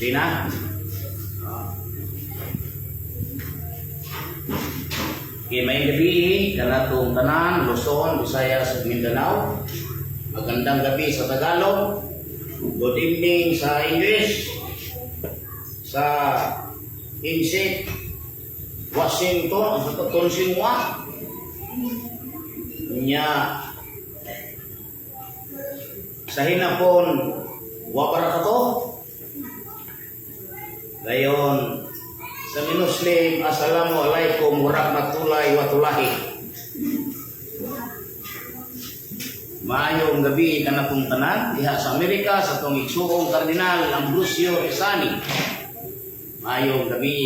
Di na? Ah. Okay, maayong gabi kanatong tanan, Luzon, Visayas ug Mindanao. Magandang gabi sa Tagalog. Good evening sa English. Sa Insik, Washington, sa Tonsingwa. Nya sa hinapon wabarakatuh. Dayon sa Muslim, assalamu alaikum warahmatullahi watulahi. Maayong gabi kanatong tanan diha sa Amerika, sa atong igsuong Kardinal Ambrosio Rizani. Maayong gabi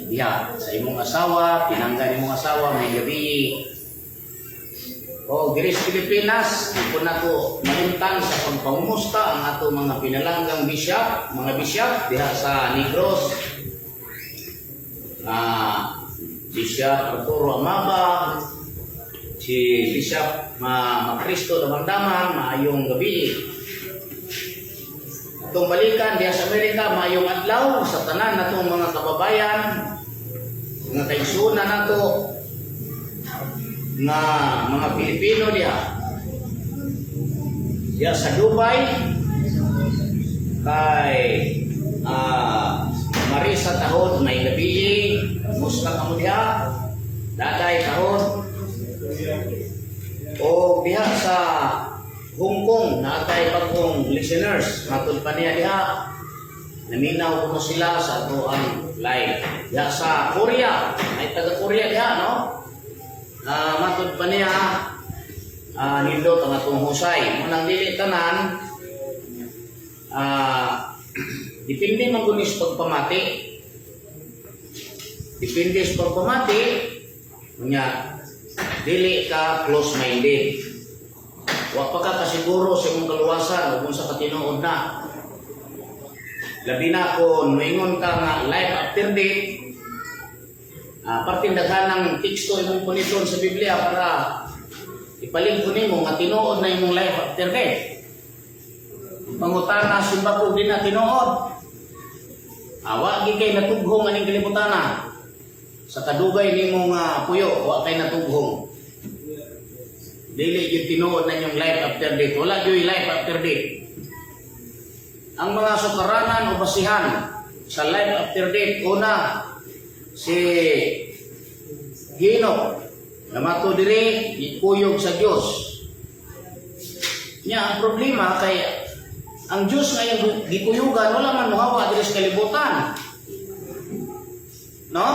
diha sa imong asawa, pinangga nimong asawa, maayong gabi. O diri sa Pilipinas, di ko nako malimtan sa pagpangumusta ang ato mga pinalanggang bishop, mga bishop diha sa Negros. Bishop Arturo Amaba, si Bishop Macristo Damandaman, maayong gabi. Atong balikan diha sa Amerika, maayong adlaw sa tanan natong mga kababayan, mga kaigsuonan nato nga mga Pilipino diha. Diha sa Dubai kay Marisa Tahod, maayong gabi. Kumusta ka mo diha? Daday Tahod. O diha sa Hong Kong, naatay bagong listeners. Matod pa niya diha. Naminaw kuno sila sa atoang live. Diha sa Korea, may taga Korea diha, no? Matod pa niya, nindot ang atong husay. Munang dili tanan, depende man gud ni sa pagpamati. Depende sa pagpamati, nya dili ka close-minded. Wa pa ka kasiguro sa imong kaluwasan ug sa katinuod na. Labi na kung moingon ka nga life after death, parting daghan ng teksto imong puniton sa Biblia para ipalingkod nimo nga tinuod na imong life after death. Pangutana si Bako, di na tinuod. Awa gi kay natughong aning kalibutana. Sa kadugay nimo nga puyo, wa kay natughong. Dili gyud tinuod na inyong life after death. Wala gyud life after death. Ang mga sukaranan o basihan sa life after death, una, si Enoch, namato diri, gikuyog sa Dios. Nya ang problema kay ang Dios nga iyang gikuyugan wala man mohawa diri sa kalibutan. No?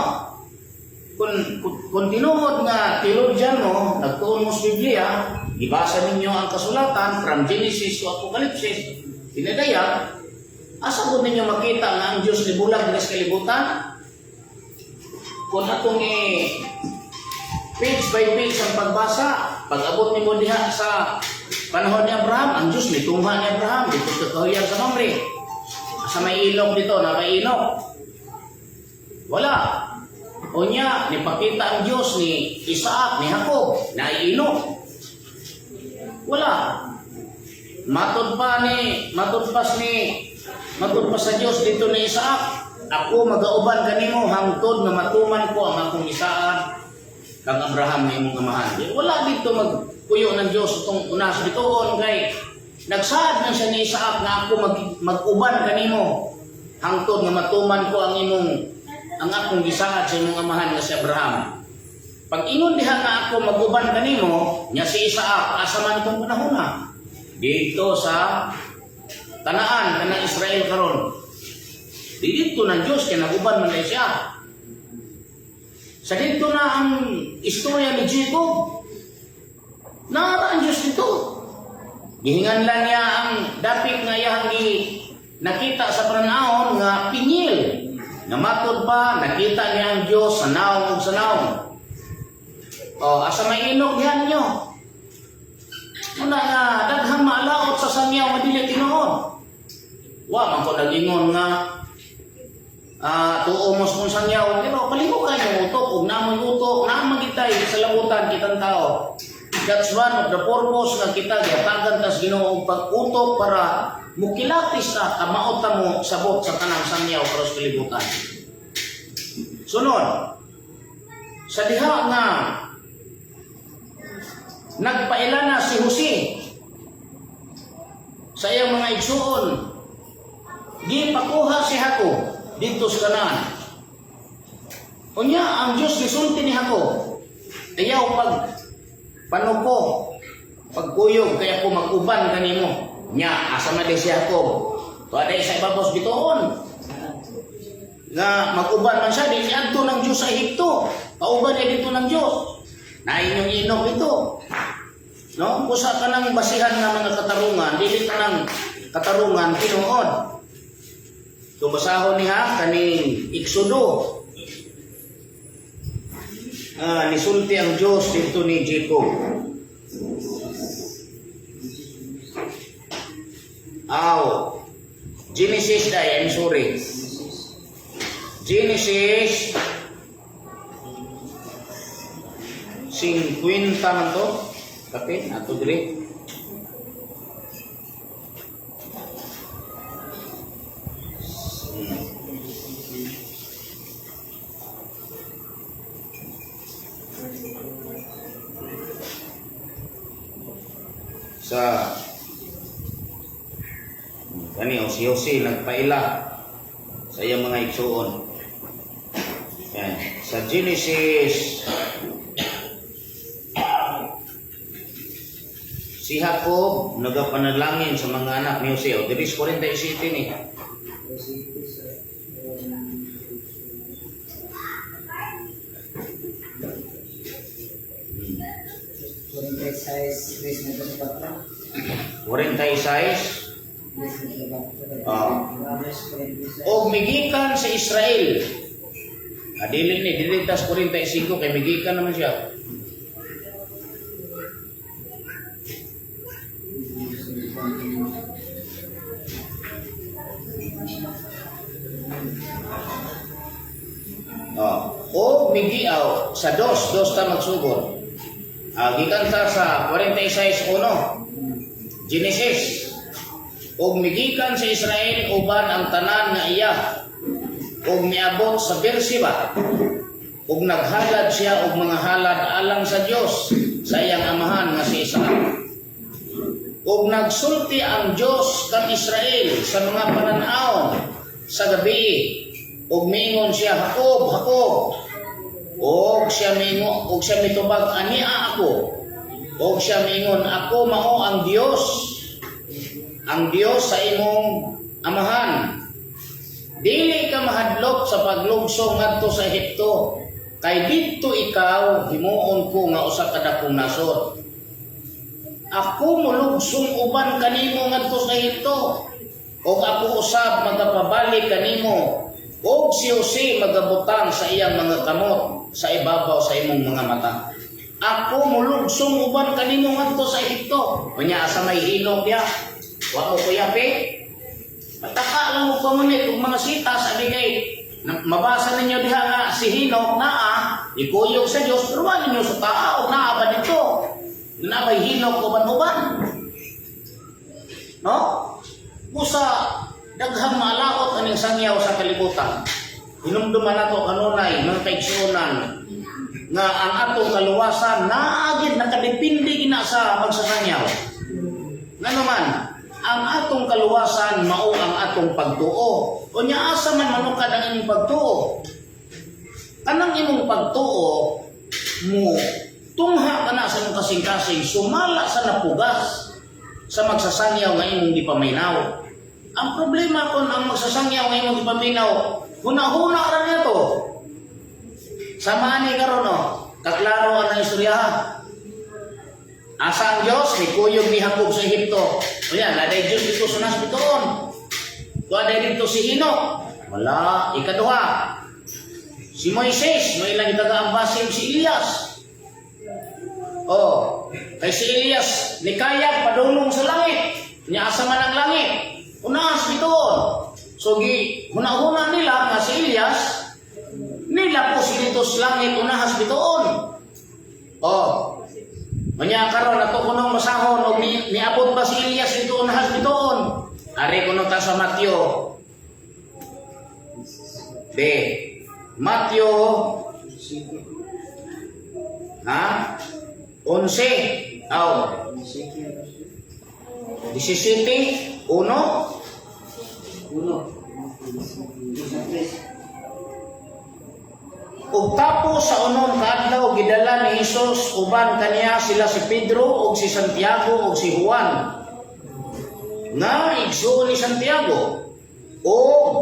Kung tinuod nga theologian mo, nagtuon mo sa Biblia, gibasa ninyo ang kasulatan from Genesis to Apocalypse, pinadayag, asa po ninyo makita nga ang Diyos nibulag diri sa kalibutan? Kung atong page by page ang pagbasa, pag-abot nimo diha sa panahon ni Abraham, ang Diyos nitungha ni Abraham dito sa kahuyan sa Mamre. Sa may ilog dito, na may ilog. Wala. O niya, nipakita ang Diyos ni Isaac, ni Jacob, na ilog. Wala. Matod pa sa Diyos dito ni Isaac, "Ako magauban kanimo hangtod nga matuman ko ang akong gisaad kang Abraham nga imong amahan." Di, wala dito magpuyo ng Diyos itong una sa bituon kay nagsaad man siya ni Isaac nga ako mag-uban kanimo hangtod nga matuman ko ang akong gisaad sa imong amahan nga si Abraham. Pag ingon diha nga ako mag-uban kanimo, nya si Isaac asa man itong panahon na? Dito sa Kanaan kanang Israel karon. Di dito ng Diyos kay nag-uban man na siya. Sa dito na ang istorya ni Jacob. Nara ang Diyos dito. Gihinganlan niya ang dapit nga iyang gi nakita sa panahon nga Peniel. Nga matod pa, nakita niya ang Diyos sa naong ug sa naong. O, asa may Enoch diha ninyo? Muna nga, daghang maalaot sa sangyaw nga dili tinuod. Wa man ko nag-ingon nga tuo mo sa kung sangyaw, pero palihog kayo utok, ug namoy utok, naa gitay sa labutan kitang tao. That's one of the purpose nga kita gihatagan tas Ginoo og pag-utok para Mukilapis ta, kamao ta mo sabot sa tanang sangyaw karos kalibutan. Sunod, sa diha nga nagpaila na si Jose sa iyang mga igsuon, gipakuha si Jacob didto sa Kanaan. Unya, ang Diyos gisulti ni Jacob, "Ayaw pag panuko, pagkuyog, kay ako mag-uban kanimo." Nya, asa man di si Jacob? Tuwa sa ibabaw sa bituon. Nga mag-uban man siya, di niadto ng Diyos sa Ehipto. Kauban niya dito ng Diyos. Na inyong inog ito. No? Kusa ka ng basihan nga mga katarungan, dili ka ng katarungan tinuod. So basahon niya kaning Exodo. Ah, nisulti ang Diyos dito ni Jacob. Aw. Genesis day, I'm sorry. Genesis 50 man to. Kapit, ato diri. Sa kani o si Jose nagpaila sa iyang mga igsuon. Yan. Sa Genesis, si Jacob nagapanalangin sa mga anak ni Jose. O, diri sa 47 ni. 46, 3 na 4. 46. 3 na 4. Ah. Verse 46. Og migikan sa Israel. Ah, dili ni dili tas 45 kay migikan naman siya. Oh, o migiaw sa dos, dos ta magsugod. Ah, gikan ta sa 46:1. Genesis. Og migikan sa Israel uban ang tanan nga iya og miabot sa Beersheba ug naghalad siya og mga halad alang sa Dios sa iyang amahan nga si Isaac. Ug nagsulti ang Dios kang Israel sa mga pananawon sa gabi ug miingon siya, "Jacob, Jacob." Og siya miingon, og siya mitubag, "Ania ako." Og siya miingon, "Ako mao ang Dios sa imong amahan. Dili ka mahadlok sa paglugsong ngadto sa Ehipto, kay didto ikaw himuon ko nga usa ka dakong nasod. Ako molugsong uban kanimo ngadto sa Ehipto, ug ako usab magapabalik kanimo, ug si Jose magabutang sa iyang mga kamot sa ibabaw sa imong mga mata." Ako molugsong uban kanimo ngadto sa Ehipto. Unya, asa may Enoch diha? Wa mo kuyapi? Pataka lang mo pamunit og mga sitas, abi kay mabasa ninyo diha nga si Enoch naa ikuyog sa Dios, pero wa ninyo sa tao naa ba dito? Naa bay Enoch uban-uban? No? Busa daghang maalaot aning sangyaw sa kalibutan. Hinumduman nato kanunay, mga kaigsuonan, nga ang atong kaluwasan naagid nakadepende gina sa magsasangyaw. Ngano man, ang atong kaluwasan mao ang atong pagtuo. Unya, asa man manukad ang imong pagtuo? Kanang imong pagtuo mo tungha ka na sa imong kasing-kasing sumala sa napugas sa magsasangyaw nga imong gipaminaw. Ang problema kon ang magsasangyaw nga imong gipaminaw, huna-huna ra niya to. Sama ni karon no, kaklaro ang istorya ha. Asa ang Diyos? Nikuyog ni Jacob sa Ehipto. O yan, naday Diyos dito sa nasbitoon. Tuwa dito si Enoch. Wala. Ikaduha, si Moises, may ilang itaga si Elias. Oh, kay si Elias, nikaya padulong sa langit. Niya asa man ang langit? Unas bituon. So gi huna-huna nila nga si Elias nila po si dito sa langit unahas bituon. Oh. Manya karon ato kunong masahon og niabot ba si Elias dito unahas bituon? Ari kuno ta sa Mateo. B. Mateo ha? 11. Aw. 17, 1. Uno. Tres. Ug tapos sa unom ka adlaw, gidala ni Hesus uban kaniya sila si Pedro ug si Santiago ug si Juan nga igsuon ni Santiago, ug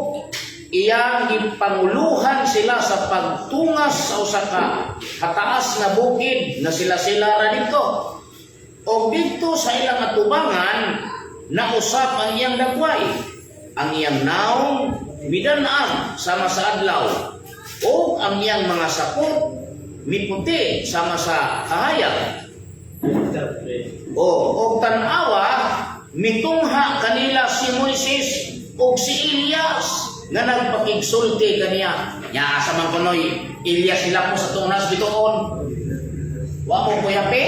iyang gipanguluhan sila sa pagtungas sa usa ka kataas nga bukid nga sila-sila ra didto. Ug didto sa ilang atubangan nausap ang iyang dagway. Ang iyang naong midan-ang sama sa adlaw ug ang iyang mga sapot miputi sama sa kahayag. O og tan-awa, mitungha kanila si Moises ug si Elias nga nagpakigsulti kaniya. Nya asa man kunoy Elias sila po sa tunas bituon? Wa mo kuyapi?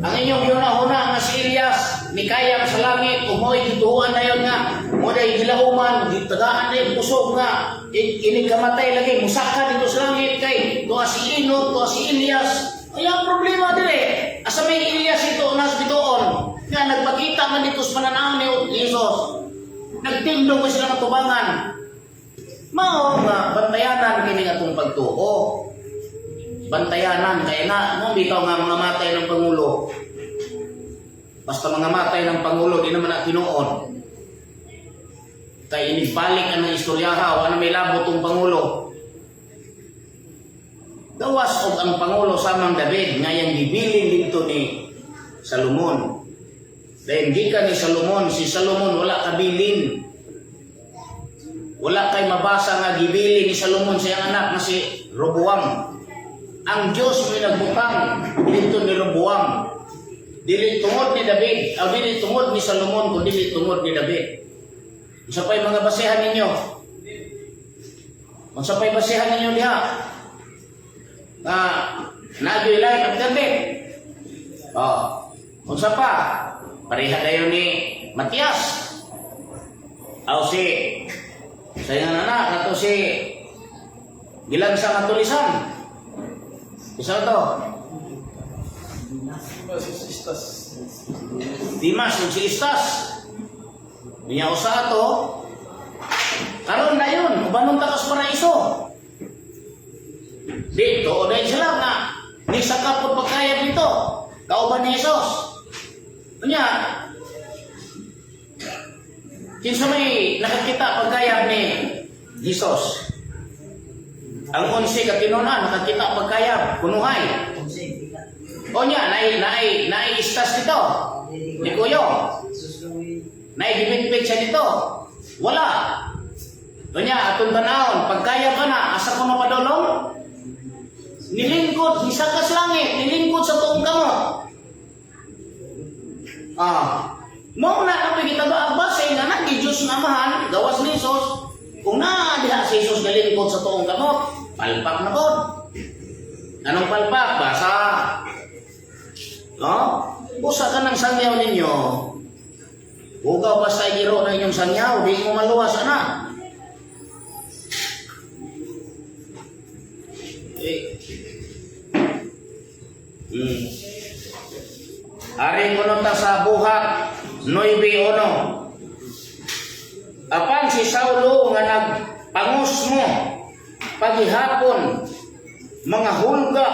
Ang inyong yuna-huna nga si Elias nikayap sa langit ug mo'y gituohan na yon nga mo day gilauman, gitagaan na yung kusog nga inig kamatay lagi musaka dito sa langit kay tuwa si Enoch, tuwa si Elias. Ay, ang problema dire, asa may Elias ito nas bituon nga nagpakita man dito sa pananaw ni Jesus? Nagtindog ko sila ng tubangan. Mao nga bantayanan kini atong pagtuo, bantayanan kay na mo bitaw nga mga matay ng pangulo. Basta mga matay ng pangulo, di naman na tinuod. Kay inigbalik ang istoryaha, wala may labot tong pangulo. Gawas og ang pangulo samang David nga iyang gibilin didto ni Salomon. Dahil gikan ni Salomon, si Salomon wala kabilin. Wala kay mabasa nga gibilin ni Salomon sa iyang anak nga si Roboam. Ang Diyos may nagbutang dito ni Roboam. Dili tungod ni David, o dili tungod ni Salomon, kun dili tungod ni David. Unsa pa'y mga basehan ninyo? Unsa pa'y basehan ninyo diha? Nga nagyoy life after death. Oh. Unsa pa? Pareha dayon ni Matias. Aw si sa iyang anak ato si gilansa nga tulisan. Isa to. Istas. Dimas ug si Istas. Niya usa ato. Karon na yun, ubanon ta kas paraiso. Dito, o dahil sila nga, ni sa kapot pagkayab dito, kauban ni Jesus. Unya, kinsa may nakakita pagkayab ni Jesus? Ang 11 ka tinunan, nakakita pagkayab, kunuhay. O nya, naay istas dito. Ni Kuyo. Naay gibitbit siya dito. Wala. O nya, atong tanawon, pagkayab ka na, asa ko mapadulong? Nilingkod, isa ka sa langit, nilingkod sa tuong kamot. Ah, mao na ang pagitaba ang base nga nagi Diyos nga Amahan, gawas ni Jesus. Kung naa diha si Jesus nalingkod sa tuong kamot, palpak na pod. Anong palpak? Basa. No? Usa ka ng sangyaw ninyo. Hugaw basta giro na inyong sangyaw, di mo maluwas ana. Eh. Ari kuno ta sa Buhat 9:1. Apan si Saulo nga nagpangusmo paghihapon mga hulga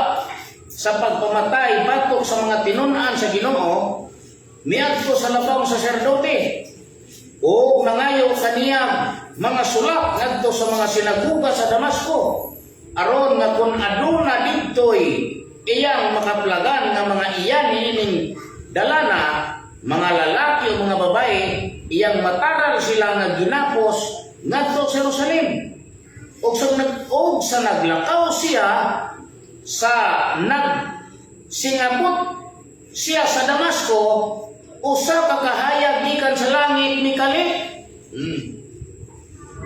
sa pagpamatay batok sa mga tinun-an sa Ginoo, miadto sa labong saserdote o nangayo kaniya mga sulat ngadto sa mga sinaguga sa Damasco, aron nga kun aduna didtoy iyang makaplagan nga mga iyan niining dalana, mga lalaki o mga babae, iyang mataral sila nga ginapos ngadto sa Jerusalem. Og sa naglakaw siya sa nagsingabot siya sa Damasco, usa ka kahayag gikan sa langit mikalit.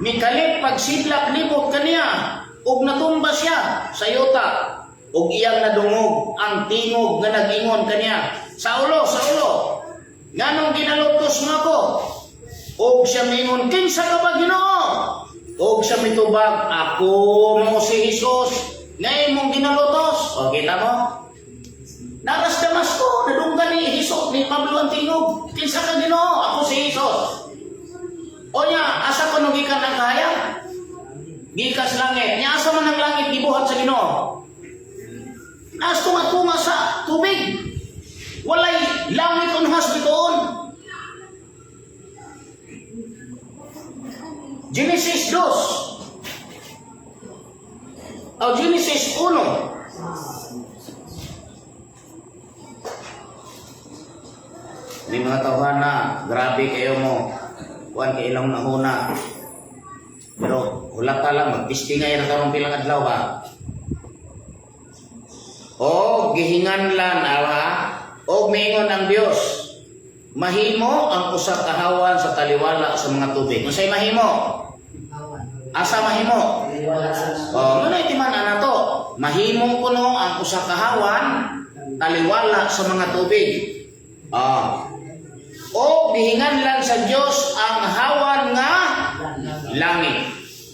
Mikalit pagsidlak libot kaniya ug natumba siya sa yuta ug iyang nadungog ang tingog nga nag-ingon kaniya, "Saulo, Saulo, nganong ginalutos mo ako?" Og siya mingon, "Kinsa ka ba, Ginoo?" Og siya mitubag, "Ako mao si Jesus nga imong ginalutos." O, kita mo? Naras Damasco, nadunggan ni Jesus, ni Pablo ang tingog. "Kinsa ka, Ginoo?" "Ako si Jesus." O nya, asa ko gikan ang kahayag? Gikan sa langit. Nya asa man ang langit gibuhat sa Ginoo? Naas tunga-tunga sa tubig. Walay langit unhas bituon. Genesis 2. O Genesis 1. Ni mga tawhana, grabe kayo mo. Kuan kay ilang nahuna. Pero hulata lang, magtistingay na karong pilang adlaw ba? O gihinganlan awa, o miingon ang Dios, mahimo ang usa ka hawan sa taliwala sa mga tubig. Unsay mahimo? Asa mahimo? O, ngano itiman ana to? Mahimo kuno ang usa ka hawan taliwala sa mga tubig. Ah. O gihinganlan sa Dios ang hawan nga langit.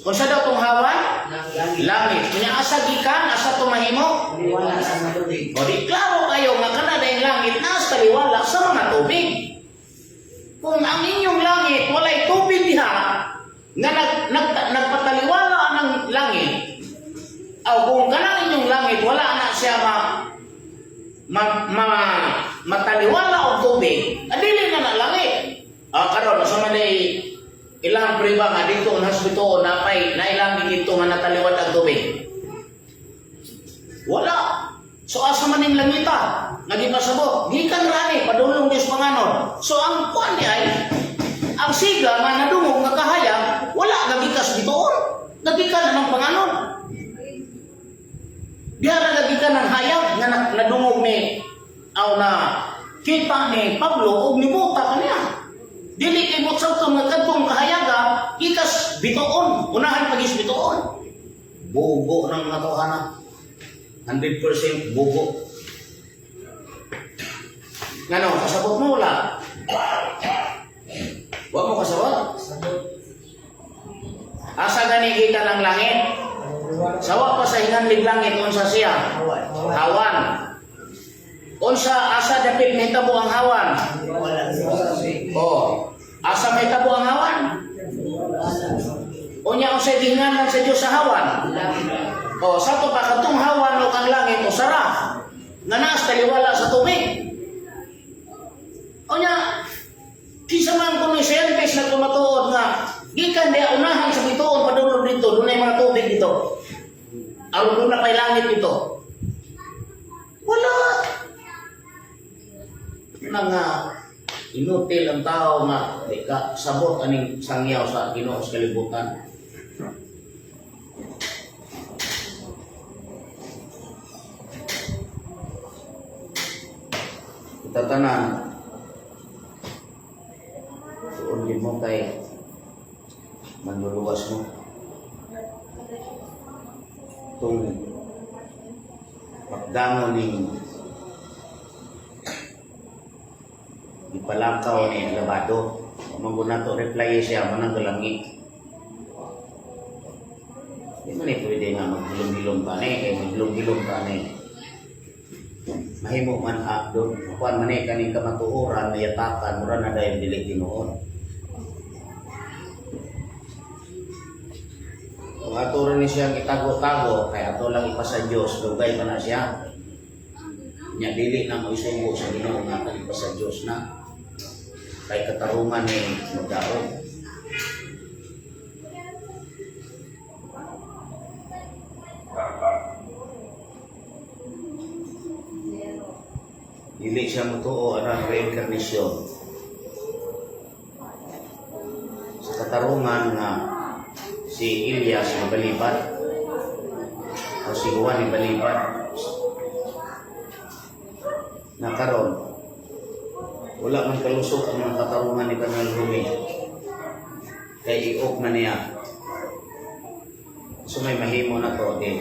Unsa daw tong hawan? Langit. Nya asa gikan, asa to mahimo? O di klaro kayo nga kana dayong langit naas taliwala sa mga tubig. Kung ang inyong langit walay tubig diha nga nagpataliwala ng langit, o kung kanang inyong langit wala na siya ma, ma, mataliwala og tubig, adili na na langit. Ah, karon sa man ay ilang priba nga dito ang hospital napay na ilang dito nga nataliwat ang tubig. Wala. So asa man ning langita? Nagipasabot. Gikan rani padulong Dios panganon. So ang kuan ni ay ang siga nga nadungog nga kahayag wala gagikas bituon. Nagikan na ng panganon. Diha ra gagikan ng hayag nga nadungog ni aw na kita ni Pablo og nibuta kaniya. Dili kay butsag nga kadtong kahayaga gikas bituon, unahan pagis bituon. Bugo ng mga tawhana. 100% bugo. Ngano, kasabot mo wala? Wa mo kasabot? Asa gani gikan ang langit? Sawa pa sa hinganlig langit unsa siya? Hawan. Unsa asa dapit mahitabo ang hawan? Oh. Asa mahitabo ang hawan? Unya unsay gihinganlan sa Dios sa hawan? Oh, sa to pa kadtong hawan o kang langit o sara nga naas taliwala sa tubig. Unya kinsa man kuno scientist na tumatuod nga gikan diha unahan sa bituon padulong dito, dunay mga tubig dito. Aron doon na pay langit dito. Wala. Mga inutil ang tao nga di ka sabot aning sangyaw sa Ginoo sa kalibutan. Kita tanan tuon din mo kay manluluwas mo. Itong pagdangon ning ipalakaw ni Alabado. Mangguna to reply siya manang galangi. Di man eh pwede nga maghilom-hilom ka ni, kay maghilom-hilom ka ni. Mahimo man doon, kuan man eh kaning kamatuoran na yatakan, mura na dahil dili tinuod. Kung ato rin ni siyang itago-tago, kay ato lang ipasa Diyos, dugay pa na siya. Nya dili na mo isugo sa Ginoo nga atong ipasa Diyos na. Kay katarungan ni magdaog. Dili siya motuo anang reincarnation. Sa katarungan nga si Elias nabalibat o si Juan nabalibat na karon wala man kalusot ang mga katarungan ni Kanal Rumi kay iok man niya. So may mahimo na to di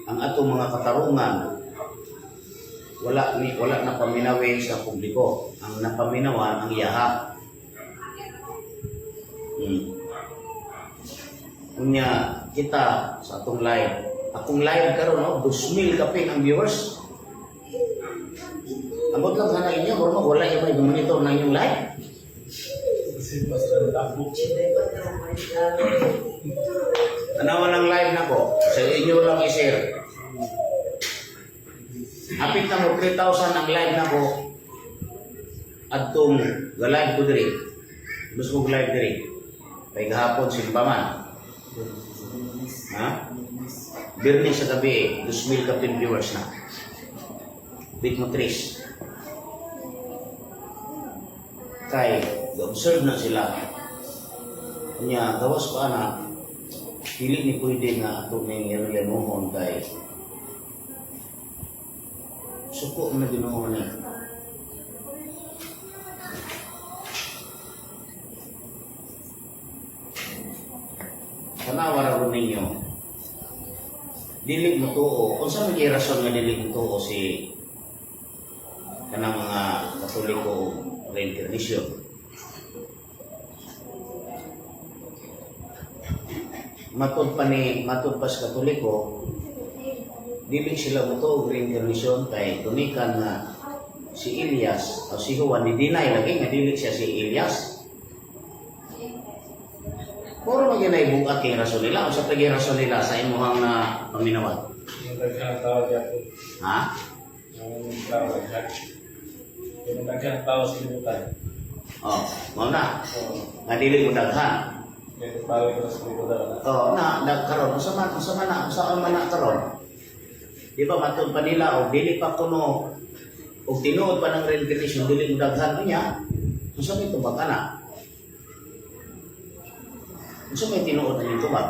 ang atong mga katarungan wala ni wala na paminawin sa publiko. Ang napaminawan ang yaha. Unya kita sa atong live. Akong live karon, no, 2,000 kapin ang viewers. Ambot lang sana inyo, murag wala yung may monitor na inyong live. Kasi mas tabok. Tanawan ang live nako, sa inyo lang i-share. Hapit na mo 3,000 ang live nako. Adtong ga-live ko diri. Mas ko live diri. Kay gahapon simba man. Ha? Biyernes sa gabi, 2,000 kapin viewers na. Bit mo tres. Kay, observe na sila. Nya, gawas pa na, dili ni pwede nga ato ning irelanuhon kay suko na Ginoo ni. Tanawa ra ron ninyo. Dili mo tuo. Unsa may rason nga dili mo tuo si kanang mga Katoliko og reincarnation? Matud pa sa Katoliko, dili sila motuo og reincarnation kay tunikan nga si Elias o si Juan ni deny lagi nga dili siya si Elias. Puro man ginay bugat kay rason nila. Unsa pa rason nila sa imuhang na paminawan? Yung daghang tao gyapon. Ha? Yung tao daghan. Yung daghang tao sa libutan. Oh, mao na. Oo. Nga dili mo daghan. Kaya tao ko sa libutan na. Oh, na na karon unsa man na unsa man na karon? Di ba matud pa nila og dili pa kuno og tinuod pa ng reincarnation, dili mo daghan niya? Unsa may tubag ana? Unsa may tinuod na tubag?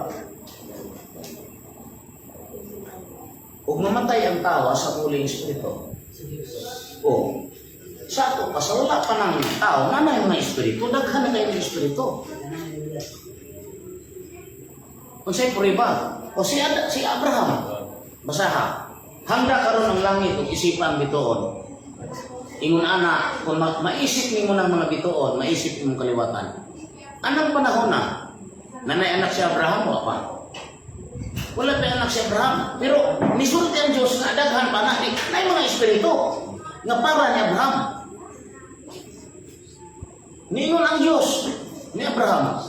Ug mamatay ang tao sa muling espiritu. O, sa ato pa, sa wala pa ng tao, nanay mga espiritu, daghan na kayo ng espiritu. Unsay prueba? O si Abraham, basaha. Hangda karon ang langit ug isipan bituon. Ingon ana, kung maisip nimo ng mga bituon, maisip imong kaliwatan. Anang panahon na? Nanay anak si Abraham wa pa? Wala pa anak si Abraham. Pero nisulti ang Diyos nga daghan pa na nay mga espiritu nga para ni Abraham. Niingon ang Diyos ni Abraham,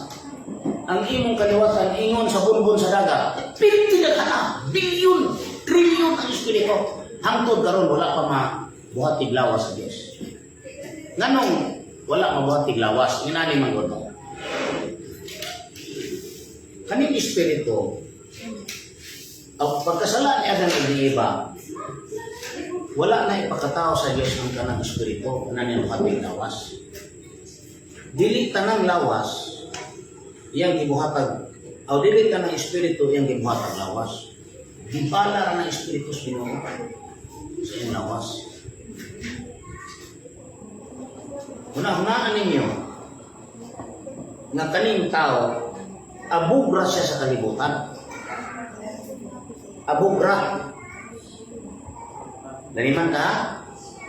ang imong kaliwatan ingon sa bunbun sa dagat. Pilti na ka na, bilyon, trilyon ang espiritu. Hangtod karon wala pa mabuhat lawas sa Diyos. Nganong wala mabuhat lawas, inani man gud. Kaning espiritu, ang pagkasala ni Adan ug ni Eva, wala na ipakatao sa Diyos ang kanang espiritu, kanang buhat lawas. Dili tanang lawas iyang gibuhatag aw dili tanang espiritu iyang gibuhatag lawas. Gibala ra ng espiritu sa Ginoo sa iyang lawas. Huna-hunaan ninyo nga kaning tao abugra siya sa kalibutan. Abugra. Naniman ka?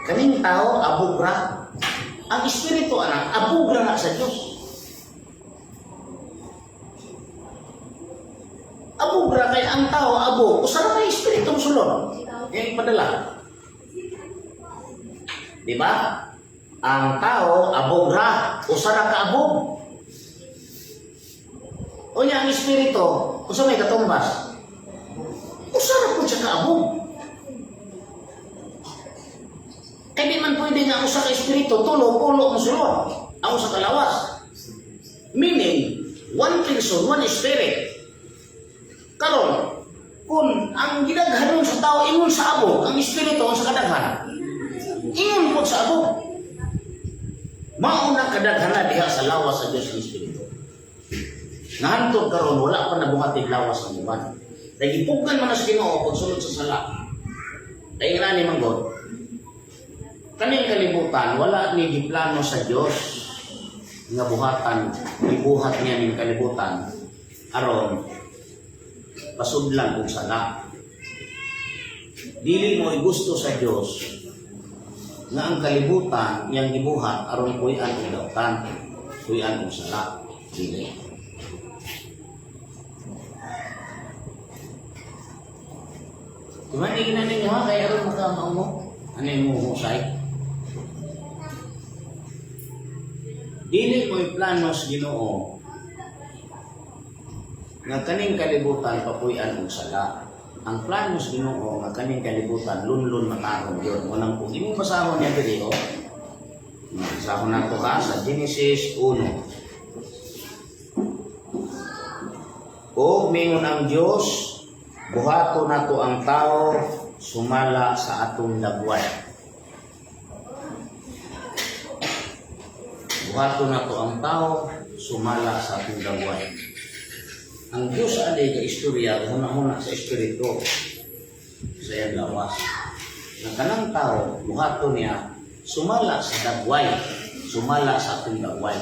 Kaning tao abugra. Ang espiritu anak abugra na sa Diyos. Abugra kay ang tao abo, usa ra kay espiritu sulod. Yang ipadala. Di ba? Ang tao abugra, usa ra ka abog. Unya ang espiritu, usa may katumbas. Usa ra pud siya kaabog. Kay di man pwede nga ang usa ka espiritu tulo pulo mo sulod. Ang usa ka lawas. Meaning, one person, one spirit. Karon, kung ang gidaghanon sa tao ingon sa abog, ang espiritu ang sa kadaghan. Ingon po sa abog. Mao na kadaghanan diha sa lawas sa Dios ng espiritu. Nahantod karon wala pa nabuhat lawas ang uban. Dahil gipugan man na sa Ginoo pagsulod sa sala. Dahil nga ni Manggod, kaning kalibutan wala ni giplano sa Dios nga buhatan, gibuhat niya ning kalibutan aron pasudlan og sala. Dili mo gusto sa Dios nga ang kalibutan iyang gibuhat aron puy-an og dautan, puy-an og sala. Dili. Tumani na ninyo ha, kaya aron makamao mo. Ano yung husay? Dili mo'y plano sa Ginoo nga kaning kalibutan papuy-an og sala. Ang plano sa Ginoo nga kaning kalibutan lunlun matarong yun. Walang kung imong basahon niya diri oh. Basahon nato ha sa Genesis 1. O mingon ang Dios, buhato nato ang tao sumala sa atong dagway. Buhato nato ang tao sumala sa atong dagway. Ang Diyos ani ga istorya, huna-huna sa espiritu sa iyang lawas. Na kanang tao, buhato niya, sumala sa dagway, sumala sa atong dagway.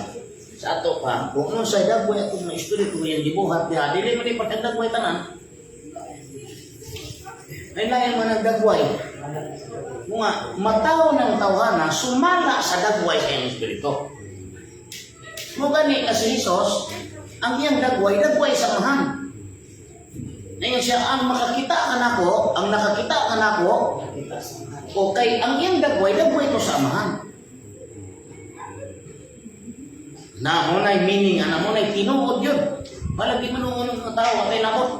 Sa ato pa, kung ano sa dagway atong mga espiritu iyang gibuhat niya, dili man ni dagway tanan. Ay lain man ang dagway. Mga mataw ng tawhana, sumala sa dagway sa iyang espiritu. Mo gani nga si Jesus, ang iyang dagway, dagway sa amahan. Ngayon siya, ang makakita ka nako, ang nakakita ka nako, Kita sa mahal. okay, ang iyang dagway, dagway to sa amahan. Na mo na'y meaning, ana mo na'y tinuod yun. Palagi man ng mga tao, atay lakot.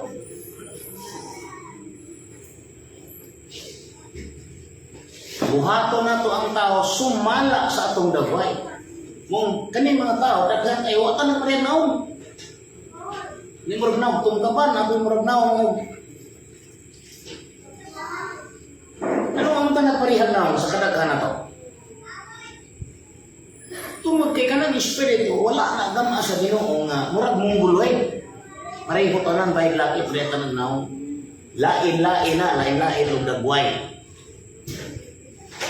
Buhato na to ang tao, sumala sa atong dagway. Mong kaning mga tao, daghan kayo, wa ka nang parehang naong. Ni murag naong tungkaban, ako murag naong og. Ano ang tanang parehang naong sa kadaghan na to? Tungod kay kanang espiritu, wala na gama sa Ginoo nga murag mongguloy. Pareho tanan bay laki pareho tanan naong. Lain-lain na, lain-lain og dagway.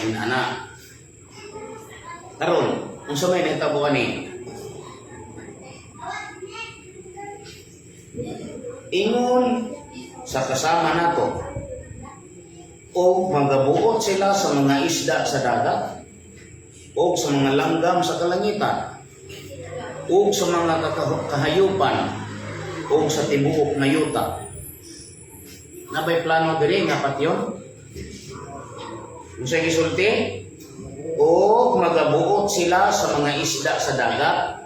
Yun ana. Karon, unsa may nahitabo ani? Ingon sa kasama nato o magabuot sila sa mga isda sa dagat o sa mga langgam sa kalangitan o sa mga kahayupan o sa tibuok na yuta. Nabay plano diri nga patyon? Unsa gisulti? O magabuot sila sa mga isda sa dagat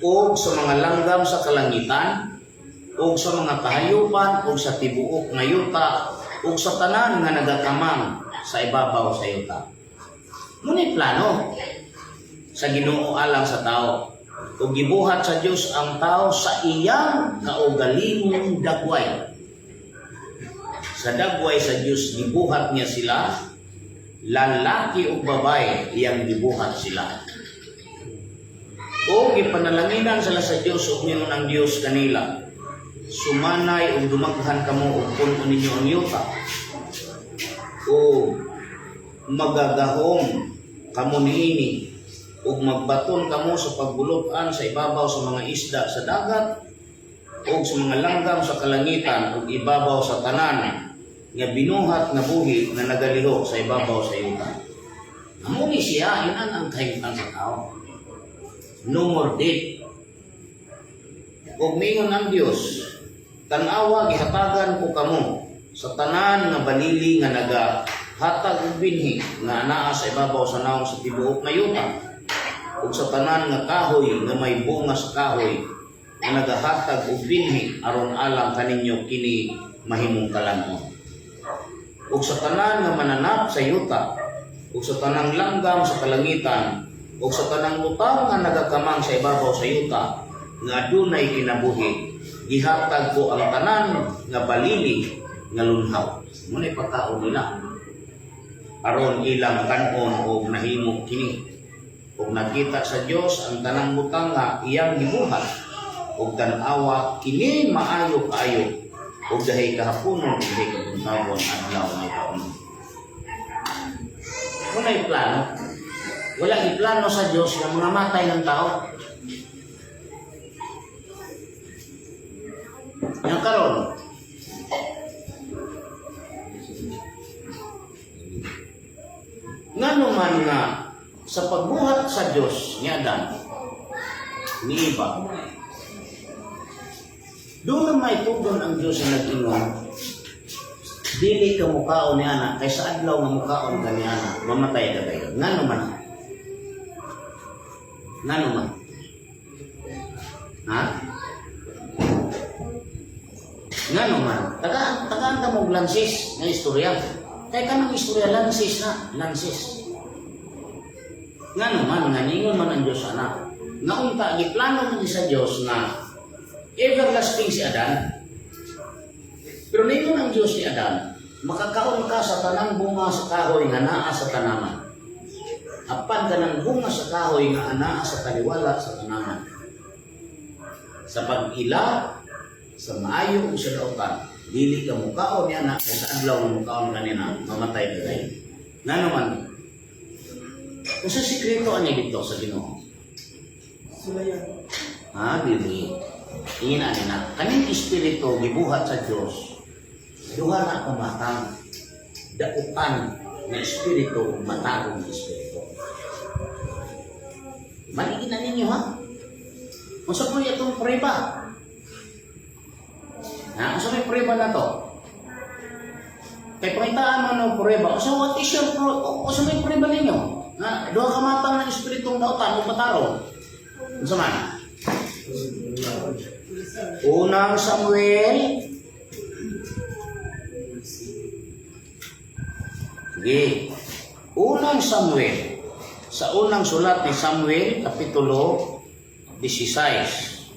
o sa mga langgam sa kalangitan o sa mga kahayupan o sa tibuok nga yuta o sa tanan nga nagakamang sa ibabaw sa yuta. Ngunit plano sa Ginoo alang sa tao. Ug gibuhat sa Dios ang tao sa iyang kaugalingong dagway. Sa dagway sa Dios gibuhat niya sila, lalaki ug babae iyang gibuhat sila. O gipanalanginan sila sa Dios ug ningon ang Dios kanila. Sumanay ug dumaghan kamo ug puno ninyo ang yuta. O magagahom kamo niini ug magbaton kamo sa pagbulot-an sa ibabaw sa mga isda sa dagat ug sa mga langgam sa kalangitan ug ibabaw sa tanan nga binuhat nga buhi nga nagalihok sa ibabaw sa yuta. Amo ni siya, inan ang kahimtang sa tao. No more death. Ug miingon ang Dios, tan-awa, gihatagan ko kamo sa tanan nga balili nga nagahatag og binhi nga anaa sa ibabaw sa nawong sa tibuok nga yuta ug sa tanan nga kahoy nga may bunga sa kahoy nga nagahatag og binhi aron alang kaninyo kini mahimong kalan-on. Ug sa tanan nga mananap sa yuta ug sa tanang langgam sa kalangitan ug sa tanang butang nga nagakamang sa ibabaw sa yuta nga adunay kinabuhi, gihatag ko ang tanan nga balili nga lunhaw. Muna'y pagkaon nila aron ilang kanon og nahimo kini. Ug nakita sa Dios ang tanang butang nga iyang gibuhat ug tan-awa kini maayo kaayo. Ug dahi kahaponon ug dahi kabuntagon, adlaw nga ikauna. Wala'y plano. Wala iplano sa Dios nga mga matay ng tao. Yang karon, ngano man nga sa pagbuhat sa Dios ni Adam, ni Eva, doon na may tugon ang Diyos na nag-ingon, Dili ka mukaon ni ana kay sa adlaw nga mukaon ka ni ana, mamatay ka dayon. Ngano man? Ngano man? Ha? Ngano man? Tagaan, tagaan ka mo lansis nga istorya. Kay kanang istorya lansis na, lansis. Ngano man nga ningon man ang Dios ana. Nga unta giplano man sa Dios na everlasting si Adan. Pero ningon ang Dios ni Adan, makakaon ka sa tanang bunga sa kahoy nga naa sa tanaman. Apan kanang bunga sa kahoy nga anaa sa kaliwala sa tanaman. Sa pag-ila sa maayo o sa dautan, dili ka mukaon niya na kay sa adlaw nga mukaon kanina, mamatay ka dayon. Ngano man? Unsa sikreto ani dito sa Ginoo? Sulayan. Ha, dili. Ingin ani na, kaning espiritu gibuhat sa Dios. Duha na ka matang. Dautan na espiritu ug matarong na espiritu. Maligin na ninyo, ha? Unsa po itong prueba? Ha? Unsa may prueba na to? Kay pangitaan mo ng prueba. Unsa, what is your unsa may prueba ninyo? Ha? Duha ka matang ng espiritong dautan ug matarong. Unsa man? Unang Samuel. Sige. Unang Samuel. Sa unang sulat ni Samuel, Kapitulo 16.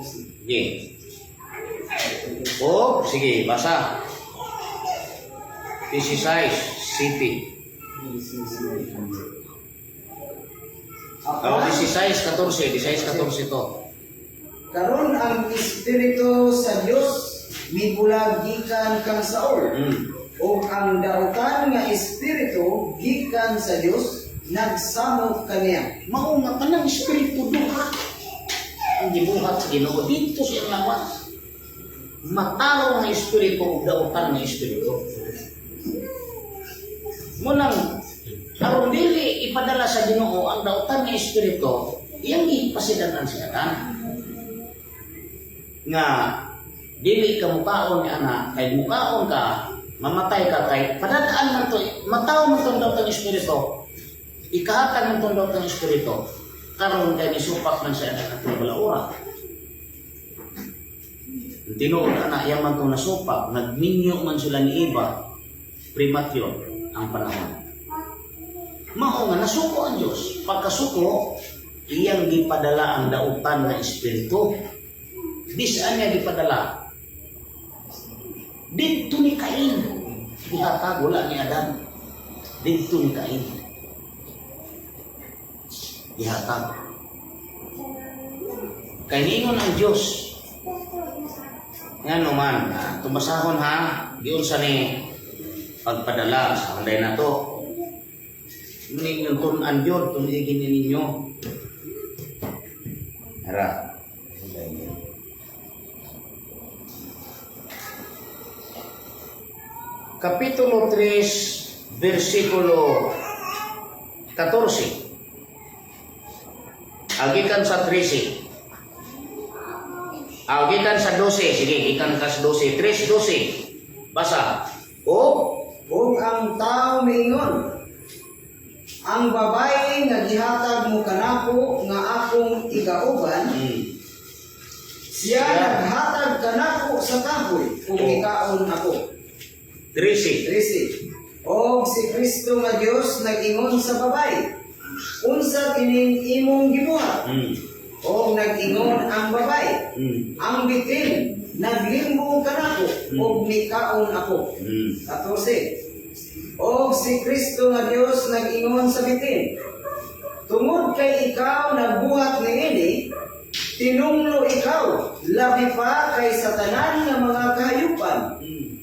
Sige. Oh, sige, basa. 16, city. Oh, 16, 14, 16, 14 to. Karon ang espiritu sa Dios mibulag gikan kang Saul. Ug ang dautan nga espiritu gikan sa Dios nagsamok kaniya. Mao nga kanang espiritu duha ang gibuhat sa Ginoo dito sa iyang lawas. Matarong nga espiritu ug dautan nga espiritu. Munang aron dili ipadala sa Ginoo ang dautan nga espiritu, iyang ipasidanan si Adan. Nga dili ka mukaon ni ana kay mukaon ka mamatay ka, kay padadaan man to, mataw man tong dautan nga espiritu, ikahatag man tong dautan nga espiritu. Karon kay nisupak man siya anak atong balaura. Ang tinuod ana, iya man tong nasupak, nagminyo man sila ni Eva, premature ang panahon. Mao nga nasuko ang Dios. Pagkasuko, iyang gipadala ang dautan nga espiritu. Bisaan niya gipadala? Didto ni Cain. Gihatag, wala ni Adam. Didto ni Cain. Gihatag. Kay ningon ang Dios. Ngano man, tumasahon ha, giunsa ni pagpadala sa hunday na to. Ninyong tun-an yun, tunigin ninyo. Ara. Hunday niyo. Kapitulo 3, versikulo 14. Agikan sa 13. Agikan sa 12. Sige, gikan ka sa 12. 3, 12. Basa. O, Ug ang tao miingon, ang babae nga gihatag mo kanako nga akong igauban, siya naghatag kanako sa kahoy ug gikaon ako. 13. 13. Og si Kristo nga Dios nag-ingon sa babae, unsa kining imong gibuhat? Og nag-ingon ang babae, ang bitin naglimbong kanako ug nikaon ako. 14. Og si Kristo nga Dios nag-ingon sa bitin, tungod kay ikaw nagbuhat niini, tinunglo ikaw labi pa kay sa tanan nga mga kahayupan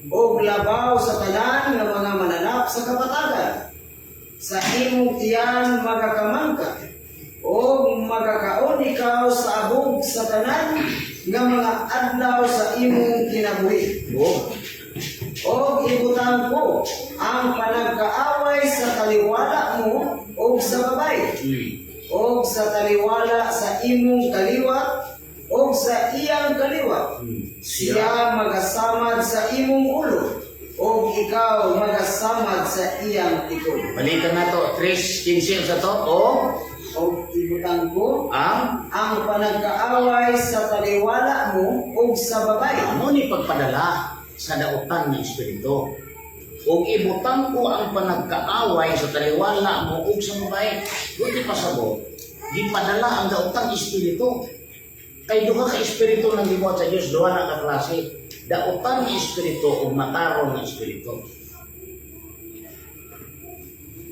ug labaw sa tanan nga mga mananap sa kapatagan. Sa imong tiyan magakamangka ug magakaon ikaw sa abog sa tanan nga mga adlaw sa imong kinabuhi. Oh. Og ibutang ko ang panagkaaway sa taliwala mo og sa babaye og sa taliwala sa imong kaliwat og sa iyang kaliwat. Siya magasamad sa imong ulo og ikaw magasamad sa iyang likod. Balikan na to, 3:15 sa to, o Og ibutang ko ang ang panagkaaway sa taliwala mo og sa babaye. Ano ni pagpadala sa dautan ng Espiritu. Ug ibutang ko ang panagkaaway sa taliwala mo ug sa babae. Buti pasabot, gipadala ang daotang Espiritu. Kay duha ka Espiritu nang gibuhat sa Dios, duha na ka klase. Dautan ng Espiritu ug matarong nga Espiritu.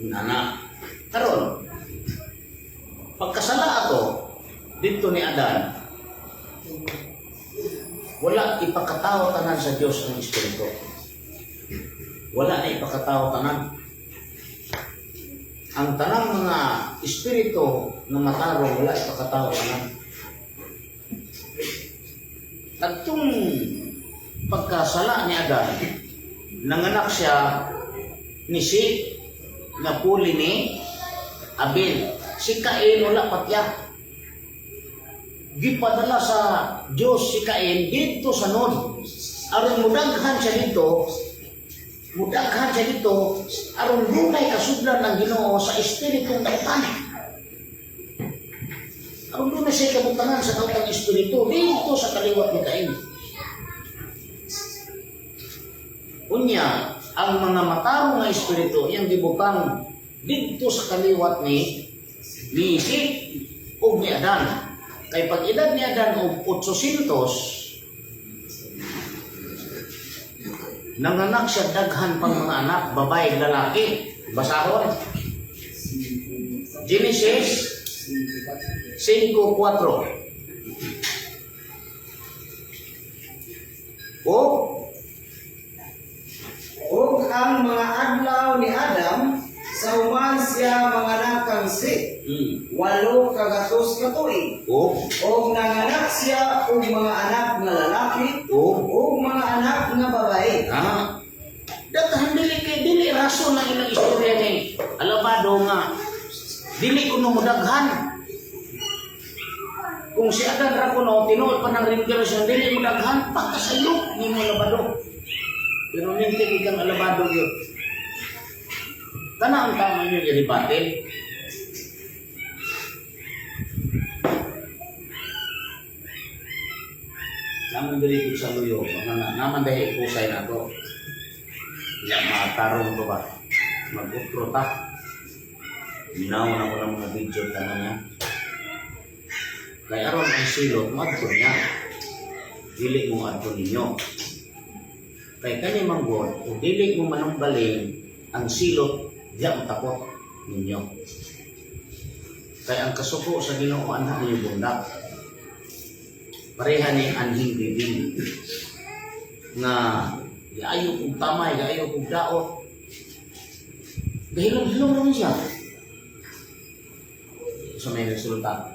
Nana. Karon, pagkasala ato didto ni Adan, wala ipakatao tanan sa Dios ang Espiritu. Wala na ipakatao tanan. Ang tanang mga espiritu nga matarong, wala ipakatao tanan. Kadtong pagkasala ni Adan, nanganak siya ni Seth nga puli ni Abel. Si Cain wala patya. Gipadala sa Dios si Cain didto sa Nod. Aron mudaghan siya dito, mudaghan siya dito, aron dunay kasudlan ng Ginoo sa espiritong dautan. Aron dunay siya kabutangan sa daotang espiritu dito sa kaliwat ni Cain. Unya, ang mga matarong nga espiritu iyang gibutang didto sa kaliwat ni Seth ug ni Adan. Kay pag edad ni Adan og 800, nanganak siya daghan pang mga anak, babae, lalaki. Basahon. Genesis 5:4. O Ug ang mga adlaw ni Adam sa human siya manganak kang Seth, 800 ka tuig. O Og nanganak siya og mga anak nga lalaki o ug mga anak nga babae. Ah. Daghan, dili kay dili rason na ilang istorya ni alabado nga dili kuno modaghan. Kung si Adan ra kuno tinuod pa ng revelation, dili modaghan, pagkasayop nimo, alabado. Pero ninti kang alabado gyud. Kana ang tama niyo i-rebuttal. Naman diri ko sa luyo, mga naman dahil kusay na to. Ya, matarong to ba? Mag-utro ta. Minaw na ko ng mga video tanan niya. Kay aron ang silot, moadto niya. Dili mo adto ninyo. Kay kani man god, kung dili mo manumbaling ang silot, diya mo takot ninyo. Kay ang kasuko sa Ginoo anha ninyo bundak. Pareha ni anhing bibing nga gaayo kong tamay, gaayo kong daot. Gahilom-hilom naman siya. Sa may nagsulta.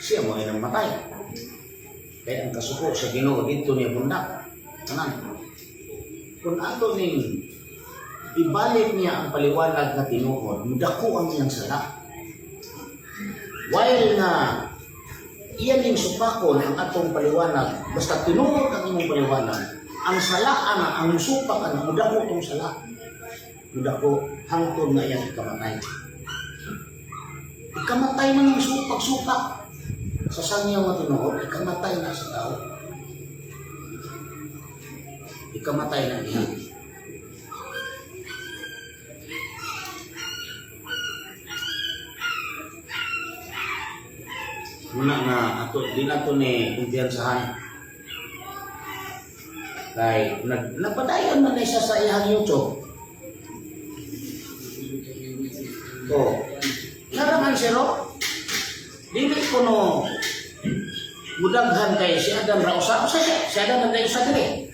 Siya mo ay matay. Kaya ang kasuko sa Ginoo dito niya bundak. Tanan. Kung ato ning ibalik niya ang paliwanag na tinuod, mudako ang iyang sala. While nga iyan ning supakon ang atong paliwanag, basta tinuod ang imong paliwanag, ang sala ana, ang supak ana, mudako tong sala. Mudako hangtod nga iyang ikamatay. Ikamatay man ang supak-supak. Sa sangyaw nga tinuod, ikamatay na sa tao. Ikamatay na niya. Muna nga ato di na to ni kumpiyansahan. Kay nagpadayon man na siya sa iyang YouTube. Oh. Naraman siya ro. Dili ko no mudaghan kay si Adam ra usa usa siya. Si Adam man usa diri.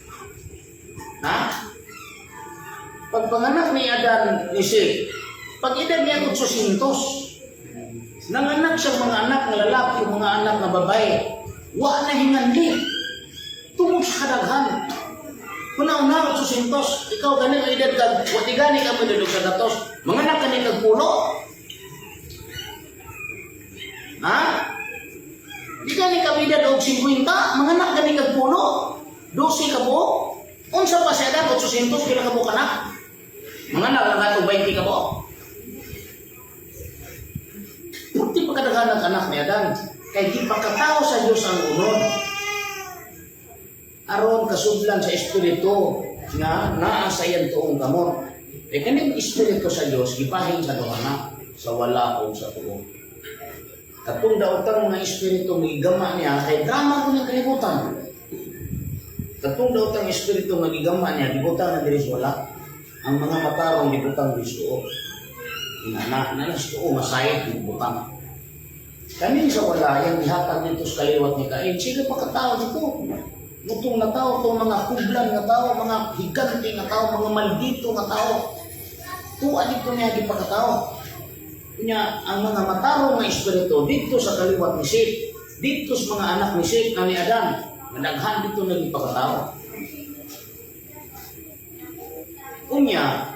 Ha? Pagpanganak ni Adan ni Seth, pag edad niya 800, nanganak siya mga anak nga lalaki, mga anak nga babae. Wa na hingandi. Tungod sa kadaghan. Una-una, 800. Ikaw gani ang edad kag, wati gani ka mo sa gatos. Manganak ka ni kag pulo. Ha? Di gani ka edad og 50, manganak ka ni kag pulo. 12 ka buok. Unsa pa siya edad, 800 pila ka buok anak? Manganak lang ato 20 ka buok. Puti pa kadaghan ang anak ni Adan. Kay di pakatao sa Dios ang unod. Aron kasudlan sa espiritu nga naa sa iyang tuong kamot. Kay kaning espiritu sa Dios gibahin sa duha na, sa wala o sa tuo. Katong daotang mga espiritu nga gigama niya kay drama ko ng kalibutan. Katong daotang espiritu nga gigama niya, gibutang na diri sa wala. Ang mga matarong gibutang diri sa tuo. Na na na sa tuo masayod gibutang. Kaning sa wala, yung gihatag dito sa kaliwat ni Cain, sige pa katao dito. Mutong na tao, itong mga kublan nga tao, mga higante nga tao, mga maldito nga tao. Tuwa dito niya gipakatao. Nya, ang mga matarong nga espiritu dito sa kaliwat ni Seth, dito sa mga anak ni Seth na ni Adam, madaghan dito na gipakatao. Unya,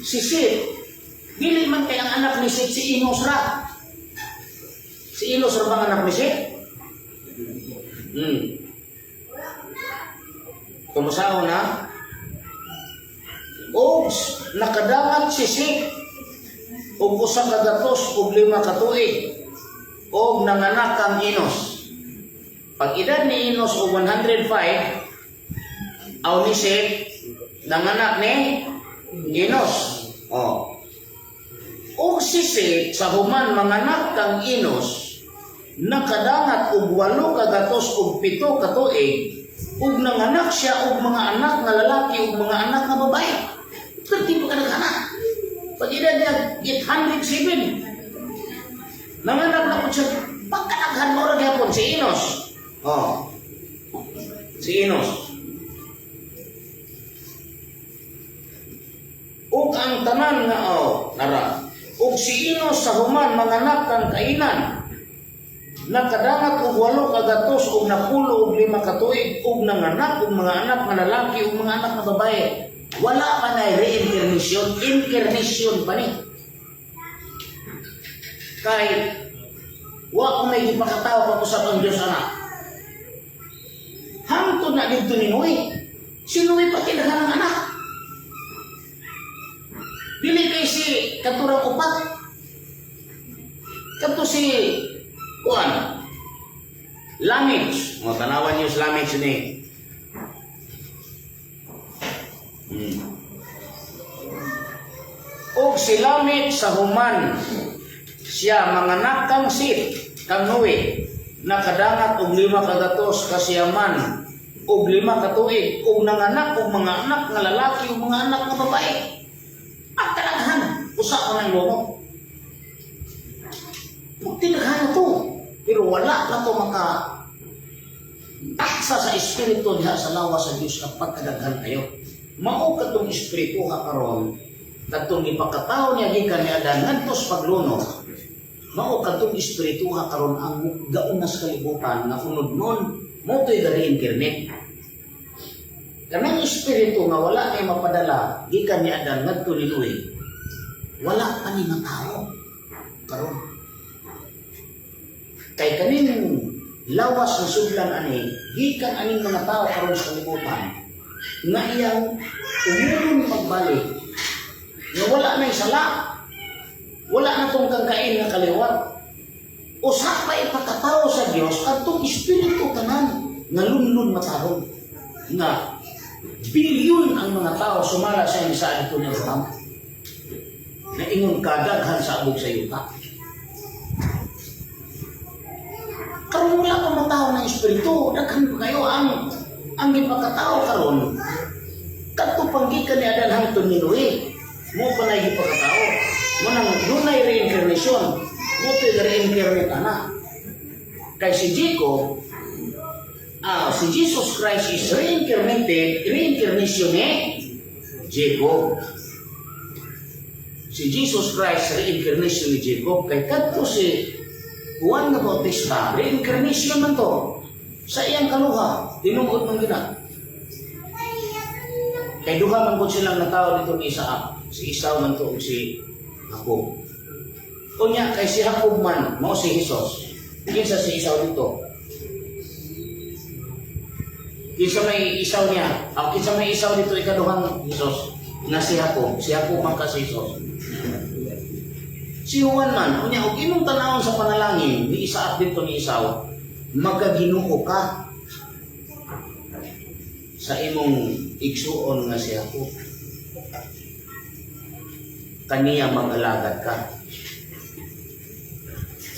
si Seth, dili man kay ang anak ni Seth si Enos ra. Si Enos ra bang anak ni Seth? Kumusaon na? Og nakadangat si Seth og 105 ka tuig og nanganak kang Enos. Pag edad ni Enos og 105, aw ni Seth nanganak ni Enos. Oh. Og si Seth sa human manganak kang Enos, nakadangat og 807 ka tuig ug nanganak siya og mga anak nga lalaki ug mga anak nga babae. Perti pa kadaghanan. Pag edad niya 807. Nanganak na po siya, pagkadaghan mo ra gyapon si Enos. Oh. Si Enos. Ug ang tanan nga, oh, nara. Ug si Enos sa human manganak kang Kainan, nakadangat og 895 ka tuig ug nanganak og mga anak nga lalaki ug mga anak nga babae. Wala pa na reincarnation, incarnation pa ni. Kay wa ko may gipakatao pag usap ang Dios anak. Hangtod na didto ni Noe. Si Noe pa kinahanglan ng anak. Dili kay si katurang upat. Kadto si kuan. Lamech. O, tanawan niyo sa Lamech ni. Og si Lamech sa human siya manganak kang Sit kang Noe, nakadangat og 595 ka tuig ug nanganak og mga anak nga lalaki ug mga anak nga babae. Ang kadaghan, usa pa ng lomo. Tinaghan to. Pero wala na to maka taksa sa espiritu diha sa lawas sa Dios nga pagkadaghan kayo. Mao katong espiritu ha karon, katong gipakatao niya gikan ni Adan ngadto sa paglunok. Mao katong espiritu ha karon ang gauna sa kalibutan nga unod nun mo to'y reincarnate. Kanang espiritu nga wala kay mapadala gikan ni Adan ngadto ni Noe, wala pa ni matao karon. Kay kaning lawas ng sudlan ani, gikan aning mga tao karon sa kalibutan nga iyang umulon pagbalik nga wala na sala, wala na tong kangkain nga kaliwat, usa pa ipakatao sa Dios kadtong espiritu tanan nga lunlun matarong nga bilyon ang mga tao sumala sa iyang sa dito ni Abraham na ingon kadaghan sa abog sa yuta. Karon wala pa matao ng espiritu, daghan pa kayo ang gipakatao karon. Kadto pang gikan ni Adan hangtod ni Noe, mo pa na gipakatao. Mo nang dunay reincarnation, mo to'y reincarnate ana. Kay si Jacob, si Jesus Christ is reincarnated, reincarnation ni Jacob. Si Jesus Christ reincarnation ni Jacob kay kadto si Juan nga Bautista, reincarnation man to. Sa iyang kaluha, tinuod man gina. Kay duha man gud silang natawo dito ni Isaac. Si Esau man to ug si Jacob. Unya kay si Jacob man mao si Jesus. Kinsa si Esau dito? Kinsa may Esau niya? Aw, kinsa may Esau dito, ikaduhang Jesus nga si Jacob? Si Jacob man ka si Jesus. Si Juan man, unya og imong tanawon sa panalangin ni Isaac dito ni Esau, magaginoo ka sa imong igsuon nga si Jacob. Kaniya mag-alagad ka.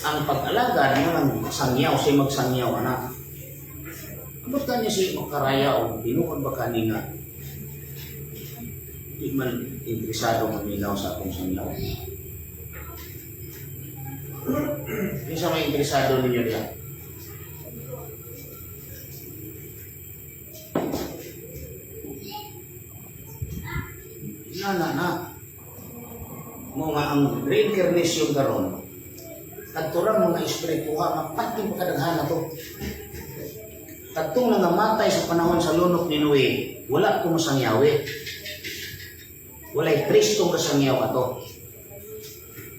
Ang pag-alagad mo nang sangyaw, siya magsangyaw, anak. Abot ka niya si makaraya o tinuod ba kani nga di man interesado maminaw sa akong sangyaw? Kinsa may interesado ninyo diha? Na, na, na. Mo nga ang reincarnation karon, kadturang mga espiritu ha, mapating pakadaghan na to. Kadtong nangamatay sa panahon sa lunok ni Noe, wala ko masangyawi. Walay Kristong kasangyaw ato.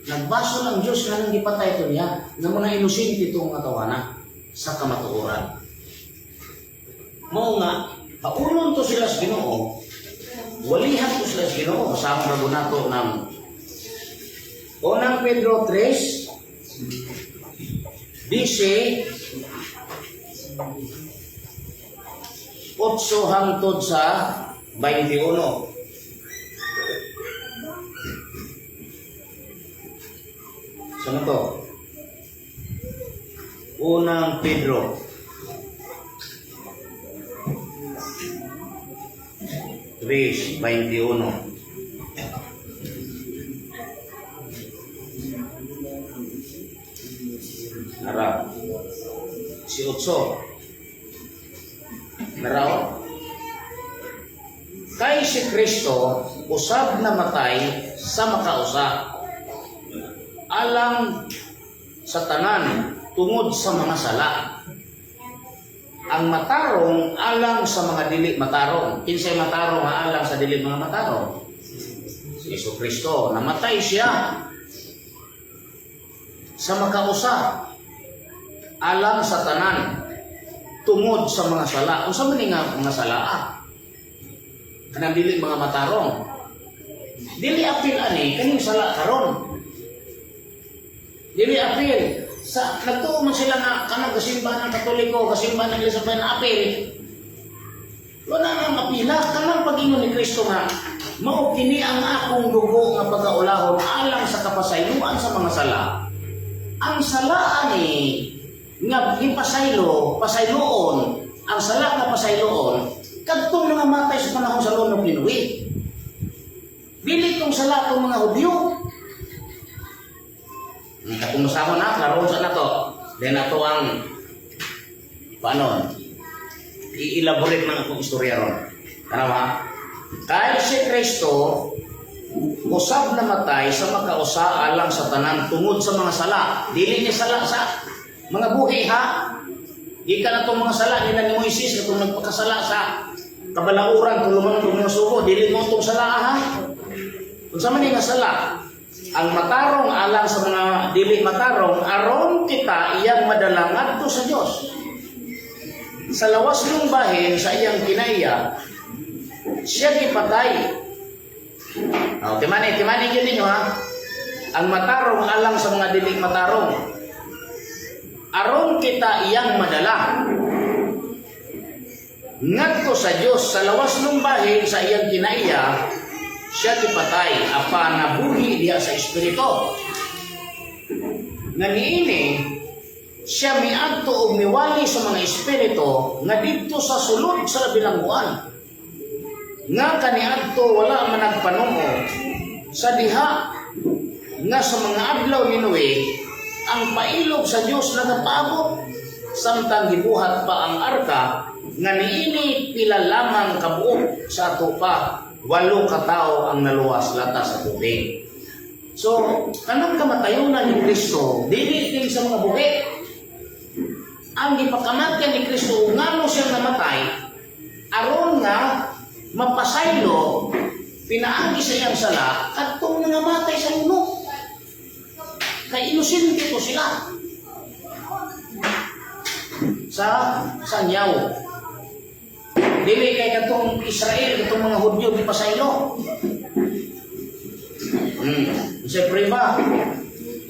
Nagbaso lang Diyos nga nang gipatay ito niya ng mga inosente itong nga tawana sa kamatuoran. Mao nga, paulon to sila sa Ginoo, walihan to sila sa Ginoo, kasama ra nato ng Unang Pedro 3, dice 8 hangtod sa 21. Saan to? Unang Pedro 3:21. Nara. Si Otso. Naraw. Kay si Kristo usab namatay sa makausa alang sa tanan tungod sa mga sala. Ang matarong alang sa mga dili matarong. Kinsay matarong nga alang sa dili mga matarong? Si Jesu Kristo. Namatay siya sa makausa alang sa tanan tungod sa mga sala. Unsa man ni nga mga sala? Ah? Kanang dili mga matarong. Dili apil ani kaning sala karon. Dili apil sa nagtuo man sila nga kanang kasimbahan ng Katoliko, kasimbahan ng Iglesia na apil. Wala nang apila kanang pag-ingon ni Kristo nga mao kini ang akong dugo nga pagaulahon alang sa kapasayloan sa mga sala. Ang sala ani nga gipasaylo, pasayloon, ang sala nga pasayloon kadtong mga matay sa panahon sa lunok ni Noe. Dili tong sala tong mga Hudyo. Katong masama na, klaroon sa nato. Then ato ang paano? I-elaborate man akong istorya ron. Tanaw ha? Kay si Kristo usab namatay sa makausa alang sa tanan tungod sa mga sala. Dili niya sala sa mga buhi ha. Gikan na itong mga sala nila ni Moises katong nagpakasala sa kabalauran tuluman ng mga suko, dili mo itong sala ha. Unsa man ni nga sala? Ang matarong alang sa mga dili matarong aron kita iyang madala ngadto sa Dios. Sa lawas ng bahin sa iyang kinaiya, siya gipatay. Oh, timani, timani gyud ninyo ha. Ang matarong alang sa mga dili matarong. Aron kita iyang madala ngadto sa Dios sa lawas ng bahin sa iyang kinaiya, siya gipatay apa nabuhi diha sa espiritu. Nga niini siya miadto og miwali sa mga espiritu nga didto sa sulod sa bilangguan nga kaniadto wala man nagpanuo sa diha nga sa mga adlaw ni Noe ang pailob sa Dios nagapaabot samtang gibuhat pa ang arka, nga niini pila lamang kabuok sa ato pa, 8 ka tawo ang naluwas lata sa tubig. So, kanang kamatayunan ni Kristo, dili kini sa mga buhi. Ang gipakamatyan ni Kristo, ngano siya namatay, aron nga Mapasaylo pinaagi sa iyang sala kadtong nangamatay sa lunok. Kay inosente to sila sa sanyaw. Dili kay katong Israel, katong mga Hudyo gipasaylo. Sa prueba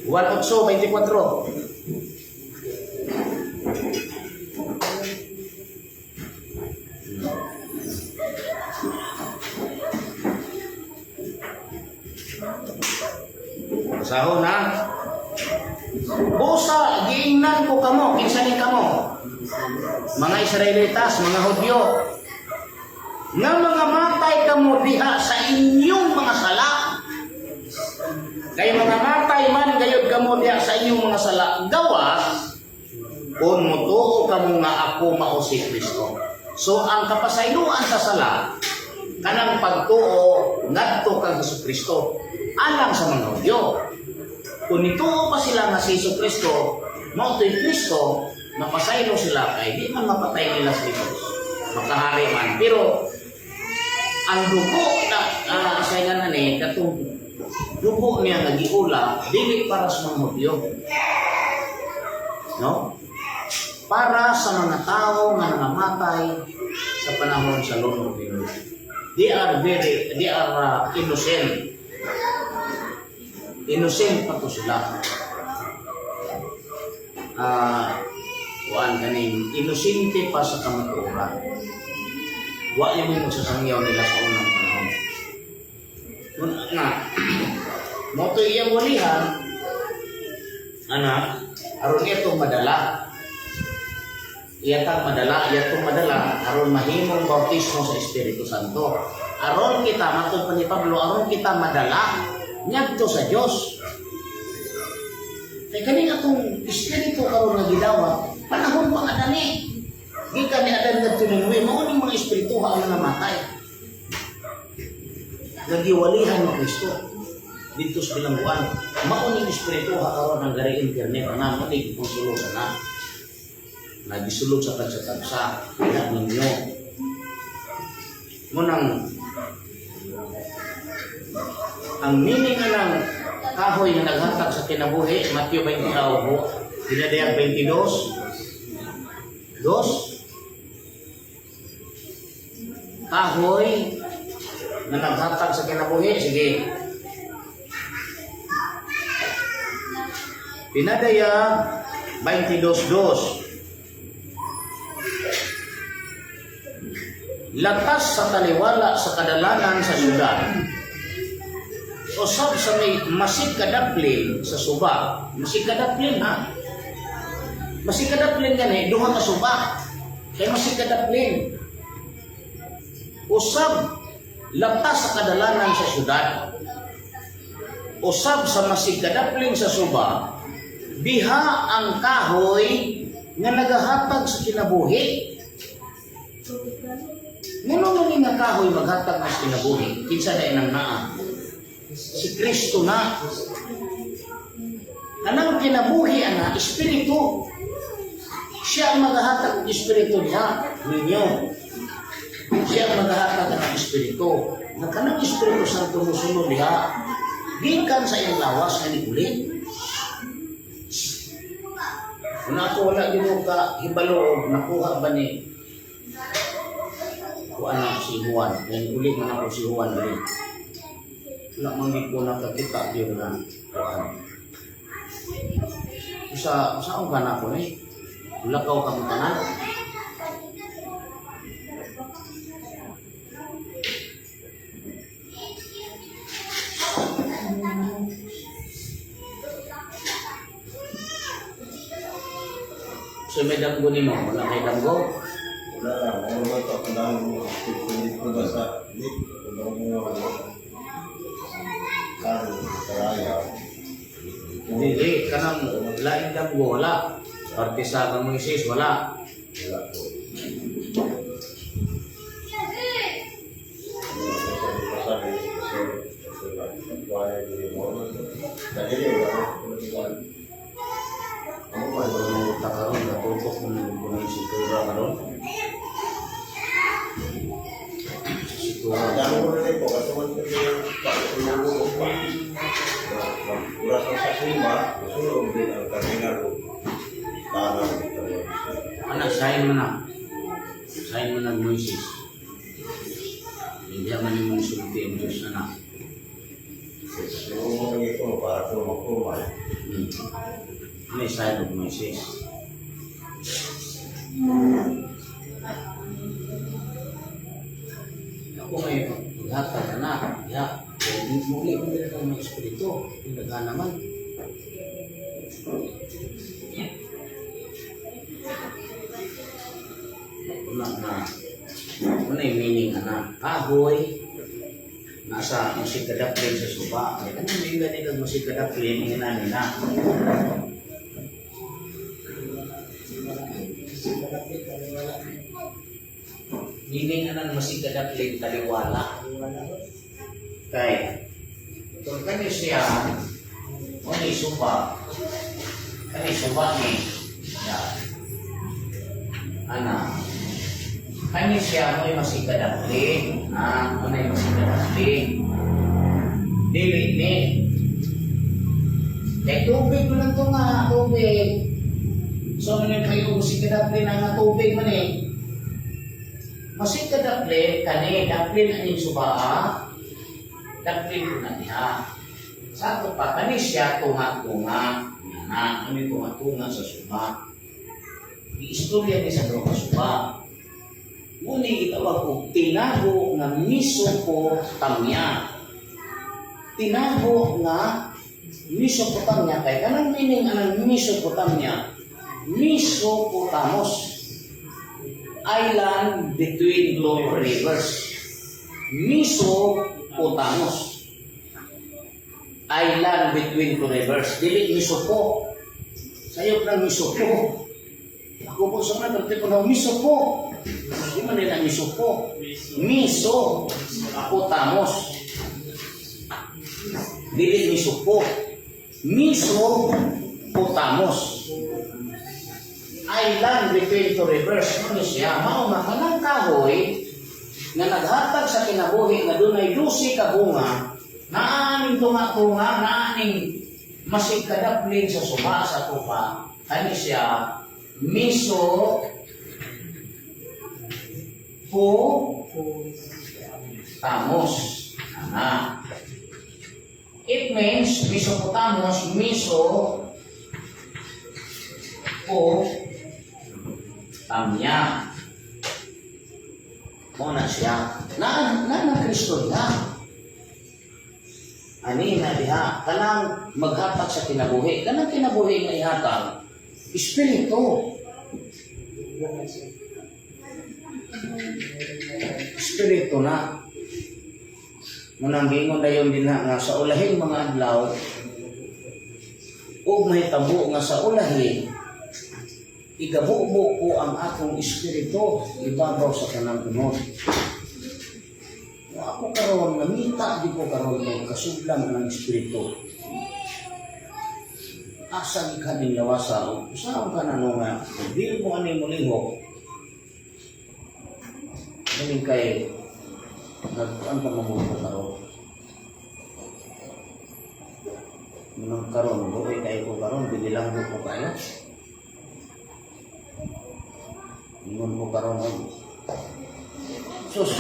1:8-24. Basahon na. Busa, giingnan ko kamo, kinsa ni kamo? Mga Israelitas, mga Hudyo, nga mga matay kamo diha sa inyong mga sala. Kay mga matay man gayud kamo diha sa inyong mga sala, gawas kung mutuo kamo nga ako mao si Kristo. So ang kapasayloan sa sala kanang pagtuo ngadto kang Hesus Kristo alang sa mga Hudyo. Kung nituo pa sila nga si Hesus Kristo, mao to'y Kristo, mapasaylo sila kay di man mapatay nila si Jesus. Makahari man. Pero ang dugo na sa nga ni katong dugo niya nga giula dili para sa mga Hudyo. No? Para sa mga tao nga nangamatay sa panahon sa lunok ni Noe. They are innocent. Innocent pa to sila. Kuan kaning inosente pa sa kamatuoran. Wa yung may magsasangyaw nila sa unang panahon. Nun nga, mao to iyang walihan, ana, aron ito madala. Iya tang madala, iya tong madala, aron mahimong bautismo sa Espiritu Santo. Aron kita, matod pa ni Pablo, aron kita madala ngadto sa Dios. Kay kaning atong espiritu karon nga gidawat, panahon pa nga dani. Gikan ni Adan ngadto ni Noe, mao ning mga espiritu ang namatay. Nagiwalihan ni Kristo dito sa bilangguan. Mao ning espiritu karon ang gari internet ana mo ni sulod na. Nagisulod sa tagsa-tagsa diha ninyo. Munang ang meaning nga ng kahoy nga naghatag sa kinabuhi, Mateo 20, Pinadayag 22, dos, kahoy na naghatag sa kinabuhi, sige. Pinadayag 22.2. Latas sa taliwala sa kadalanan sa syudad. Usab sa may masig kadaplin sa suba. Masig kadaplin ha. Masig kadaplin gani duha ka suba. Kay masig kadaplin. Usab latas sa kadalanan sa syudad. Usab sa masig kadaplin sa suba. Diha ang kahoy nga nagahatag sa kinabuhi. Ngano man nga kahoy maghatag sa kinabuhi? Kinsa na inang naa? Si Kristo na. Anang kinabuhi ana espiritu. Siya ang maghahatag og espiritu niya ninyo. Siya ang maghahatag ng espiritu. Nga kanang Espiritu Santo mosunod diha. Gikan sa iyang lawas nga nikulit. Kung ako wala gyud ka hibalo og nakuha ba ni kuan na si Juan. Yan uli man ako si Juan diri. Wala man gid ko nakakita gyud na kuan. Sa saan ka na ako ni? Lakaw ka mo tanan. So may damgo nimo, wala kay damgo. Wala lang, wala naman ito. Kailangan mo, hindi ko ba sa, hindi, kailangan mo karo, karaya. Dili kanang laing damgo wala. Parte sa kang Moises wala. Wala po. Ano pa yung takaron natutok mo ng bunang situra karon? Sa Uma, sulog din ang terminal o tanang gitawag. Anak, sign mo na. Sign mo na, Moises. Hindi man yung sulti ang Diyos na na. Siguro mo kang ito para kurma-kurma. Ano yung sign of Moises? Ako ngayon, maghatag na na. Ya, muli ko nila ng mga espiritu. Pinagha naman. Una na. Una yung meaning na kahoy, nasa masigadaplin sa suba. Ay, ano may ganito masigadaplin, ina nila. Meaning anang masigadaplin taliwala. Kay, kung kani siya, o ni suba, kani suba ni, ya, ana, kani siya mo'y masigadaplin, ah, mo na'y masigadaplin. Dili ni. Kay tubig mo lang to nga, tubig. So, ano yung kayo, masigadaplin ang tubig man eh. Masigadaplin, kani, daplin aning subaa, daplin ko na niya. Sa ato pa, kani siya tunga-tunga. Na, ano yung tunga-tunga sa suba. Giistorya ni sa duha ka suba. Ngunit itawag ko, tinago nga Mesopotamia. Tinago nga Mesopotamia. Kay kanang meaning anang Mesopotamia? Mesopotamos. Island between two rivers. Mesopotamos. Island between two rivers. Dili Mesopo. Sayop ng Mesopo. Ako po sa mga tipo ng Mesopo. Di man nila Mesopo. Mesopotamos. Dili Mesopo. Mesopotamos. Island between two rivers. Ano siya? Mao nga kanang kahoy nga naghatag sa kinabuhi nga dunay 12 ka bunga, naaning tunga-tunga, naaning masigkadaplin sa suba sa tupa, kani siya miso po tamos. Ana. It means Mesopotamos, miso po tamya. Mo na siya. Na na na Kristo diha. Ani na diha kanang maghatag sa kinabuhi. Kanang kinabuhi nga ihatag espiritu. Espiritu na. Munang giingon dayon din na nga sa ulahing mga adlaw ug mahitabo nga sa ulahi igabubo ko ang akong espiritu ibabaw sa kanang unod. Kung ako karon nangita di ko karon ng kasublan ng espiritu. Asa gi ka ning lawasa o usaon ka na no nga kung dili mo ani mo lihok galing kay nagkuan pa mamuto karon. Munang karon, buhay kayo ko karon, binilang ko kayo. Ingon ko karon og sus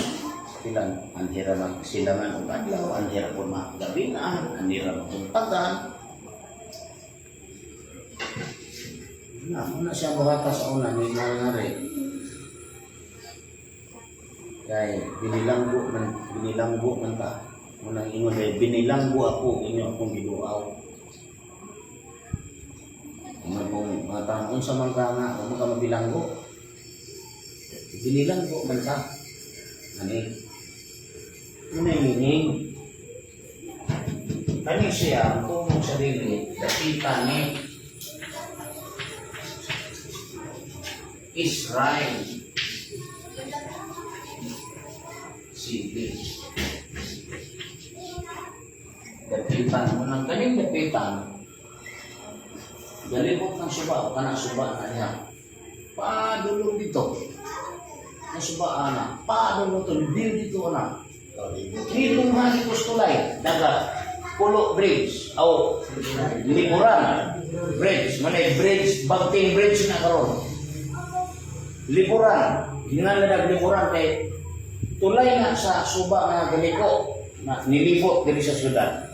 silang anhira mag silangan og adlaw, anhira po magabinan, anhira maguntagan. Na, una siya buhata sa una ni Mangare. Kay binilanggo man ta. Unang ingon ay binilanggo ako inyo akong giduaw. Mga kung mga taon sa man ka nga, huwag mo ka mabilanggo. Binilanggo man ka. Ani? Ano yung meaning? Kani siya, ang tumong sarili, dapita ni Israel City. Dapitan mo ng kaning dapitan, galibot ng suba, o kanang suba na niya. Padulong dito. Ang suba ana, padulong to, libiw dito ana. Hilong hani tulay, dagat. Pulo Bridge o Liburan Bridge. Manay bridge, Bagting Bridge na karon. Liburan, gingalan Liburan kay tulay na sa suba nga galiko na nilibot diri sa syudad.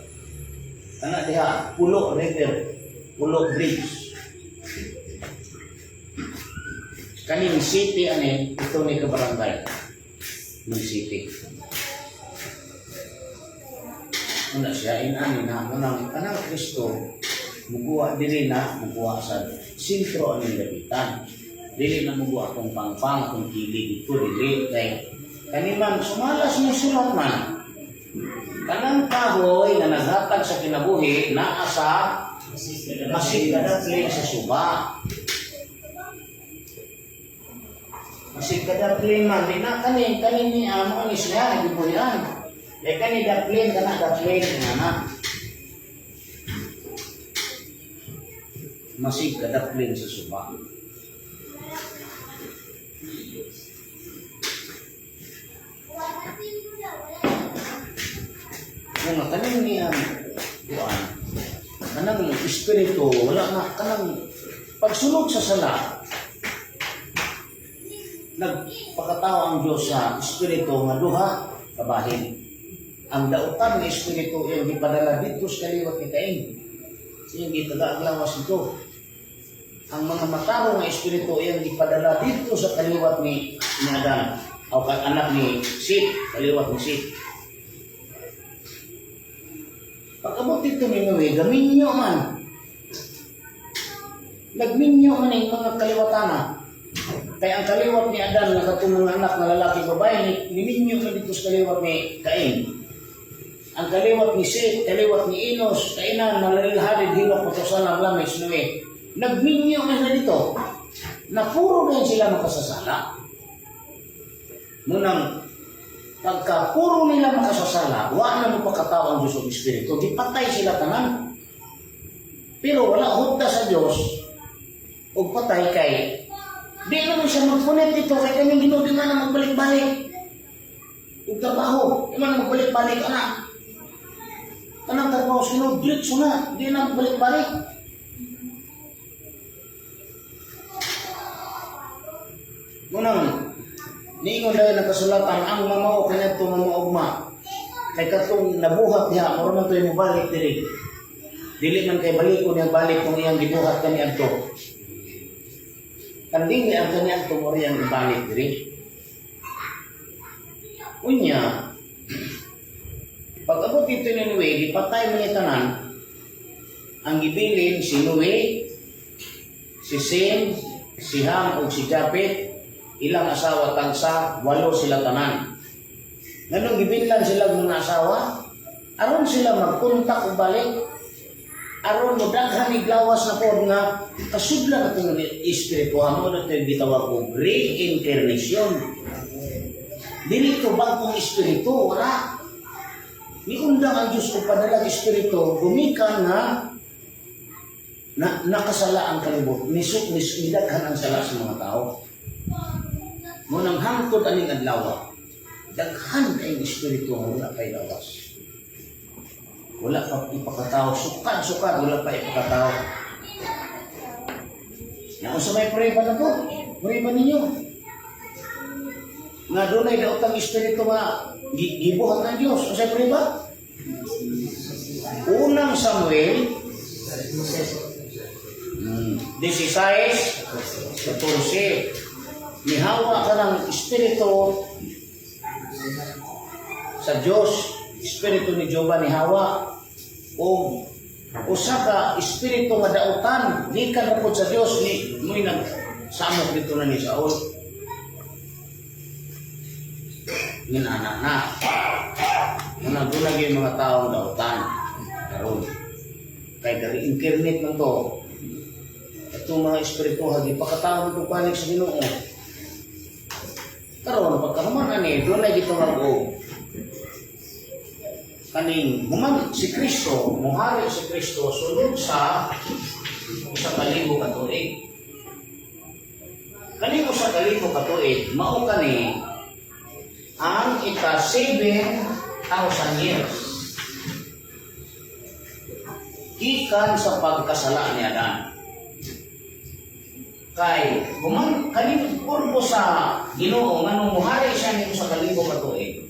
Ana diha Pulo River, Pulo Bridge. Kaning city ani ito ni kabarangay ng city. Una siya inani na munang kanang Kristo muguwa dili na muguwa sa sentro aning lapitan. Dili na muguwa akong pangpang akong kili dito dili kay kani man sumalas mo sulat man. Kanang kahoy nga naghatag sa kinabuhi naa sa masigkadaplin sa suba. Masigkadaplin man di na kani kani ni amo ni siya gibuhian. Kay kani daplin kana daplin nga na. Masigkadaplin sa suba. Nga kaning ni ang kuan kanang espiritu wala na kanang pagsunod sa sala, nagpakatao ang Diyos sa espiritu nga duha kabahin. Ang dautan ng espiritu iyang gipadala dito sa kaliwat ni Cain, iyang gitaga ang lawas nito. Ang mga matarong nga espiritu iyang gipadala dito sa kaliwat ni Adam o anak ni Seth, kaliwat ni Seth. Pag-abot dito ni Noe, gaminyo man. Nagminyo man ang mga kaliwatana. Kaya ang kaliwat ni Adam na katong mga anak na lalaki babae, niminyo man dito sa kaliwat ni Cain. Ang kaliwat ni Seth, kaliwat ni Enos, Cainan, Malalharid, Hinok, Matusalam, Lames, Noe. Nagminyo man na dito. Na puro din sila makasasala. Munang pagka puro nila makasasala, wa na mo pakatao ang Diyos o Espiritu, gipatay sila tanan. Pero wala hugta sa Diyos og patay kay di naman siya magpunit dito kay kami Ginoo di man na magbalik-balik. Ug trabaho, di man na magbalik-balik ana. Kanang trabaho sa Ginoo diretso na, di na magbalik-balik. Munang niingon dahil ang kasulatan ang mamao kaniadto mamaugma kay katong nabuhat diha mura man to'y mobalik diri. Dili man kay baliko niya balik kung iyang gibuhat kaniadto. Kanding ang kaniadto mo riyang ibalik diri. Unya, pag abot dito ni Noe, gipatay man ni tanan. Ang gibilin si Noe, si Sem, si Ham ug si Japet, ilang asawa tagsa, 8 sila tanan. Nganong gibillan sila mga asawa? Aron sila magkontak og balik. Aron mo daghan ni gawas na pod nga kasudlan atong espirituhan mo na ito gitawag og reincarnation. Dili to bagong espiritu, wala. Niundang ang Diyos og padala espiritu gumikan nga na nakasala ang kalibot, nisuk nisdaghan ang sala sa mga tao. Munang hangtod aning adlaw, daghan kayong espiritu nga wala pa'y lawas. Wala pa ipakatao, sukad-sukad, wala pa ipakatao. Naunsa may prueba na po? Prueba ninyo. Nga dunay daotang espiritu nga gibuhat ng Diyos. Unsa prueba? Unang Samuel 16:14. Nihawa ka ng espiritu sa Diyos, espiritu ni Jehova nihawa o usa ka espiritu nga dautan gikan ra pud sa Dios ni mo'y nagsamok dito na ni Saul. Ginana na. Muna doon yung mga taong dautan karon. Kay reincarnate man to. Itong mga espiritu hagi pakatawag ko balik sa Ginoo. Karon pagkahuman ani doon na gitawag og kaning human si Kristo, muhari si Kristo sulod sa 1,000 ka tuig. Kaning 1,000 ka tuig, mao kani ang ika 7,000 years. Gikan sa pagkasala ni Adan. Kay kuman kaning purpose sa Ginoo nganong muhari siya nito sa kalibo ka tuig.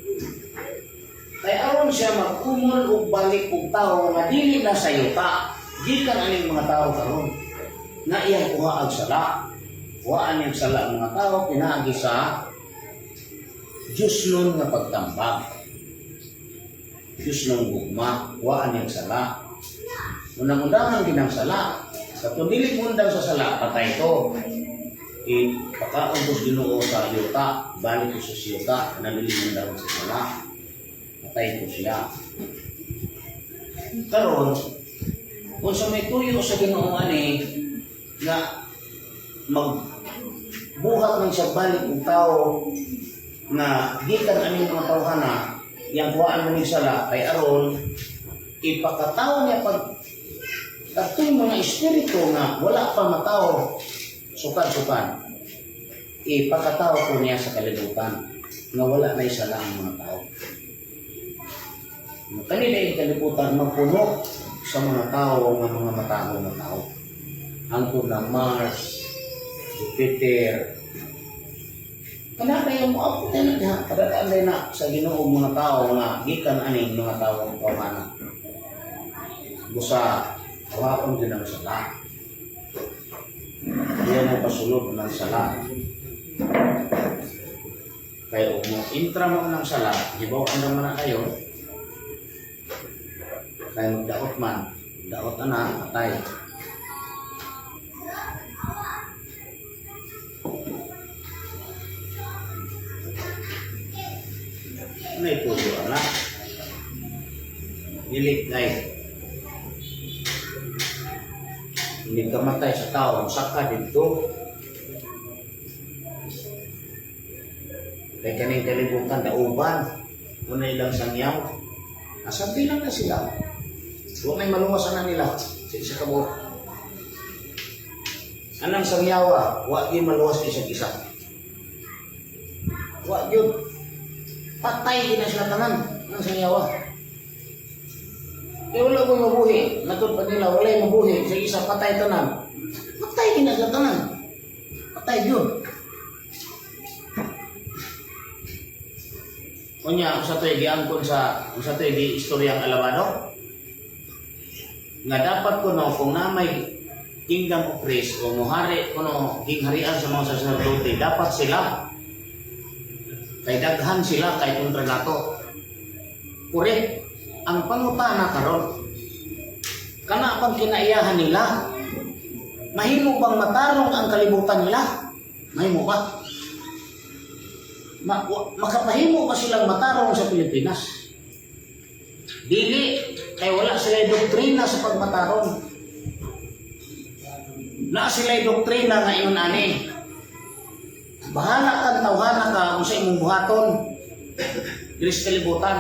Kay aron siya mag-umol og balik og tawo nga dili na sa yuta. Gikan aning mga tao karon na iyang kuha ang sala. Kuhaan niyang sala ang mga tao pinaagi sa Diyos nun nga pagtambag. Diyos nun gugma, kuhaan niyang sala. Unang-undangan ginang sala. Sa dili mundang sa sala, patay to. Ipakaon ko sa Ginoo sa yuta, balik ko sa yuta, na dili mundang sa sala. Patay ko siya. Karon, kung sa may tuyo sa Ginoo ani nga magbuhat man siya balik og tao nga gikan aning mga tawhana, yang kuhaan man ni sala kay aron ipakatawo niya pag katong mga espiritu nga wala pa matawo sukan-sukan, ipakatawo ko niya sa kalibutan nga wala na sala ang mga tao. Nga kanila yung kalibutan mapuno sa mga tao nga mga matawo nga tao. Hangtod ng Mars, Jupiter. Kana kayo mo ako na diha kadaan na sa Ginoo mga tao nga gikan aning mga tao ang tawhana. Busa hawaon din ang sala. Diyan mo pasulod ng sala. Kaya ug mo intra mo ng sala, hibaw ang naman na kayo. Kaya magdaot man, daot ana, patay. Ano itulo, anak? Dili, guys. Hindi ka matay sa tao, saka dito. Kay kaning kalibutan, dauban. Una ilang sangyaw. Asa bilang na sila. Huwag may maluwasan na nila sa isa ka buok. Anang sangyawa, wa gyud maluwas sa isang isa. Wa gyud. Patay gyud na sila tanan ng sangyawa. Kaya wala ko'y mabuhi. Natod pa nila, wala'y mabuhi. Sa isa, patay tanan. Patay gyud na sila tanan. Patay gyud. Unya, usa to'y giangkon sa, usa to'y gi istoryang alabado. Nga dapat kuno kung namay Kingdom of Christ o muhari kuno gingharian sa mga saserdote, dapat sila kay daghan sila kay kontra nato. Correct. Ang pangutana karon, kana pang kinaiyahan nila, mahimo bang matarong ang kalibutan nila? Mahimo ba? Makapahimo ba silang matarong sa Pilipinas? Dili, kay wala sila doktrina sa pagmatarong. Na sila doktrina nga ingon ani. Bahala kang tawhana ka kung sa imong buhaton diri sa kalibutan.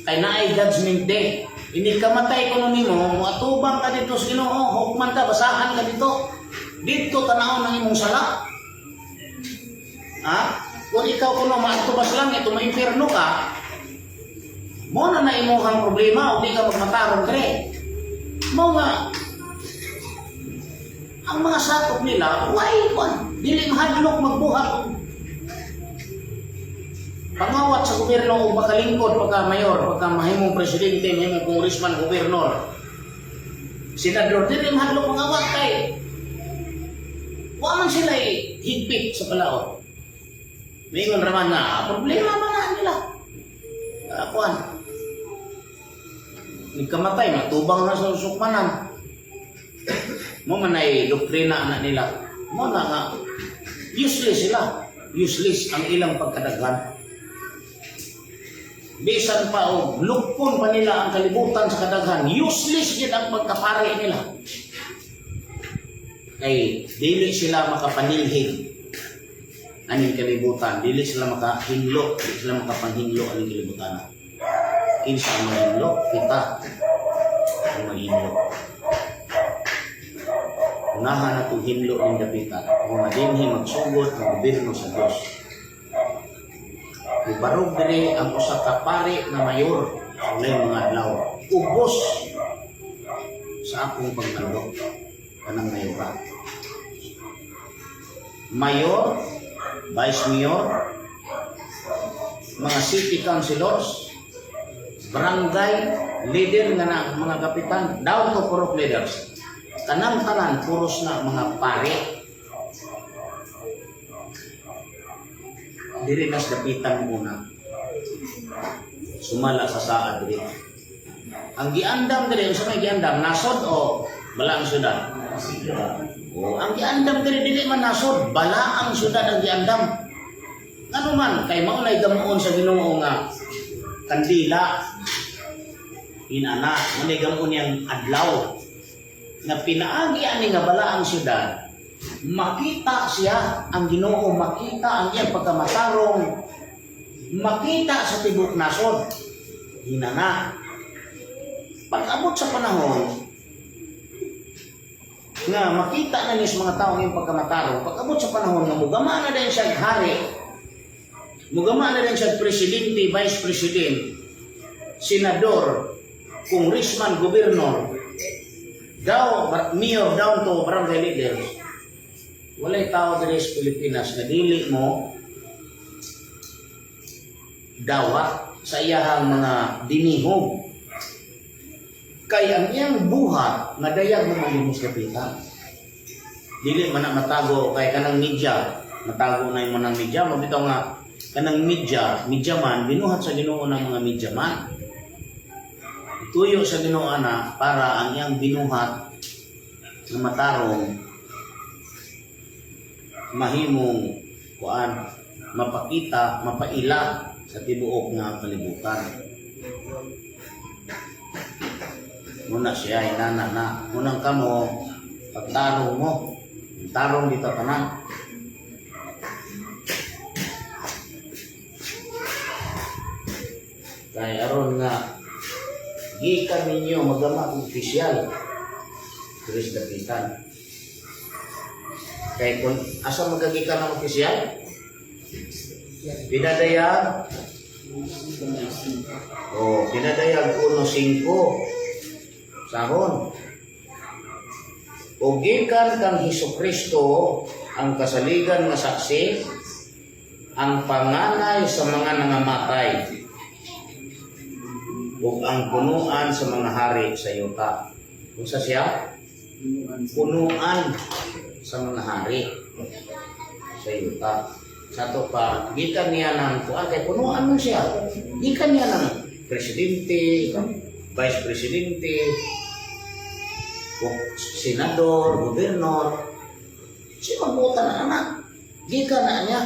Kay naay judgment day. Hindi ka matay kuno nimo, moatubang ka dito sa Ginoo, hukman ka, basahan ka dito. Dito tanawon ang imong sala. Ha? Kung ikaw kuno maatubas lang ito, maimpierno ka, mo na na imong problema o di ka magmatarong dre. Mo nga ang mga sakop nila, why kwan? Dili mahadlok magbuhat og pangawat sa gobyerno o makalingkod pagka mayor, pagka mahimong presidente, mahimong congressman, gobernador. Senador, dili mahadlok mangawat kay wa man sila higpit sa palaot. Mingon raman nga, problema man na nila. Kuan. Nagkamatay, matubang na sa sukmanan. Mo man ay doktrina na nila. Mo na nga, useless sila. Useless ang ilang pagkadaghan. Bisan pa o lupon pa nila ang kalibutan sa kadaghan, useless gid ang pagkapari nila. Kay dili sila makapanilhig aning kalibutan, dili sila makahinlo, dili sila makapanghinlo aning kalibutan. Kinsa ang mahinlo? Kita ang mahinlo. Unahan na itong hinlo ng dapitan kung madinhi magsugod ang gobyerno sa Diyos. Ibarog diri ang usa ka pari nga mayor sa ulang mga adlaw. Ubos Sa akong pagmando, kanang mayor. Mayor, vice mayor, mga city councilors, barangay leader nga na mga kapitan, down to purok leaders. Tanang tanan puros na mga pare. Diri nas dapitan muna. Sumala sa saad diri. Ang giandam diri, unsa may giandam? Nasod o balaang syudad? O, ang giandam diri dili man nasod, balaang syudad ang giandam. Ano man kay mao nay gamuon sa Ginoo nga kandila, inana mo nay gamuon niyang adlaw nga pinaagi ani nga balaang syudad, makita siya ang Ginoo, makita ang iyang pagkamatarong, makita sa tibuok nasod, hinana. Pag-abot sa panahon nga makita na ni sa mga tao ang iyang pagkamatarong, pag-abot sa panahon nga mugama na din siya hari, mugama na din siya presidente, vice president, senador, congressman, gobernador, daw, mayor, down to barangay leaders, walay tao diri sa Pilipinas na dili mo dawat sa iyahang mga dinihog. Kay ang iyang buhat nga dayag mo mga dapitan. Dili man na matago kay kanang media, matago na imo ng media, mabitaw nga kanang media, media man binuhat sa Ginoo ng mga media man. Tuyo sa Ginoo ana para ang iyang binuhat nga matarong mahimong kuan, mapakita, mapaila sa tibuok nga kalibutan. Muna siya inana na munang kamo pagtarong mo, tarong dito tanan. Kay aron nga gikan ninyo magama og opisyal diri sa dapitan. Kay kung asa magagikan ang opisyal? Pinadayag. Oh, pinadayag 1.5 sahon. O gikan kang Hesus Kristo ang kasaligan nga saksi, ang panganay sa mga nangamatay ug ang punuan sa mga hari sa yuta. Unsa siya? Punuan sa mga hari sa yuta. Sa ato pa, gikan niya ng kuan kay punuan man siya. Gikan niya ng presidente, vice presidente, o senador, gobernador. Siya magbuta na anak. Gikan na niya.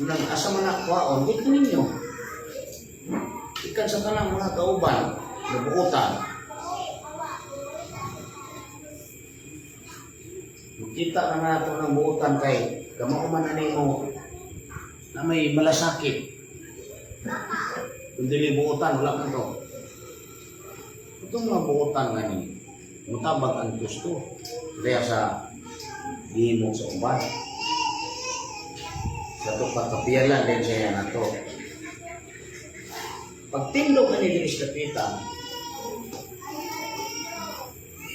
Nang asa man na kuwaon, gikan ninyo. Gikan sa tanang mga kauban, nabuotan. Makita na nato ng buotan kay kamao man na nimo na may malasakit. Kung dili buotan, wala man to. Itong mga buotan nga ni, mutabag ang gusto. Kaya sa gihimo sa uban. Sa ito pagkapiyalan din siya na to. Pagtindog na ni diri sa dapitan,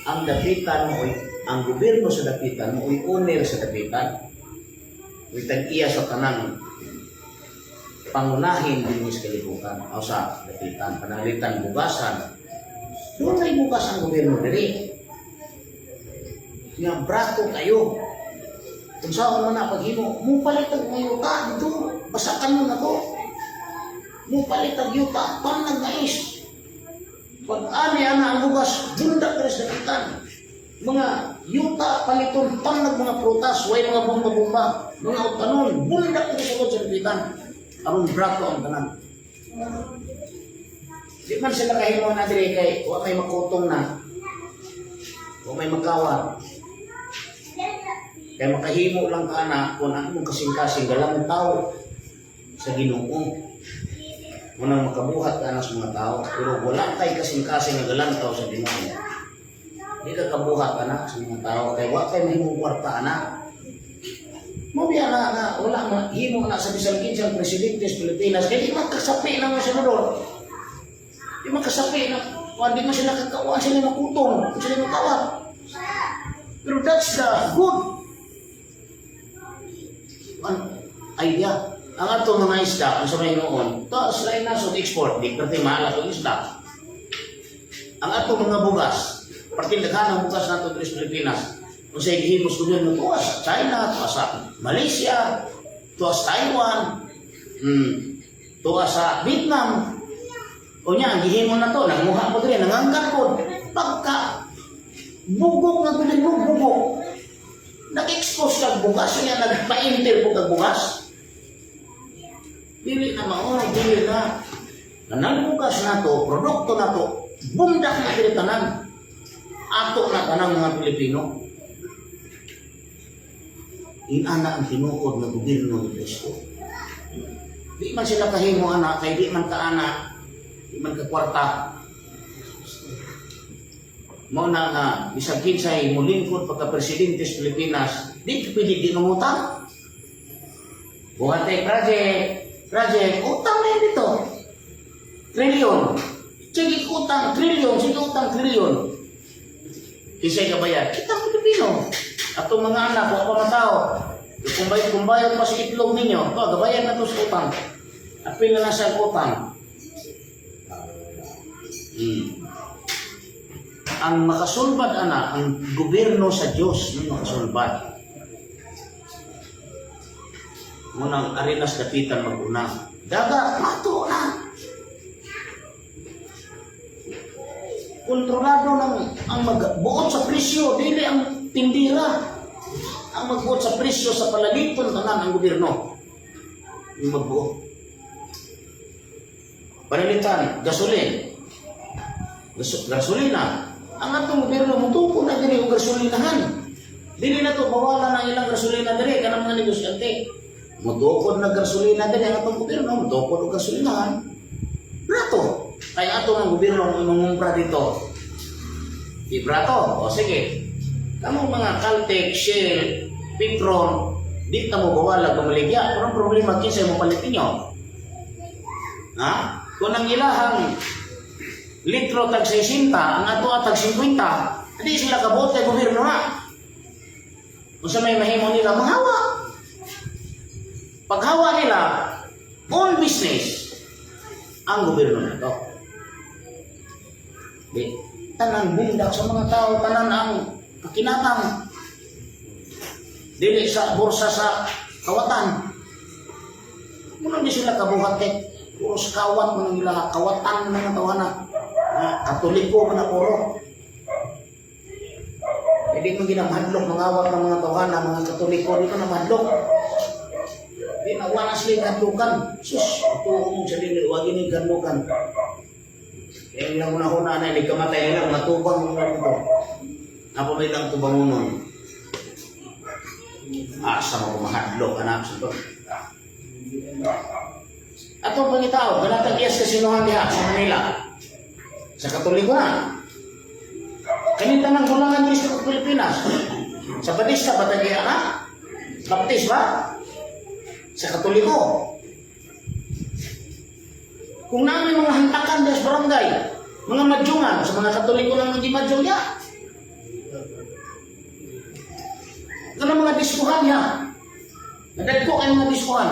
ang dapitan mo, ang gobyerno sa dapitan mo, owner sa dapitan. Uy tag-iya sa tanang pangunahin din sa kalibutan o sa dapitan, pananglitan bugasan. Doon ay bugas ang gobyerno diri. Nga brato kayo. Kung saan man na paghimo, mo palit ang mga yuta dito, basakan mo na to. Mo palit ang yuta, panag mais. Pag ani ana ang bugas, bundak diri sa dapitan. Mga yuta paliton panag mga prutas, way mga bomba-bomba, mga utanon, bundak diri sa sa dapitan. Aron brato ang tanan. Di man sila kahimo na diri kay wa may makutong na. Wa may makawat. Kay makahimo lang ka na kung ang imong kasing-kasing galang tao sa Ginoo. Munang makabuhat ka na sa mga tao, pero wala kay kasing-kasing nga galang tao sa Ginoo. Di ka kabuhat ana sa mga tao kay wa kay mahimong kwarta ana. Mo biya na nga wala mahimo na sa bisan kinsang presidente sa Pilipinas kay di makasapi ng mga senador. Di makasapi ng Kung di man sila kakawa, sila makutong, sila makawat. Pero that's the good idea. Ang ato mga isda, kung sa may noon, taas lain na sa export, di perti mahal atong isda. Ang ato mga bugas, perti daghan ang bugas nato diri sa Pilipinas. Kung sa gihimos gobyerno, tuwa sa China, tuwa sa Malaysia, tuwa sa Taiwan, tuwa sa Vietnam. O niya, ang gihimo na to, nanguha po diri, nangangkat po. Pagka bugok nga gud mo, bugok. Nag-expose kag bugas, niya nagpa-enter po kag bugas. Dili na mao, dili na. Kanang bugas na to, produkto na to, bundak na dili tanan. Ato na tanang mga Pilipino. Inana ang tinuod nga gobyerno ni Kristo. Di man sila kahimo ana, kay di man kaana, di man ka kwarta. Mao na nga bisag kinsay molingkod pagka presidente sa Pilipinas, di ka pwede di mangutang. Buhat ay project, project, utang na yun dito. Trilyon. Sige utang, trilyon, sige utang, trilyon. Kinsay kabayad? Kita Pilipino. Atong mga anak, kung pa matao, kung bayad pa sa itlog ninyo, to, gabayad na to sa utang. Apil na lang sa utang. Ang makasulbad ana, ang gobyerno sa Diyos ng makasulbad. Munang arinas dapitan maguna. Daga, mato na. Kontrolado ng ang magbuot sa presyo, dili ang tindira. Ang magbuot sa presyo sa palaliton tanan ang gobyerno. Yung magbuot. Panalitan, gasolin. Gasolina. Ang atong gobyerno mutuko na diri og gasolinahan. Dili na to bawalan ang ilang gasolina diri kanang mga negosyante. Mutukod na gasolina diri ang atong gobyerno, mutukod og gasolinahan. Brato. Kay ato ang gobyerno ang mangumpra dito. Di brato. O sige. Kamo mga Caltex, Shell, Petron, di ta mo bawala bumaligya. Pero ang problema kinsa mo palit ninyo? Ha? Kung ang ilahang litro tag 60, ang ato tag 50, di sila kabuot kay gobyerno na. Kung sa may mahimo nila, manghawa. Paghawa nila, own business, ang gobyerno na to. Di, tanan bundak sa mga tao, tanan ang kakinatang. Dili sa bursa sa kawatan. Muna di sila kabuhat eh. Puros kawat mo nila, kawatan ng mga tawana. Na, Katoliko man na puro. Hindi mo ginamahadlok, mga awat ng mga tawana, mga Katoliko, di ko na mahadlok. Di na wala sila yung kadlukan. Sus, ito mo sa dili, wag ini kadlukan. Kaya ilang una-una na, hindi kamatay nila, mga tubang mga ito. Napa may lang tubang unon. Asa mo mahadlok, anak sa to. Atong pangitao, ganatag iyas kasinuhan diha sa Manila. Sa Katoliko na. Kanita ng gulangan diri sa Pilipinas. Sa Batista ba tagiya na? Baptist ba? Sa Katoliko. Kung namin mga hantakan diha sa barangay, mga madyungan, sa mga Katoliko lang ang gimadyong niya. Kanang mga diskuhan niya. Nadagko kay mga diskuhan.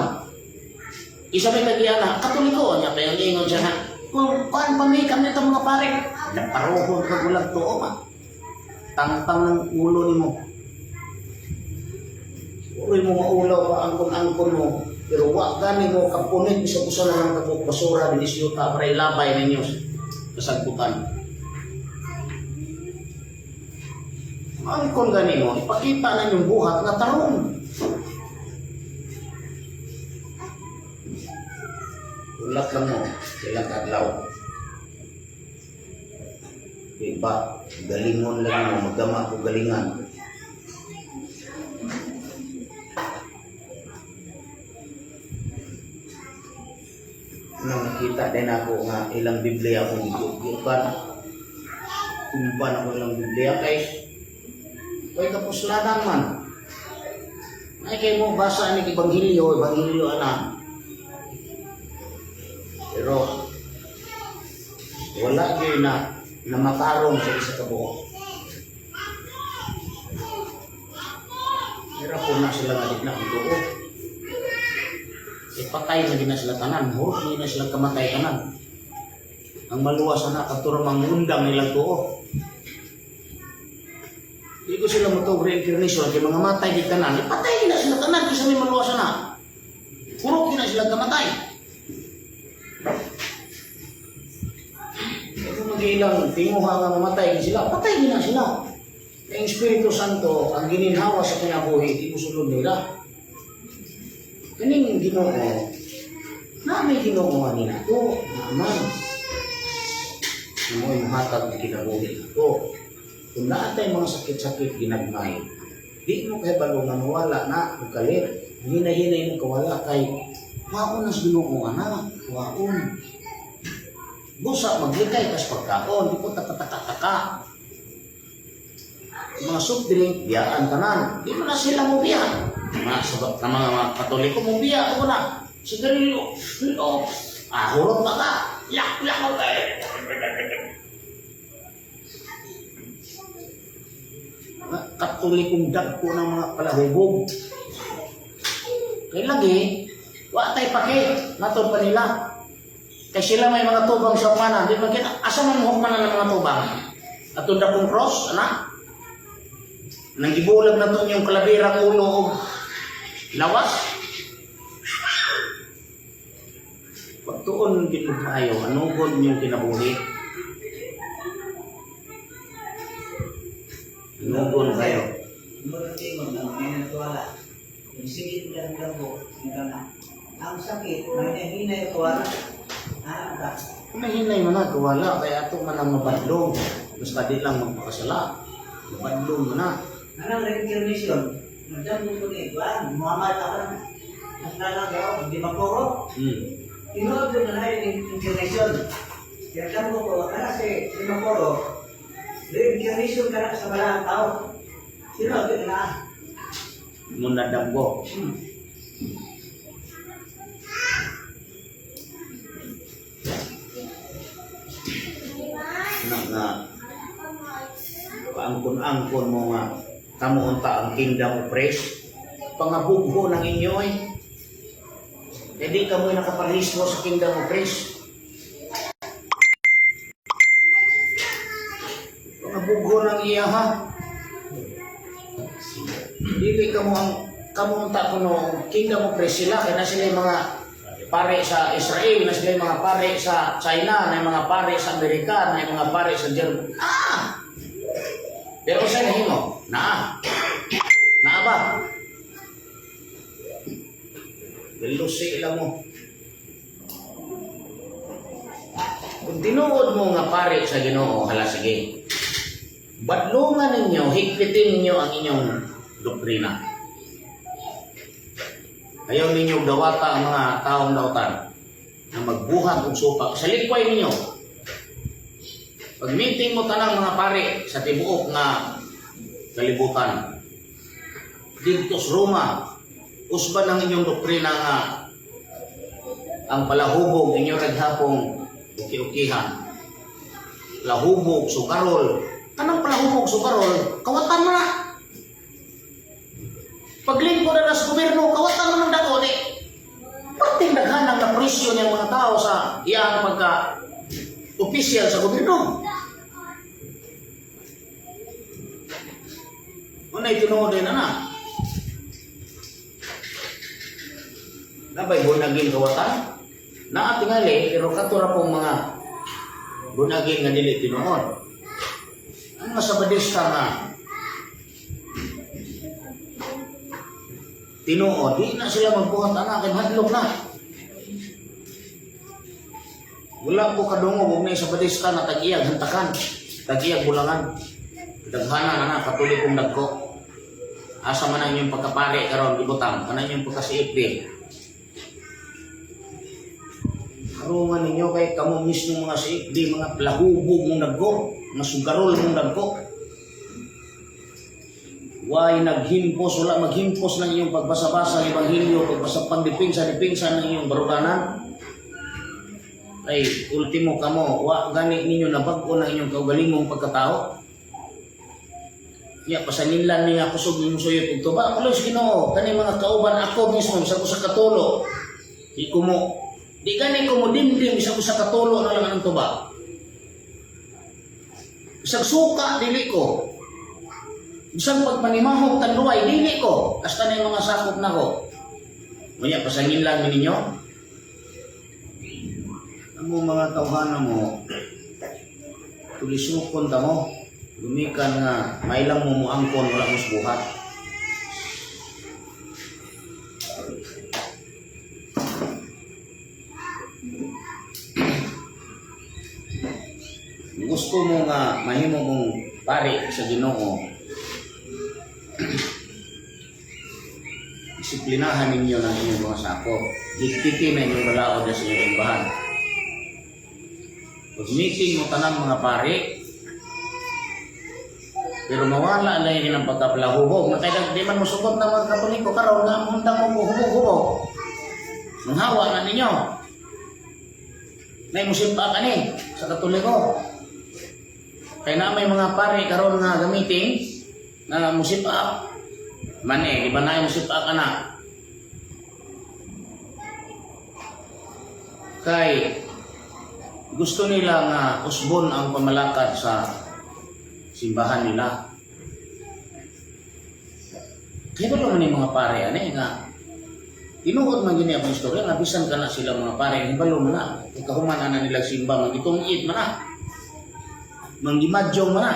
Isa may tagiya na, Katoliko, niya kayo ingon siya na, kung kuan pa may kami itong mga pare, naparuhon ka gulag to, ma. Tangtang ng ulo nimo. Uy mo maulaw pa angkon-angkon mo, pero wa gani mo kapunit bisag usa na lang kabuk basura dinhi sa yuta para ilabay ninyo sa kasagbutan. Angkon gani mo, ipakita na inyong buhat nga tarong. Ulat lang mo, ilang kadlaw. Iba, galingon lagi mo, magama ko galingan. Nang nakita din ako nga ilang Biblia akong giukan. Kumpan ako ilang Biblia kay kay kapuslanan man. Ay kay mo basa ni Ebanghelyo, Ebanghelyo ana. Pero wala gyud na Na matarong sa isa ka buok. Pero po na sila nga di na ang tuo. E patay na gina sila tanan, hurot na sila kamatay tanan. Ang maluwas na kadto ra mangundang nilang tuo. Di ko sila mo reincarnation kay mga matay di tanan. E patay na sila tanan kaysa may maluwas na. Hurot na sila kamatay. E kung mag-ilang tinguha nga mamatay din sila, patay din na sila. Ang Espiritu Santo, ang gininhawa sa kinabuhi, di musunod nila. Kaning Ginoo, na may Ginoo nga nila to, naaman. Na mo'y muhatag ng kinabuhi nato. Kung naa tay mga sakit-sakit ginagmay, di mo kay balo nga mawala na, kalit. Hinay-hinay mo kawala kay waon na sa Ginoo nga na, waon. Busa maglikay kas pagkaon, di ko takataka-taka. Mga soft drink, biyaan tanan. Di mo na sila mo biya. Mga, sa mga Katoliko mo biya ako na. Sigarilyo, lo, ah, hurot pa ka. Yak, yak, okay. Mga Katolikong dagko ng mga palahubog. Kay lagi, wa tay pake, natod pa nila. Kay sila may mga tubang sa hukmanan. Di man kita, asa man mo hukmanan ng mga tubang? Atong dakong cross, ana? Nang gibulag na to yung kalabirang ulo og lawas. Pagtuon gid mo kaayo, anugod yung kinabuhi. Anugon kayo. Mura tingon nga may nagtuwala. Kung sige mo lang ko, ang sakit, may nahinay tuwala. Ano ka? Mahinay mo na, kawala, kaya ato man ang mabadlong. Basta di lang magpakasala. Mabadlong mo na. Anong reincarnation? Nagdam ko ni Juan, Muhammad ako na. Naglalang ako, hindi mapuro. Tinuod ko na yung reincarnation. Kaya dam ko ko, kana si Mapuro, reincarnation ka na sa balang tao. Tinuod ko na. Muna damgo. Na nga paangkon-angkon mo nga kamo unta ang kingdom of praise, pangabugho ng inyo eh. Hindi ka mo nakaparhismo sa kingdom of praise. Pangabugho ng iya ha. Dili ka mo ang kamo unta kuno kingdom of praise sila kay na sila yung mga pare sa Israel, na sila yung mga pare sa China, na yung mga pare sa Amerika, na yung mga pare sa Germany. Ah! Pero sa nahimo? Naa. Naa ba? Lusi lang mo. Kung tinuod mo nga pare sa Ginoo, hala sige. Badlungan ninyo, higpitin ninyo ang inyong doktrina. Ayaw ninyo dawata ang mga taong dautan na magbuhat og supak sa likway ninyo. Pag meeting mo tanang mga pare sa tibuok nga kalibutan, didto sa Roma, usban ang inyong doktrina nga ang palahubog inyo raghapong uki-ukihan. Lahubog, sukarol. Kanang palahubog, sukarol, kawatan mo na. Paglingkod na sa gobyerno, kawatan mo ng dako. Di, perting daghan ang napresyo niyang mga tao sa iyang pagka opisyal sa gobyerno. Unay tinuod din na. Nabay bunagin kawatan? Naa tingali, pero katura pong mga bunagin nga dili tinuod. Ang mga Sabadista nga tinuod, di na sila magbuhat ana kay mahadlok na. Wala ko kadungog og nay Sabadista na tag-iyag hantakan, tag-iyag bulangan. Daghanan ana katulikong dagko. Asa man ang inyong pagkapare karon gibutang, kanang inyong pagka-CFD. Karungan ninyo kay kamo mismo mga CFD, mga plahubog mong dagko, mga sugarol mong dagko. Why naghimpos, wala maghimpos ng inyong pagbasa-basa ng Ebanghelyo, pagbasa pangdipinsa-dipinsa ng inyong baruganan. Ay, ultimo kamo, wa gani ninyo na bag-o na inyong kaugalingong pagkatao. Nya pasaninlan ni nga kusog nimong suyot ug tuba. Kulos Ginoo, kani mga kauban ako mismo sa usa ka tulo. Di ko mo di gani ko mo dimdim sa usa ka tulo na lang ang tuba. Bisag suka dili ko. Bisag pagpanimahog tanduay dili ko. Hasta na yung mga sakop nako. Unya pasanginlan mi ninyo. Amo mga tawhana mo, tulisukon ta mo, lumikan nga mailang mo muangkon wala mo buhat. Gusto mo nga mahimo mong pari sa Ginoo, disiplinahan ninyo ng inyong mga sakop. Higpitin na inyong balaod sa inyong simbahan. Pag meeting mo tanang mga pari, pero mawala na yun ang pagkapalahubog. Na kaya di man musugot ng mga Katoliko karon nga ang undang mo hubog-hubog. Manghawa na ninyo. Nay musimba ka ni sa Katoliko. Kaya na may mga pari karon nga gamitin na musimba man eh, di ba na musimba ka na? Kay gusto nila nga usbon ang pamalakad sa simbahan nila. Kaya ba man yung mga pare ani nga tinuod man gini akong istorya nga bisan ka na sila mga pare hibalo man na kahuman ana nila simba mangitungit man na, manggimadyong man na.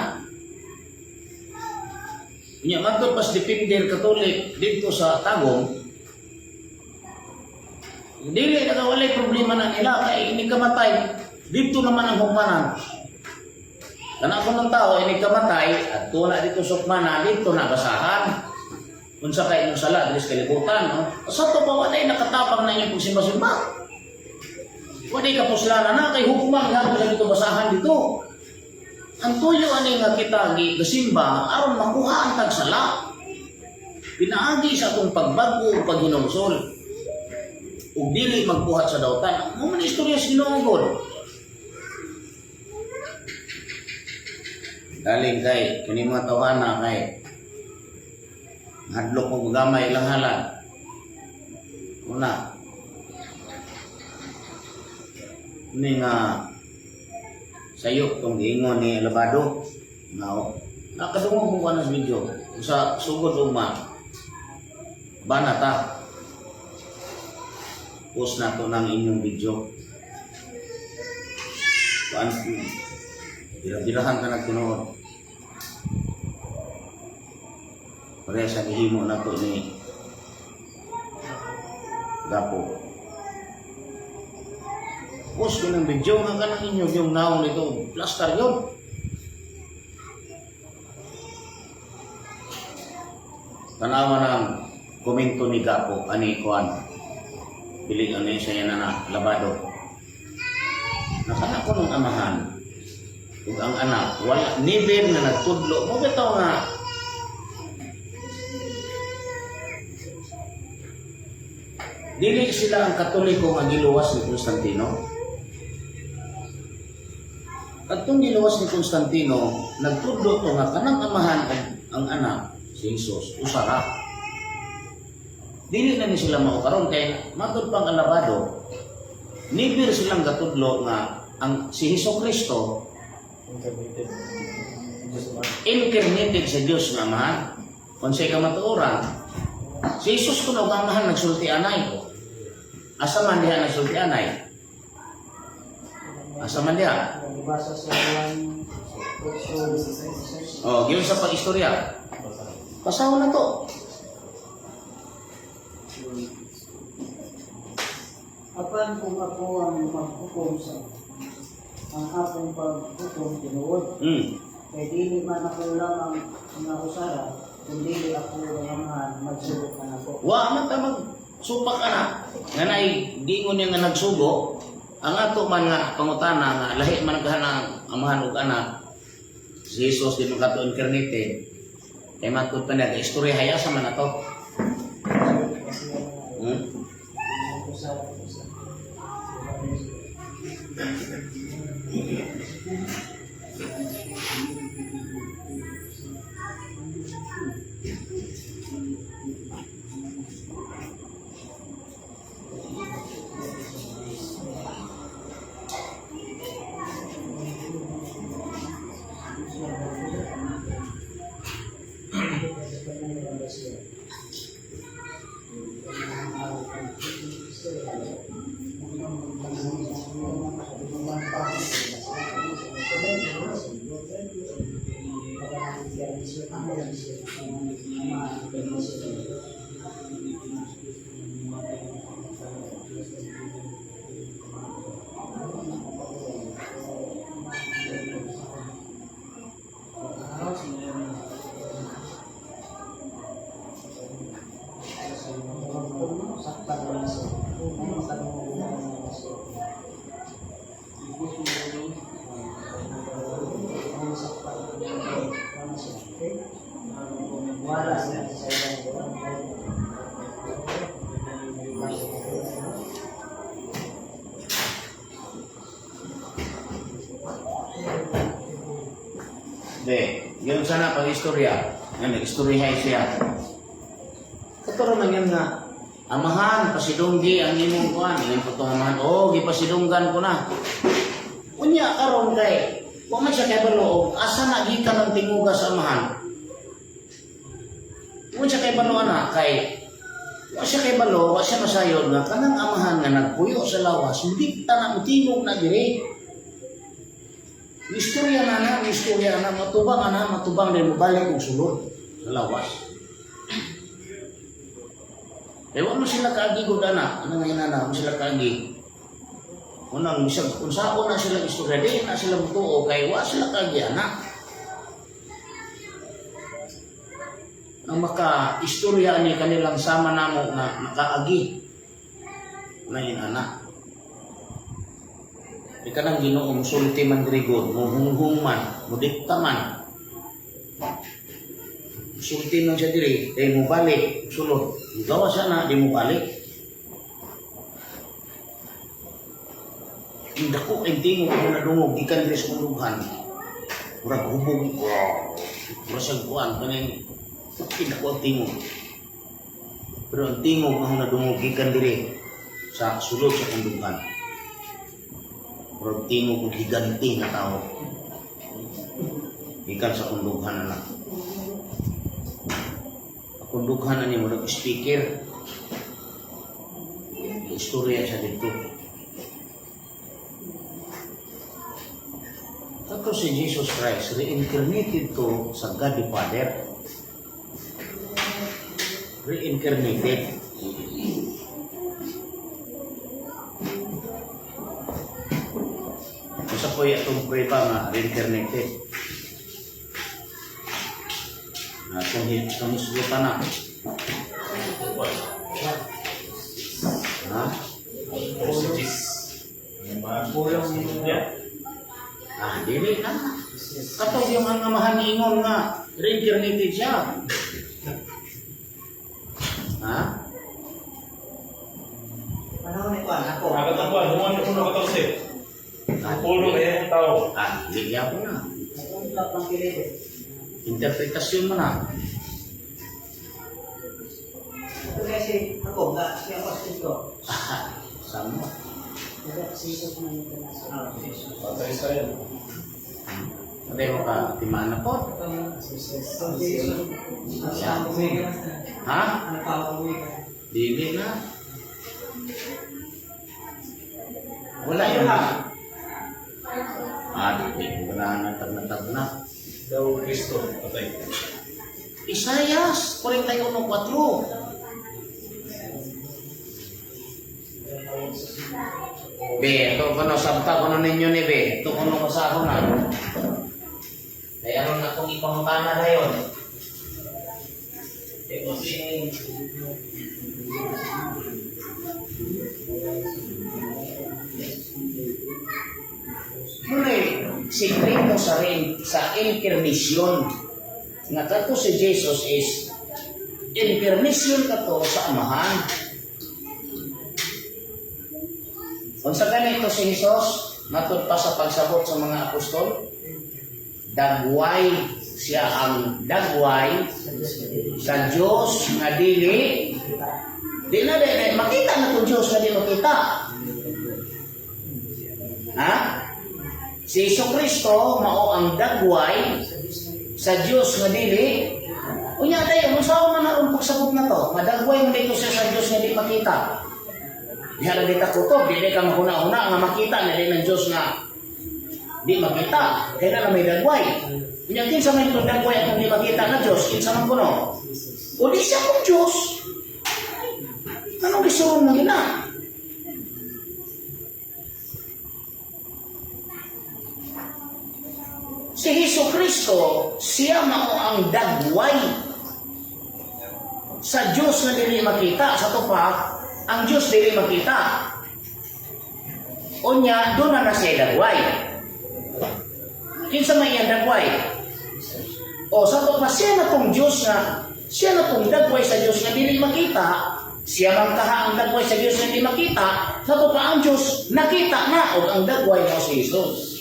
Unya matod pas defender Katolik dito sa Tagum, dili na walay problema na nila kay ini kamatay dito naman ang hukmanan. Kana ko ng tao ini kamatay at na dito sa hukmana, dito na basahan unsa kay imong sala diri sa kalibutan, no? Sa to pa walay nakatapang na inyong pagsimba-simba, walay kapuslanan na kay hukman gihapon sa dito basahan dito. Ang tuyo ani nga kita gi gasimba aron makuha ang tagsala pinaagi sa atong pagbag-o ug paghinumsol ug dili magbuhat sa dautan. Mo man istorya sa Ginoo gud. Galing kay kini mga tawhana kay mahadlok mo gamay ilang halad. Una ini nga sayo tong giingon ni Alabado. Now, nakadungog mo ka sa video sa sugod ugma banata, post na to ng inyong video. Kuan, bira-birahan ka nagtinuod. Pareha sa gihimo na to ni Gapo. Post ko ng video nga kanang inyo yung naong nito. Plaster yun. Tanawa ng komento ni Gapo, ani kuan. Dili ano yung siya na labado. Nakana ko ng amahan ug ang anak wala never nga nagtudlo mo bitaw nga dili sila ang Katoliko nga giluwas ni Constantino. Kadtong giluwas ni Constantino, nagtudlo to nga kanang amahan ug ang anak si Jesus usa ra. Dili na ni sila mao karon kay matud pang alabado, never silang gatudlo nga ang si Hesus Kristo Incarnated. Diyos Ama. Incarnated sa Dios nga Amahan. Kung sa kamatuoran, si Jesus kuno ang Amahan nagsulti anay. Asa man diha nagsulti anay? Asa man diha? Nabasa sa 1:8. Oh, giyon sa pag-istorya. Basa. Basahon na to. Apan kung ako ang maghukom sa ang akong paghukom tinuod, kay dili man ako lang ang mga usara, kundi ako ang Amahan magsugo kanako. Wa man ta mag supak ana. Nga nay giingon niya nga nagsugo, ang ato man nga pangutana nga lahi man ang ang amahan ug anak. Si Jesus di man kato incarnated. Kay matud pa niya kay istorya haya sa man ato. Kasi ang usara ko sa. Wala sila sa ilang. Be, yun sana pag istorya. Yan, nag-istorya siya. Katuro man yan nga, amahan, pasidunggi ang imong kuan. Ingon po itong amahan, oh, gipasidunggan ko na. Unya karon kay, wa man siya kay balo, asa na gikan ang tinguga sa amahan. Wa siya kay balo ana kay wa siya kay balo, wa siya masayod nga kanang amahan nga nagpuyo sa lawas, hindi ta na mutingog na diri. Istorya na na, istorya na, matubang ana, matubang din mo balik og sulod sa lawas. Eh, wa mo sila kaagi gud ana, ano nga inana, mo sila kaagi. Unang bisag unsaon na sila istorya, di na sila mutuo kay wa sila kaagi ana. Ang maka istorya ni kanilang sama namo nga nakaagi na inana. Di ka nang Ginoo musulti man diri god, muhunghung man, mudikta man. Sulti man siya diri, dahil mo balik, sulod. Gawa siya na, di mo balik. Ang dako kay tingog mo nadungog gikan diri sa kundughan. Murag hubog, wow. Murag siyang kuan kaning dako ang tingog. Pero ang tingog nga nadungog gikan diri sa sulod sa kundughan. Murag tingog og higante nga tao. Gikan sa kundughan na. Ang kundughan na ni murag speaker. Istorya siya dito. Kato si Jesus Christ, reincarnated to sa God the Father. Reincarnated. Unsa po itong prueba nga reincarnated? Na itong, itong hisgutan na. Ha? Niya. Ah, dili na. Katong yung ang amahan niingon nga reincarnated siya. Ha? Panahon ni Juan, ako. Nakatapuan, Juan 1:14. Puno kaya ang tao. Ah, dili ako na. Nakuntlap ang kilid. Interpretasyon mo na. Ito kasi ako, nga siya ko ko. Sama. Jesus man ito na sa Ah, Jesus. Patay sa yan. Patay mo ka, timaan na po. Ha? Dili na. Wala yun. Ah, dili. Wala na, tag-na-tag na. Daw Kristo, patay. Isayas 41:4. Be, ito kuno sabta kuno ninyo ni be. Ito kuno ko na. Kaya aron akong ipangutana dayon. Muna sikreto sa rin sa incarnation nga kato si Jesus is incarnation kato sa Amahan. Unsa ganito si Jesus matud pa sa pagsabot sa mga apostol, dagway siya, ang dagway sa Dios nga dili di na di, di makita na kung Dios nga di makita. Ha? Si Jesu Kristo mao ang dagway sa Dios nga dili. Unya tayo, unsa man aron pagsabot na to? Madagway man dito siya sa Dios nga di makita. Diha ra dita kutob, dili ka mahuna-huna nga makita na din ng Dios nga di makita. Kaya na may dagway. Unya kinsa may itong dagway atong di makita nga Diyos, kinsa man kuno? O di siya kong Diyos. Anong gisurong na gina? Si Hesus Kristo, siya mao ang dagway sa Diyos nga dili makita. Sa tupa, ang Diyos dili makita. Unya, doon na na siya dagway. Kinsa may iyang dagway? O sa tupa, siya na tong Diyos nga, siya na tong dagway sa Diyos nga dili makita, siya man kaha ang dagway sa Diyos nga dili makita, sa tupa ang Diyos nakita na og ang dagway mo si Jesus.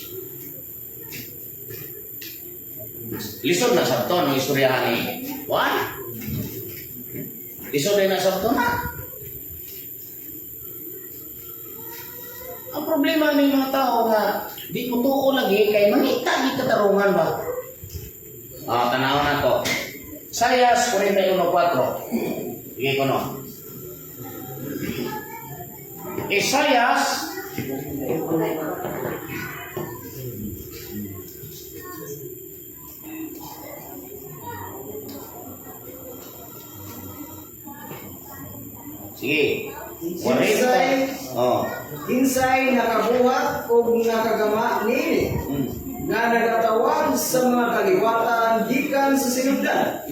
Lisod na sabton ang istoryahan ni Juan. Lisod na sabton na. Ang problema ng mga tao nga di mo tuo lagi kay mangita di katarungan ba. Ah, tanaw na to. Isaias 41:4. Sige ko no. Isaias Sige. Kinsay, Oh. kinsay nakabuhat og nakagama niini nga nagatawag sa mga kaliwatan gikan sa sinugdan.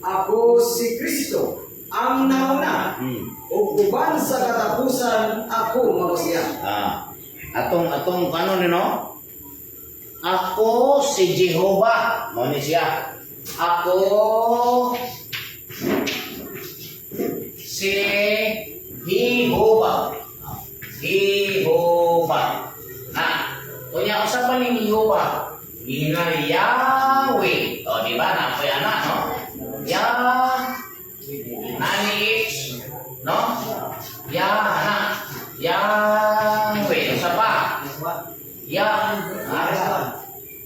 Ako si Kristo, ang nauna, ug uban sa katapusan ako mao siya. Ah. Atong atong kano ni no? Ako si Jehovah. Mao ni siya. Ako si Jehovah. Jehovah. Na, unya usa pa ni Jehovah? Gina Yahweh. O, di ba? Napoy ana, no? Ya Nani X, no? Ya ana. Yahweh. Usa pa? Ya ah,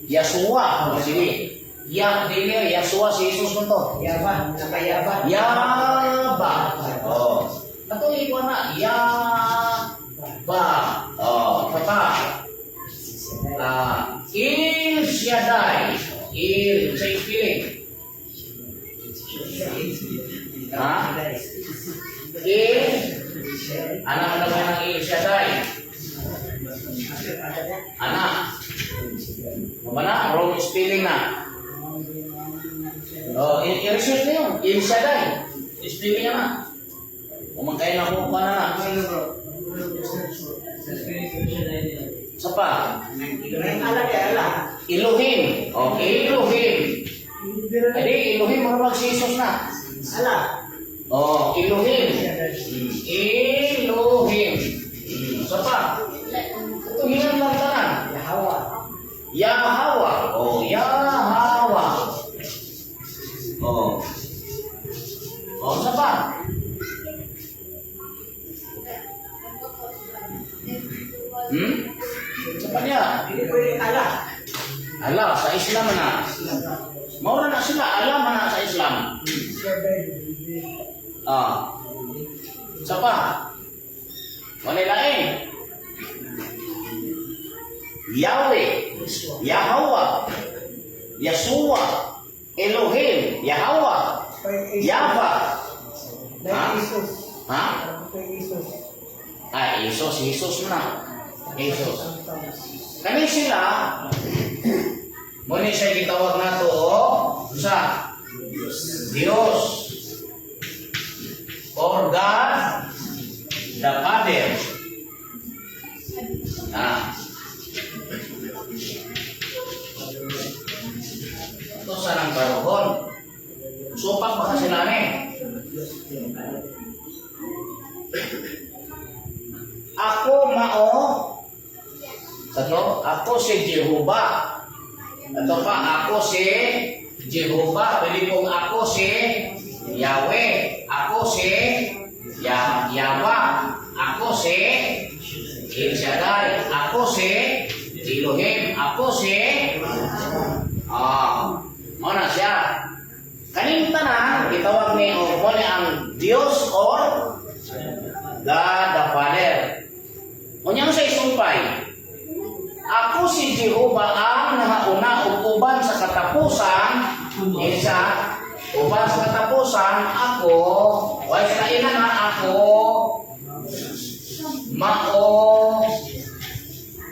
Yasua. O, sige. Ya dili Yasua si Jesus man to. Yaba, nakayaba. Yaba. Oh. Ato ikuha na. Yaba. Oh, papa. Ah, Il Shaddai. Il sa spelling. Ha? Il Anak na ba ng Il Shaddai? Anak. Maba na? Wrong spelling na. Oh, i-research na yun. Il Shaddai. Spelling na. Umangkay na ko pa na na. Sa pa? Ala kay ala. Elohim. Okay, Elohim. Adi, Elohim, marabag si Jesus na. Ala. Oh, Elohim. Elohim. Sa pa? Ito hingan lang tanan. Yahawa. Yahawa. Oh, Yahawa. Oh. Oh, sa pa? Hmm? Sa pa niya? Hindi pwede ala. Ala, sa Islam na. Maura na sila, alam na sa Islam. Ah. Sa pa? Walay lain. Yahweh, Yahawa, Yasua, Elohim, Yahawa, Yahva. Ha? Ha? Ah, Jesus, Jesus na. Jesus. Kani sila, muna siya gitawag nato o sa Diyos or God the Father. Ah. Ito sa nang baruhon. Supak ba kasi nani? Ako mao Tatlo, ako si Jehovah. Ito pa, ako si Jehovah. Pwede pong ako si Yahweh. Ako si Yahweh. Ako si El Shaddai. Ako si Elohim. Ako si Ah, mao na siya. Kaning tanan gitawag ni o mo ni ang Dios or God the Father. Unya sa isumpay, ako si Jehovah ang nahauna ug Uban sa katapusan, isa, uban sa katapusan, ako, way sa ina nga ako, mao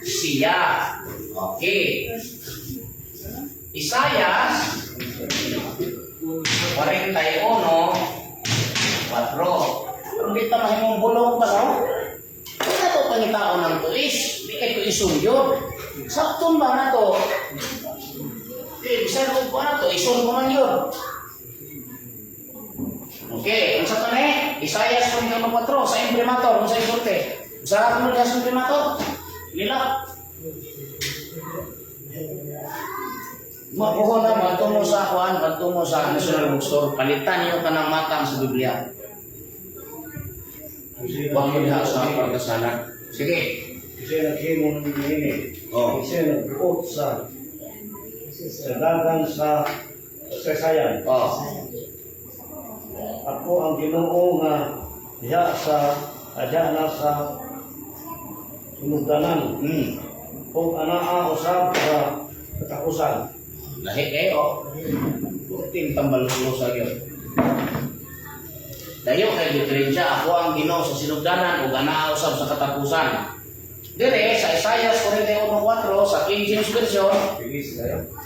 siya. Okay. Isaiah 41:4. Pero di ta mahimong bulong ba, no? Kung na to pangitaon ng tuis, di kay tuison yun. Sakton ba na to? Eh, bisan kung pa na to, ison ko man yun. Okay, unsa to ni? Isaiah 41:4 sa imprimatur, unsa isulti? Unsa ka mo sa imprimatur? Lila. Mabuho na magtungo sa kuan, magtungo sa National Bookstore, palitan niyo kanang matang sa Biblia. Huwag mo diha sa pagkasalan. Sige. Siya naghimo ng niini. Oh. Siya nagbuot sa dagan sa kasaysayan. Oh. Ako ang Ginoo nga diha sa adya na sa hinugdanan ug anaa usab sa katapusan. Lahi kayo. Puting tambal sa yun. Dayo kay diferensya, ako ang Ginoo sa sinugdanan ug anaa usab sa katapusan. Dire sa Isaiah 41:4 sa King James Version,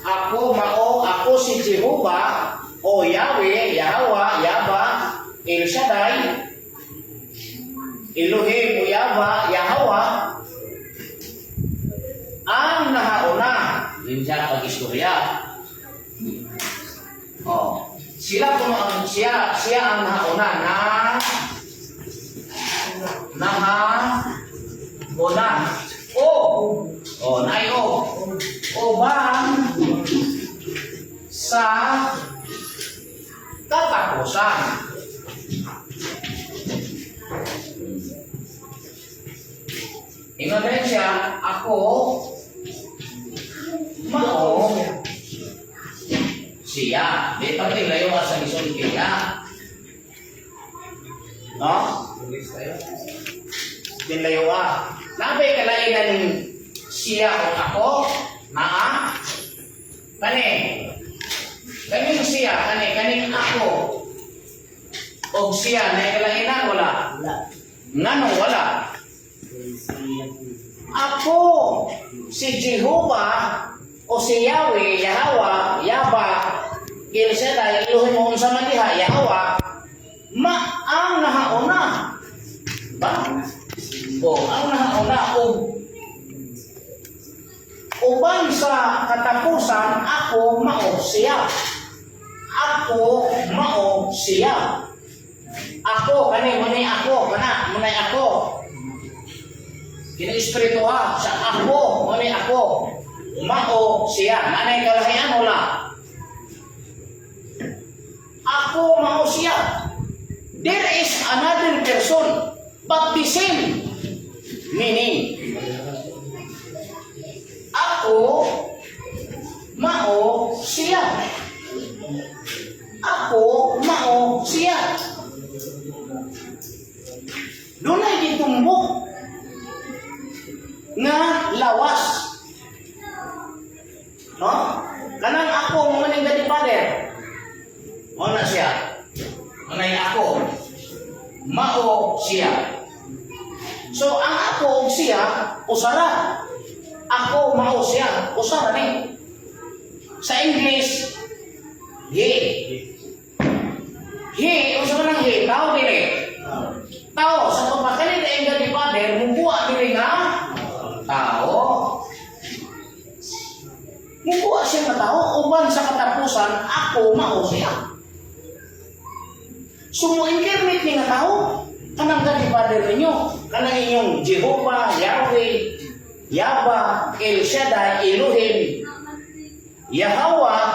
ako mao, ako si Jehovah o Yahweh, Yahweh, Yaba, El Shaddai, Elohim o Yaba, Yahweh, ang nahauna. Yun siya pag-istorya. Oh. Sila kuno ang siya, siya ang nahauna na nahauna. O oh, nay o. O bang sa katapusan. Ingon rin siya, ako mao siya. Di pati layo sa gisulti niya. No? Tinlayo ah. Nabay kalainan siya o ako, naa, kani, kaning siya, kani, kaning ako, o siya, na kalainan, wala. Wala. Ngano wala? Ako, si Jehovah, o si Yahweh, Yahweh, Yaba, El Shaddai, Elohim mo unsa man diha, Yahweh, ma ang nahauna. Ba? O, ang nahauna og uban sa katapusan, ako mao siya. Ako mao siya. Ako, kani, munay ako, kana, munay ako. Kini espiritu ha, sa ako, munay ako. Mao siya. Nanay kalahian, wala. Ako mao siya. There is another person, but the same meaning. Ako mao siya. Ako mao siya. Dunay gitumbok nga lawas. No? Kanang ako mo ning God Father. Mao na siya. Manay ako. Mao siya. So ang ako ug siya usara. Ako mao siya, usara ni. Sa English, he. He, unsa man ang he? Tao dili. Tao sa pagpakalit ang God the Father, mubuha dili nga tao. Mubuha siya nga tao, uban sa katapusan, ako mao siya. So mo incarnate ni nga tao, kanang God the Father ninyo, kanang inyong Jehovah, Yahweh, Yaba, El Shaddai, Elohim, Yahweh,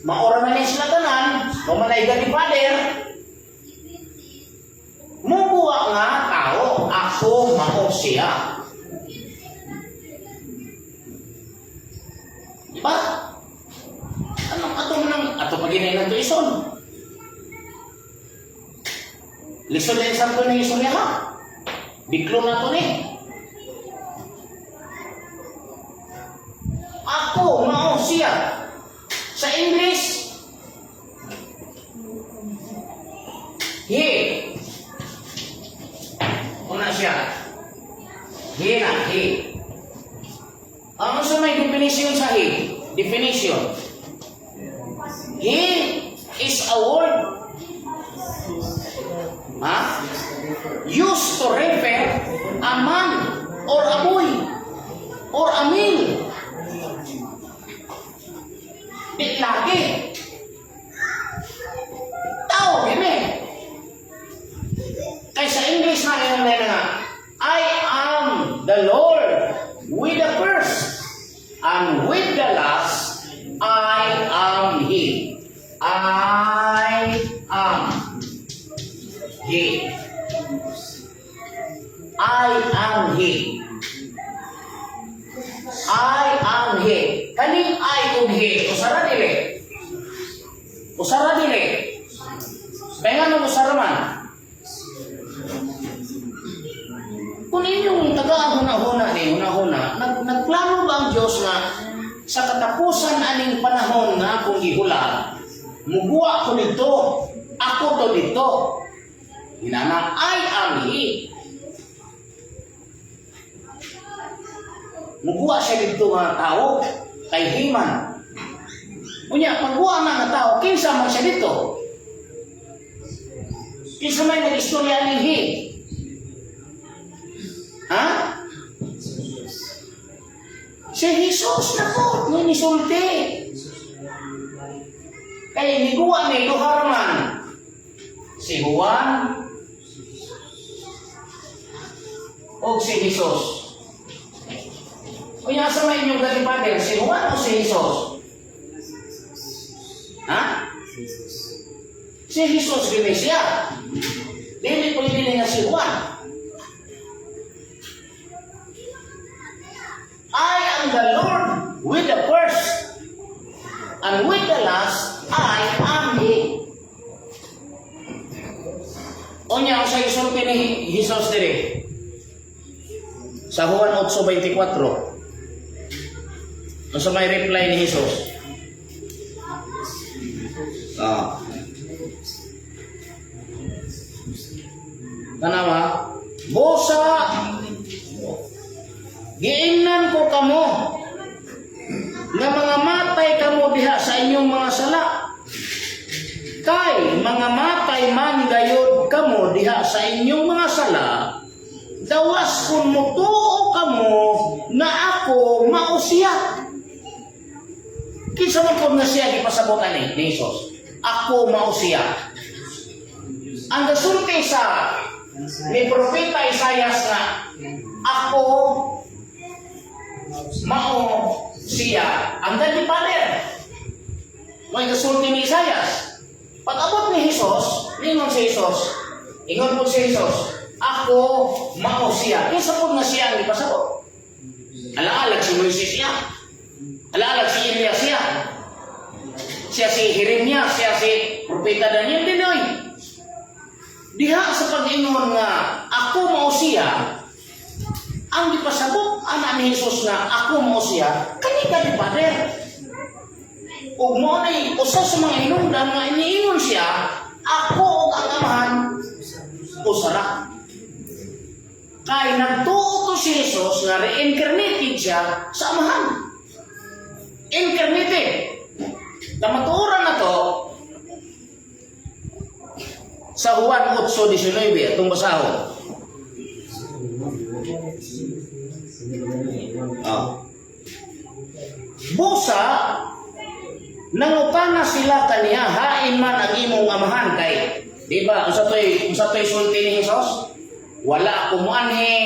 maora na ni sila tanan, mao man ay God the Father, mubuha nga tao, ako mao siya. Diba? Anong ato mo nang, ato pa ginay to ison? Lisod din sa to ni istorya ha. Biglo na to ni. Ako mao siya. Sa English, he. Una siya. He na, he. Ang sa may definition sa he? Definition. He is a word, ha? Used to refer a man or a boy or a male. Di laki. Tao, gini. Kay sa English na ingon na nga, "I am the Lord with the first and with the last, I am He." I am He. I am He. I am He. Kaning I ug He, usara dili? Usara dili? Kaya nga nung usara man? Kung inyong taga-huna-huna ni huna-huna, nagplano ba ang Diyos nga sa katapusan aning panahon nga akong gihulat, muguwa ko dito, ako to dito? Hinana, I am He. Muguwa siya dito nga tao, kay Himan. Unya, pagguwa na nga tao, kinsa man siya dito? Kinsa may nag-istorya ni He? Ha? Si Jesus na po, nga nisulti. Kaya niguwa ni duha ra man. Si Juan o si Jesus. Unya, asa may inyong godly father? Si Juan o si Jesus? Ha? Si Jesus gini siya. Dili pwede nga si Juan. I am the Lord with the first and with the last, I am He. Unya, ang sa isulti ni Jesus diri? Sa Juan 8:24. Ang sa may reply ni Jesus? Ah. Tanawa, "Busa, giingnan ko kamo nga mga matay kamo diha sa inyong mga sala. Kay mga matay man gayod kamo diha sa inyong mga sala, gawas kung mutuo kamo na ako mao siya." Kinsa man pud nga siya gipasabot ani ni Jesus? Ako mao siya. Ang gasulti sa ni Propeta Isaias nga ako mao siya, ang God Father. May gasulti ni Isaias. Pag-abot ni Jesus, ningon si Jesus, ingon po si Jesus, "Ako mao siya." Kinsa po nga siya ang gipasabot? Alaalag si Moises siya. Alaalag si Elias siya. Siya si Jeremias, siya si Propeta Daniel dinoy. Diha sa pag-ingon nga ako mao siya, ang gipasabot ana ni Jesus nga ako mao siya, kani God the Father. Ug mao nay usa sa mga hinungdan nga iniingon siya, "Ako ug ang Amahan usara." Kay nagtuo to si Jesus nga reincarnated siya sa Amahan. Incarnated. Kamatuoran na to sa Juan 8:19 atong basahon. Oh. "Busa, nangutana sila kaniya, hain man ang imong amahan?" Kay di ba unsa toy sulti ni Jesus? "Wala ako moanhi."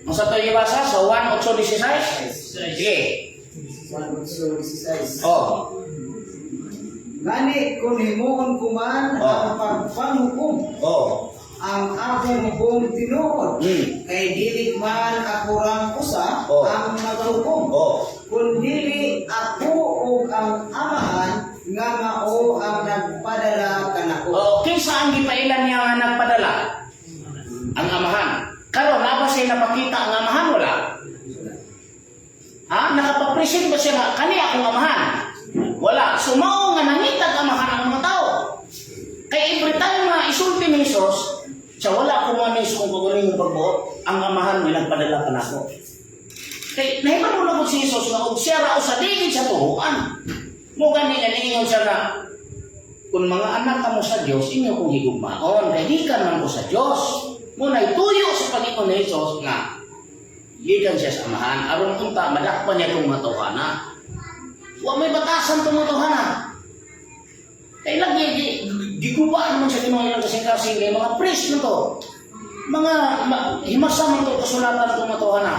Unsa toy gibasa sa Juan 8:16? Sige. 1:16. Oh. "Gani kung himuon ko man ang pagpanghukom, ang akong hukom tinuod. Kay dili man ako rang usa ang nagahukom, kundili ako ug ang Amahan nga mao ang nagpadala kanako." Oh, kinsa ang gipailan niya nga nagpadala? Ang Amahan. Karon na ba siya napakita ang Amahan, wala? Ha? Nakapapresent ba siya nga kani akong Amahan? So mao nga nangitag amahan ang mga tao. Kay every time nga isulti ni Jesus, sa wala ko man sa kong kagaling pagbuot, ang amahan may nagpadala kanako. Kay nahibalo na ko si Jesus nga og siya ra sa digid sa tuhuan. Mo gani nga niingon siya nga kung mga anak kamo sa Dios, inyo kong higugmaon, kay gikan man ko sa Dios. Mo tuyo sa pag-ingon ni Jesus nga gikan siya sa amahan aron unta madakpan niya itong mga tawhana. Wa may batasan itong mga tawhana. Kay lagi giguba naman sa Ginoo ilang kasing-kasing kay mga priest na to. Mga himasa man to kasulatan itong mga tawhana.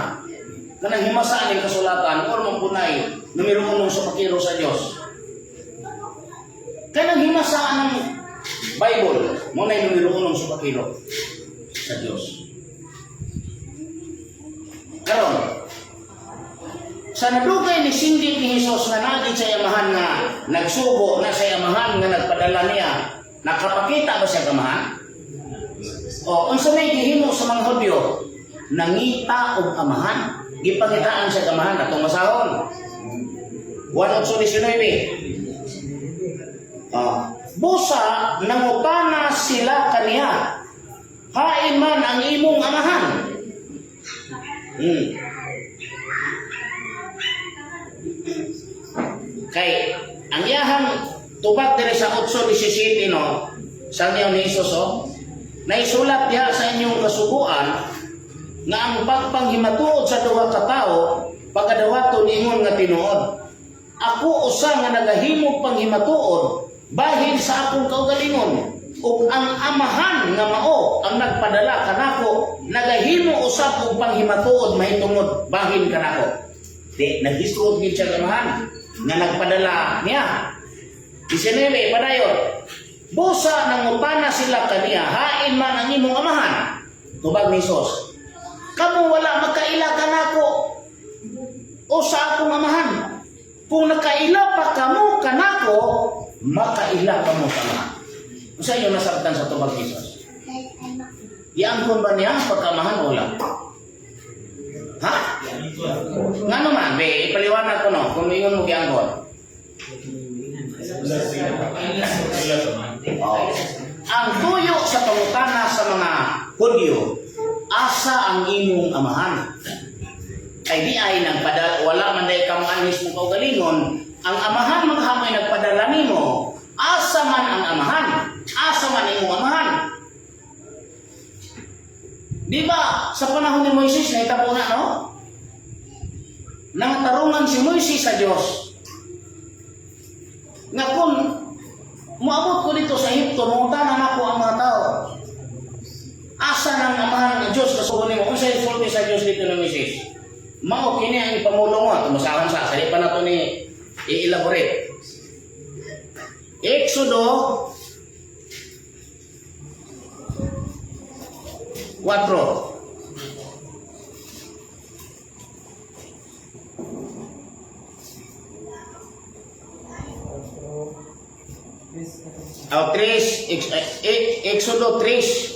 Kanang himasaan yung kasulatan or mampunay numero uno sa pakiro sa Dios. Kanang himasaan ng Bible, mo na numero uno sa pakiro sa Dios. Karon, sa nadugay ni singgit ni Jesus nga naagit sa amahan nga nagsugo na sa amahan nga nagpadala niya, nakapakita ba siya amahan? O unsa may gihimo sa mga Hudyo? Nangita og amahan. Gipangitaan siya amahan atong masahon. 1:19. Ah, busa nangutana sila kaniya. Hain man ang imong amahan. Kay ang iyahang tubag diri sa 8:17 no, sa niyo ni Jesus oh, naisulat diha sa inyong kasuguan nga ang pagpanghimatuod sa duha ka tawo pagkadawaton ingon nga tinuod. Ako usa nga nagahimog panghimatuod bahin sa akong kaugalingon ug ang amahan nga mao ang nagpadala kanako nagahimo usab og panghimatuod mahitungod bahin kanako. Di naghisgot gid siya amahan nga nagpadala niya. 19 padayon. Busa nangutana sila kaniya, hain man ang imong amahan. Tubag ni Jesus. Kamo wala makaila kanako o sa akong amahan. Kung nakaila pa kamo kanako, makaila kamo sa amahan. Unsa inyo nasabtan sa tubag ni Jesus? Iangkon ba niya ang pagkamahan o wala? Ha? Nga naman, be, ipaliwanag ko no, kung ingon mo giangkon. Oh. Ang tuyo sa pangutana sa mga Hudyo, asa ang imong amahan? Kay di ay nagpadala, wala man day kamo anis mong kaugalingon, ang amahan maghamoy nagpadala nimo, asa man ang amahan? Asa man imong amahan? Di ba sa panahon ni Moises nahitabo na no? Nangatarungan si Moises sa Dios. Nga kung moabot ko dito sa Ehipto, mangutana nako ang mga tao. Asa nang amahan ng Diyos kasugo nimo? Unsa isulti sa Diyos dito ni Moises? Mao kini ang ipamulo mo, tumasahan sa sali pa nato ni i-elaborate. Exodo 4. Oh, 3, Exodo 3.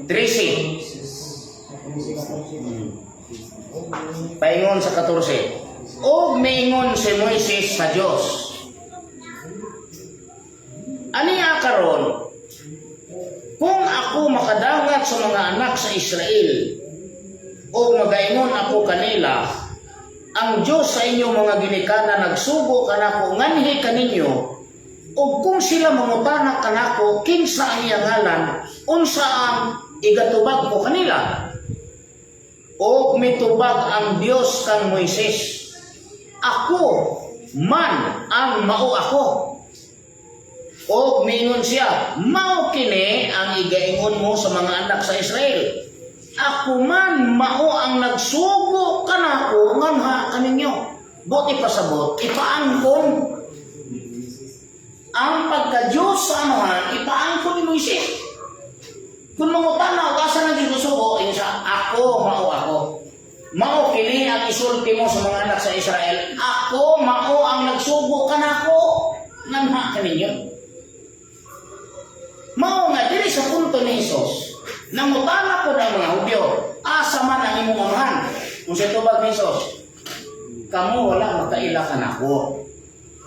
13. Paingon sa 14. Og miingon si Moises sa Dios. Aniya karon, kung ako makadangat sa mga anak sa Israel o magaingon ako kanila, ang Dios sa inyong mga ginikanan nagsugo kanako nganhi kaninyo, ug kung sila mangutana kanako kinsa ang iyang ngalan, unsa ang igatubag ko kanila? O mitubag ang Dios kang Moises, ako man ang mao ako. O miingon siya, mao kini ang igaingon mo sa mga anak sa Israel. Ako man mao ang nagsugo kanako nganha kaninyo. Buti pasabot, ipaangkon ang pagka-Diyos sa amahan, ipaangkon ni Moises. Kung mangutana og asa nang Diyos sugo, ingon siya, ako mao ako. Mao kini ang isulti mo sa mga anak sa Israel, ako mao ang nagsugo kanako nganha kaninyo. Mao nga diri sa punto ni Hesus, nangutana ko ng mga Hudyo, asa man ang imong amahan? Kung sa tubag ni Hesus, Kamo wala makaila kanako.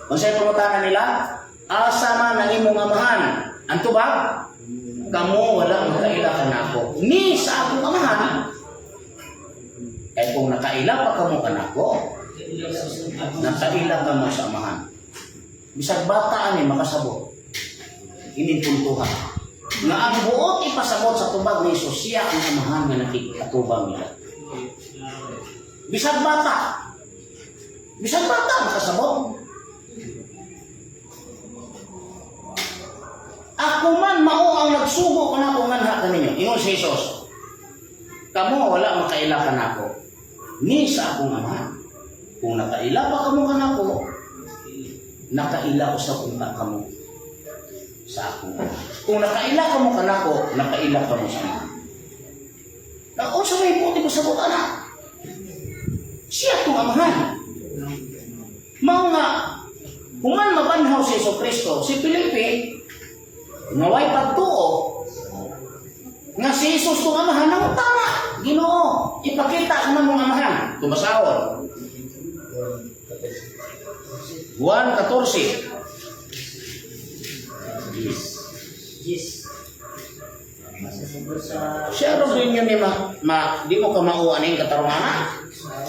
Unsay pangutana nila? Asa man ang imong amahan? Ang tubag? Kamo wala makaila kanako. Ni sa akong amahan. Kay kung nakaila pa kamo kanako, nakaila kamo sa amahan. Bisag bata ani makasabot. Ining puntuhan. Nga ang buot ipasabot sa tubag ni Jesus, siya ang amahan nga nakikatubang nila. Bisag bata. Bisag bata makasabot. Ako man mao ang nagsugo kanako nganha kaninyo. Ingon si Jesus. Kamo wala makaila kanako. Ni sa akong amahan. Kung nakaila pa kamo kanako, nakaila usab unta kamo sa akong amahan. Kung nakaila kamo kanako, nakaila kamo sa amahan. Na unsa may buot ipasabot ana? Siya tong amahan. Mao nga human mabanhaw si Jesu Kristo, si Felipe nga way pagtuo nga si Jesus tong amahan nang tama. Ginoo, ipakita ka man mong amahan. Tumasahon. Juan 14. Yes. Sa Siya ro ninyo ni ma, ma di mo ka mauan ning katarungan. Sa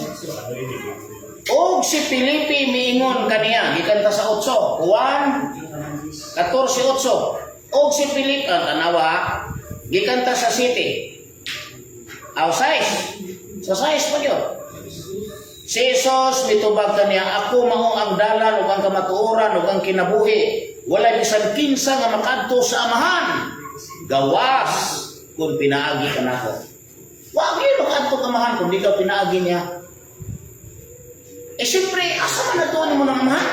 8. Og si Felipe miingon kaniya gikan ta sa 8. Juan 14:8. Og si Felipe ang tanawa gikan ta sa city. Aw size. Sa size pa gyud. Si Jesus mitubag kaniya, ako mao ang dalan ug ang kamatuoran ug ang kinabuhi. Wala bisan kinsa nga makadto sa amahan. Gawas kung pinaagi ka nako. Wa gyud makadto ka amahan kung di ka pinaagi niya. Eh siyempre, asa man na mo ng amahan?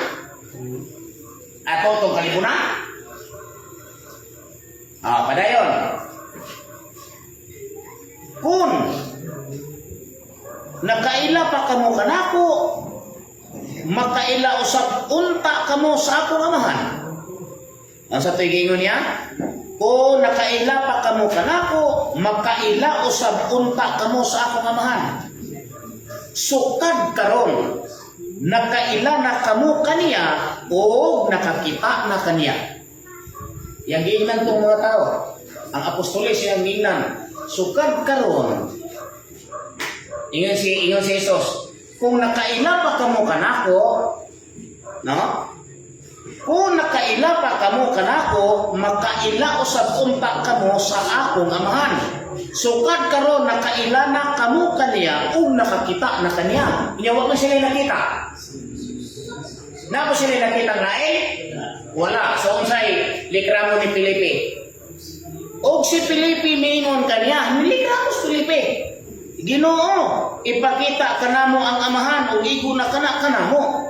Ato tong kalipunan? Ah, padayon. Kung nakaila pa kamo kanako, makaila usab unta kamo sa akong amahan. Ang sa to'y giingon niya? Kung nakaila pa kamo kanako, makaila usab unta kamo sa akong amahan. Sukad karon, nakaila na kamo kaniya o nakakita na kaniya. Yang giingnan tong mga tao. Ang apostoles yang giingnan, sukad karon. Ingon si Jesus, kung nakaila pa kamo kanako, no? Kung nakaila pa kamo kanako, makaila usab unta kamo sa akong amahan. Sukad karon nakaila na kamo kaniya ug nakakita na kaniya. Inya wa man sila nakita. Na po sila nakita nga eh? Wala. So unsay likramo ni Felipe? Og si Felipe miingon kaniya, nilikramo si Felipe. Ginoo, ipakita kanamo ang amahan ug igo na kana kanamo.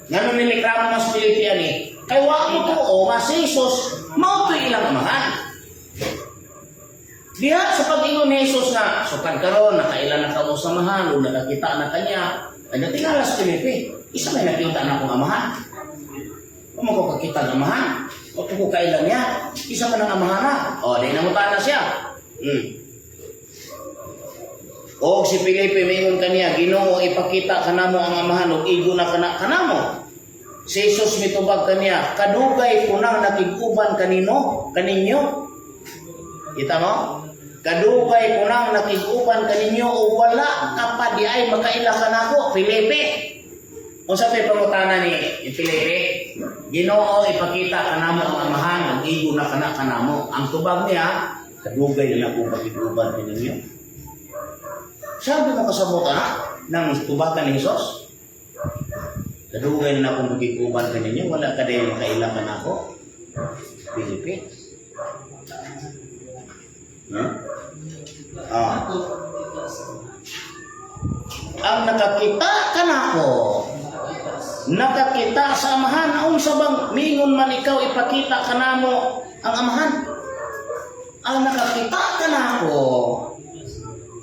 Ngano nilikramo mas Felipe ani? Kay wa mo tuo nga si Jesus mao to'y ilang amahan. Diha sa pag-ingon ni Jesus nga, sukad karon nakaila na kamo sa amahan ug nakakita na kanya. Ay natingala si Felipe, isa may nakita na akong amahan. Wa man ko kakita ng amahan. Wa ko kailan niya. Isa man ang amahan na. O, di nangutan na siya. Og si Felipe mingon kaniya, Ginoo, ipakita kanamo ang amahan ug igo na kana kanamo. Si Jesus mitubag kaniya, kadugay ko nang nakig-uban kanino, kaninyo. Kita mo? Kadugay ko nang nakig-uban kaninyo ug wala ka pa di ay makaila kanako, Felipe. Unsa to'y pangutana ni Felipe? Ginoo, ipakita kanamo ang amahan ug igo na kana kanamo. Ang tubag niya, kadugay na akong pakig-uban kaninyo. Sabi mo kasabot na ng tubakan ni Jesus? Kadugay na akong pakig-uban kaninyo, wala ka dahil makaila ka na ako. Felipe. Huh? Ah. Ang nakakita kanako, nakakita sa amahan, unsa bang mingon man ikaw ipakita kanamo ang amahan? Ang nakakita kanako,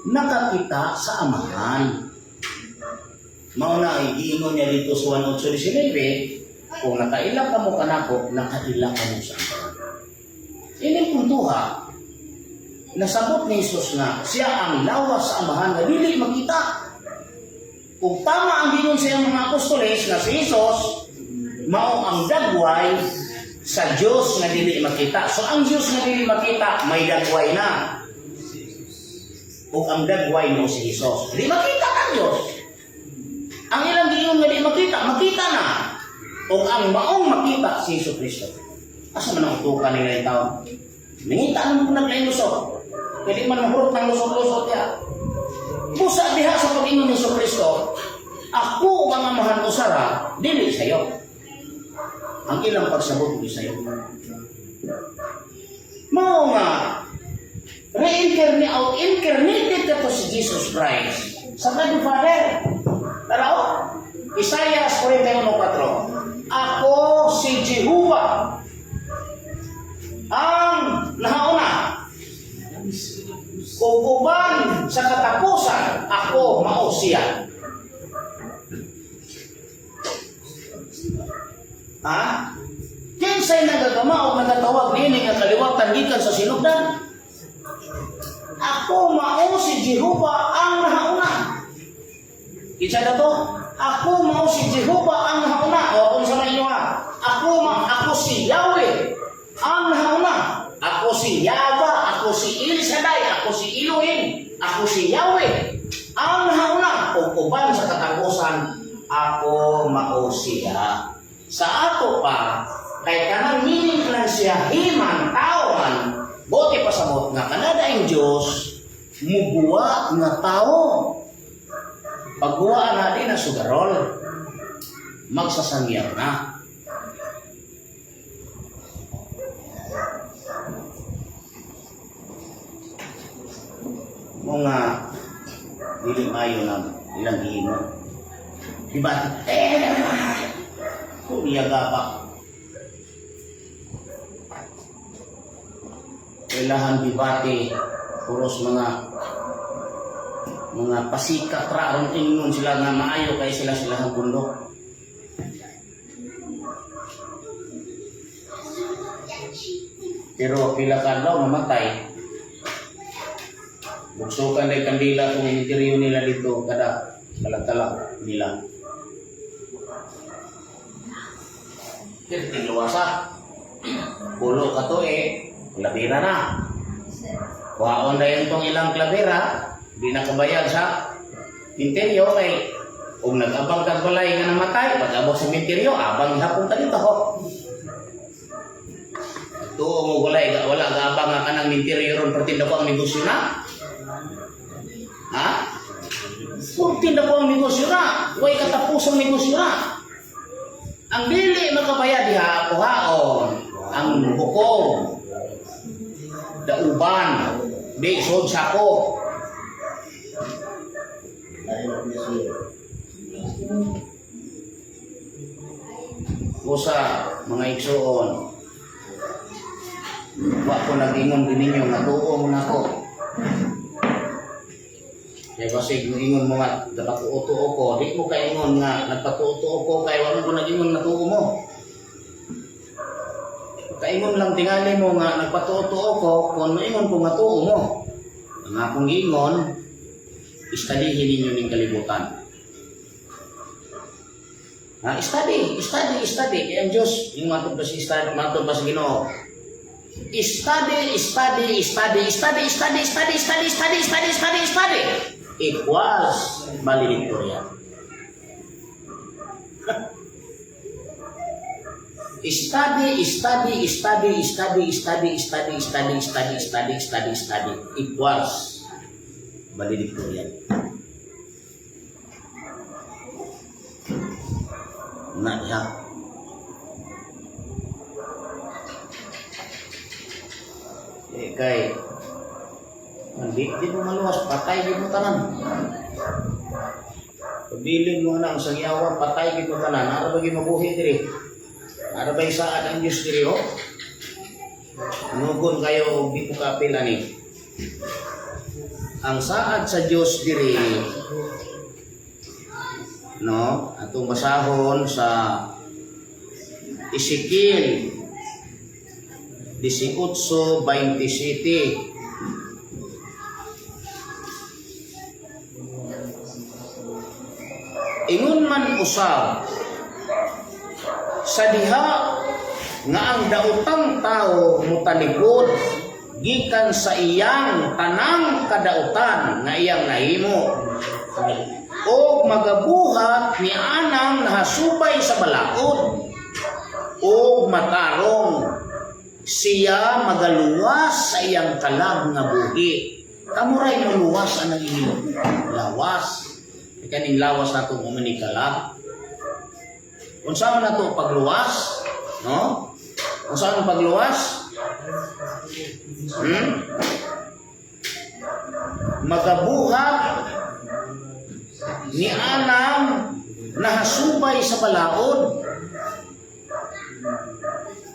nakakita sa amahan. Mao na iingon niya dito sa 1:19, kung nakaila ka mo kanako, nakaila ka mo sa amahan. Ining puntuha, nasabot ni Jesus nga siya ang lawas sa amahan nga dili makita. Ug tama ang giingon sa iyang mga apostoles nga si Jesus mao ang dagway sa Dios nga dili makita. So ang Dios nga dili makita may dagway na. Ug ang dagway mo si Jesus. Di makita ang Dios. Ang ilang giingon nga di makita, makita na. Ug ang maong makita si Jesus Kristo. Asa man ang utukan nila yung tao? Nangita ang naglaing lusot. Kaya di man mahurot ng lusot-lusot ya. Busa diha sa pag-ingon ni Hesus Kristo, ako ug ang amahan usara, dili sayo. Ang ilang pagsabot di sayo. Mao nga reincarnate out incarnated kato si Jesus Christ sa God the Father. Taraw, Isaiah 41:4. Ako si Jehovah ang nahauna. Ug uban sa katapusan, ako mao siya. Ha? Kinsay nagagama o nagatawag niini nga kaliwatan gikan sa sinugdan? Ako mao si Jehovah ang nahauna. Kinsa na to? Ako mao si Jehovah ang nahauna. O unsa man inyo ha? Ako si Yahweh ang nahauna. Ako si Yahweh, ako si El Shaddai, ako si Elohim, ako si Yahweh ang nahauna. Ug uban sa katapusan, ako mao siya. Sa ato pa, kay kanang meaning lang siya, himan, tao man, bote pasabot nga kanada ang Diyos, mubuwa nga tao. Pagbuwa na di na sugarol, magsasangyaw na. Mga dili maayo na ilang gihimo. Diba? Eh, kung iya pa. Kailangan debate puros mga pasikat ra aron ingon sila nga maayo kay sila sila ang bundok. Pero pila ka adlaw mamatay. Buksukan day kandila kung interior nila dito kada talag-talag nila. Tingluwasa. Pulo ka to eh, klabira na. Kuhaon na yun tong ilang klabira, di na kabayad sa minteryo kay kung nag-abang kag balay nga namatay, pag abot sa minteryo, abang hapon ta dito ho. Tuo mo walay wala gaabang nga kanang minteryo ron pertinda ko ang negosyo na. Ha? Pertinda ko ang negosyo na. Way katapusang negosyo na. Ang dili makabayad diha kuhaon ang bukog, dauban, di sod sako. Usa mga igsuon, wa ko nag-ingon din ninyo nga tuo mo nako. Kaya kasi ingon mo nga nagpatuo-tuo ko, di mo kaingon nga nagpatuo-tuo ko kay wa mo ko nag-ingon nga tuo mo. Kaingon lang tingali mo nga nagpatuo-tuo ko kung maingon ko nga tuo mo. Ang akong giingon, istadihin ninyo ning kalibutan. Ha, study, study, study. Kaya ang Diyos, yung matod ba si study, matod ba sa Ginoo? Study, study, study, study, study, study, study, study, study, study, study. Equals valedictorian. Study, study, study, study, study, study, study, study, study, study, study. Equals valedictorian. Na diha. Eh, kay hindi di mo maluwas, patay gid mo tanan. Pabilin mo na ang sangyawa, patay gid mo tanan. Ara ba gyud mabuhi diri? Ara ba saad ang Dios diri oh? Nugon kayo og di ko kapila ni. Ang saad sa Dios diri, no, atong basahon sa Ezekiel 18:27. usab sa diha nga ang daotang tao motalikod gikan sa iyang tanang kadautan nga iyang nahimo o magabuhat ni anang nahasubay sa balaod o matarong, siya magaluwas sa iyang kalag nga buhi. Kamuray moluwas ang inyong lawas. Kaning lawas nato mo ni kalag. Unsa man nato pagluwas, no? Unsa man pagluwas? Magabuhat ni anang nahasubay sa balaod,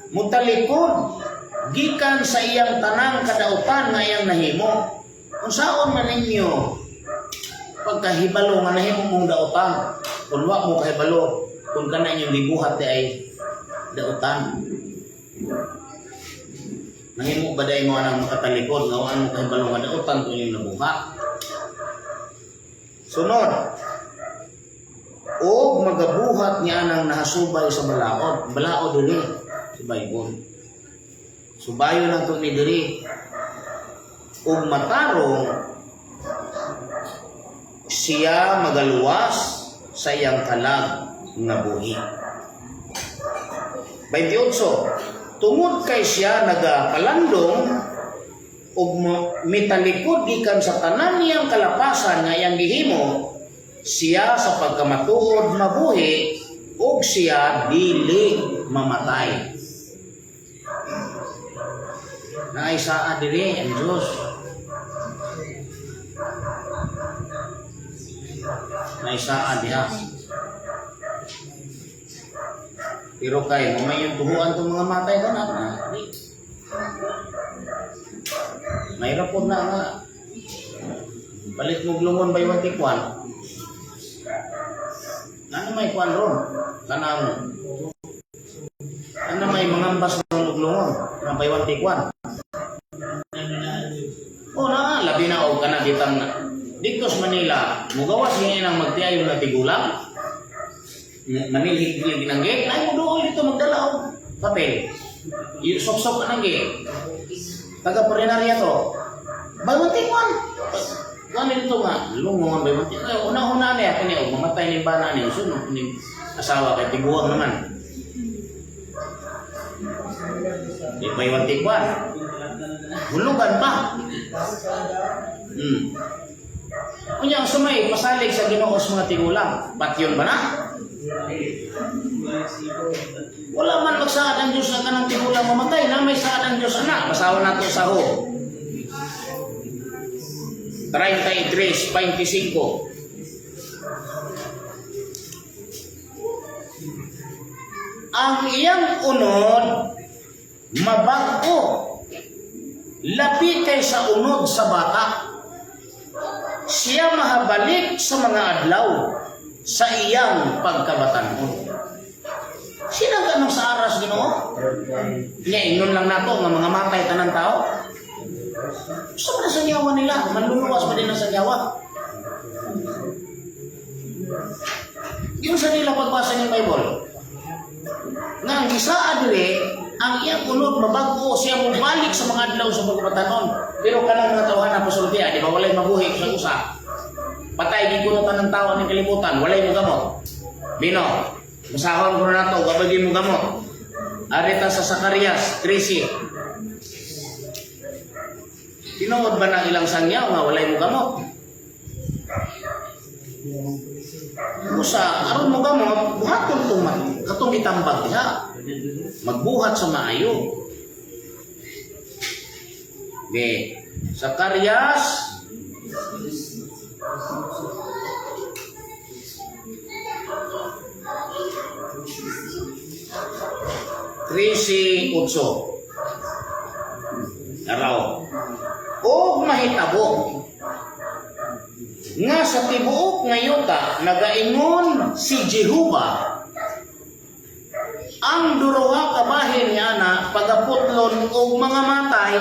mutalikod gikan sa iyang tanang kadautan nga iyang nahimo. Unsaon man ninyo pagkahibalo nga nahimo mong dautan, kung wa mo kahibalo kung kana inyong gibuhat di ay dautan? Nahimo ba dai mo anang makatalikod nga wa mo kahibalo nga dautan kung inyong nabuhat? Sunod, o magabuhat niya nang nahasubay sa balaod. Balaod dili sa Bible. Subayo na to ni diri. Ug matarong, siya magaluwas sa iyang kalag nga buhi. 28. Tungod kay siya nagapalandong ug mitalikod gikan sa tanan niyang kalapasan nga iyang gihimo, siya sa pagkamatuod mabuhi ug siya dili mamatay. Naay saa diri ang Diyos. Naay saa diha. Pero kay mamay yung tuhuan tong mga matay ka na. Di. Mahirap po na nga. Palit mo lungon by one take one. Ano may kwan ron? Kanang ano may mga ambas ng uglungon na by one take one. O na, labi na og kana bitang na. Dito sa Manila, mugawas niya nang magtiayon na tigulang. Manilhig niya ginanggit, ay mo dool dito magdala og papel. Sok-sok ka nang gate. Taga Purinaria to. Buy one take one. Gani dito nga, lungo nga buy one take one. Una-una niya, kini og mamatay ni bana ni sunod ni asawa kay tiguang naman. Di buy one take one. Hulugan pa. Unya ang sumay pasalig sa Ginoo sa mga tigulang. Patyon ba na? Wala man magsaad ang Diyos nga kanang tigulang mamatay, na may saad ang Diyos ana. Basahon nato sa Job 33:25. Ang iyang unod mabag-o, lapi kay sa unod sa bata. Siya mahabalik sa mga adlaw sa iyang pagkabatanon. Sino ka nang sa aras Ginoo? Nya ingnon lang nato nga mga matay tanan tao. Gusto pa na sa nyawa nila, manluluwas pa din na sa nyawa. Yun sa nila pagbasa ng Bible. Nga ang gisaa diri, ang iyang unod mabag-o, siya mobalik sa mga adlaw sa pagkabatanon. Pero kanang mga tawhan na pasulti, di ba walay mabuhi sa usa. Patay gid kuno tanang tawo ning kalibutan, walay mo gamot. Bino, basahon ko na nato, gabagi mo gamot. Arita sa Zacarias 13. Tinuod ba na ilang sangyaw nga walay mo gamot? Usa, aron mo gamot, buhaton tong katong gitambag diha. Magbuhat sa maayo. Di, Zacarias 13:8. Araw. O mahitabo nga sa tibuok nga yuta nagaingon si Jehova, ang duruha ka bahin niya na pagaputlon og mga matay,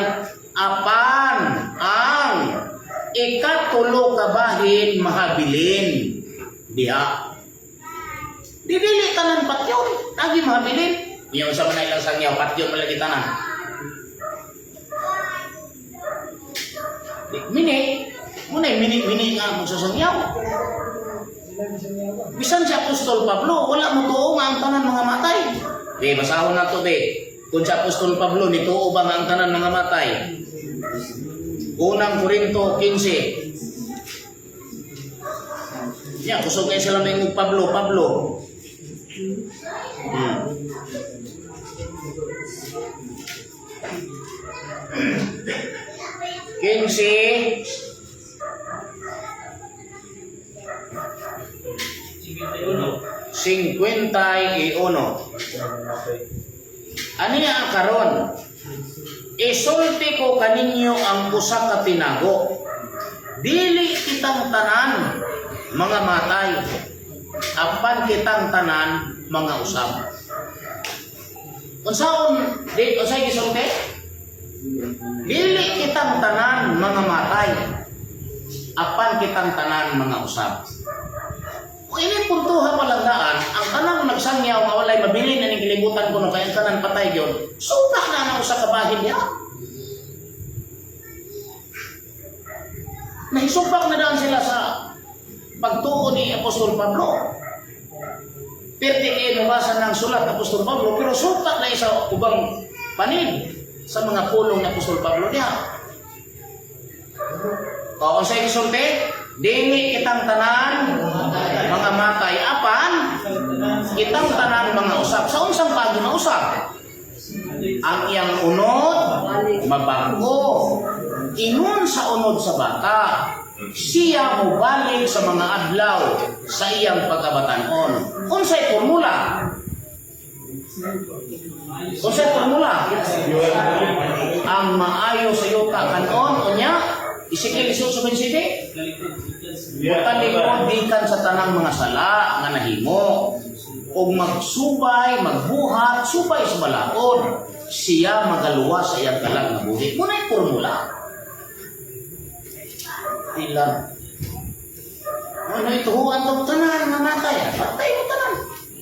apan ang ikatulo ka bahin mahabilin diha. Di dili tanan patyon, lagi mahabilin. Iyaw sa man ilang sangyaw, patyon man lagi tanan. Di, mini, muna mini mini nga magsasangyaw. Bisan si Apostol Pablo, wala mo tuo nga ang tanan mga matay. Be, basahon na to, be. Kung si Apostol Pablo, nituo ba nga ang tanan mga matay? Unang Korinto 15. Ya, kusog kayo sila may Pablo, Pablo. 15. 51. Ano niya ang karon? Isulti ko kaninyo ang usa ka tinago. Dili kitang tanan mga matay, apan kitang tanan mga usab. Unsaon di unsay gisulti? Dili kitang tanan mga matay, apan kitang tanan mga usab. Kung ini puntuha pa lang daan, ang tanang nagsangyaw nga walay mabili na ning kalibutan kuno kay ang tanan patay gyud. Supak na ang usa ka bahin niya. Nahisupak na daan sila sa pagtuo ni Apostol Pablo. Perti kayo nabasa ng sulat ni Apostol Pablo, pero supak na isa ubang panid sa mga pulong ni Apostol Pablo niya. O, unsay gisulti? Dili kitang tanan mga matay, apan kitang tanan mga usab. Sa unsang pagi mausab? Ang iyang unod mabago. Ingon sa unod sa bata, siya mobalik sa mga adlaw sa iyang pagkabatanon. Unsay formula? Unsay formula? Ang maayo sa yuta kanon unya Ezekiel 18:27. Mutalikod gikan sa tanang mga sala nga nahimo ug magsubay, magbuhat, subay sa balaod, siya magaluwas sa iyang kalag nga buhi. Muna'y formula. Ilan. Ano ituhuan tong tanan nga matay? Patay mo tanan.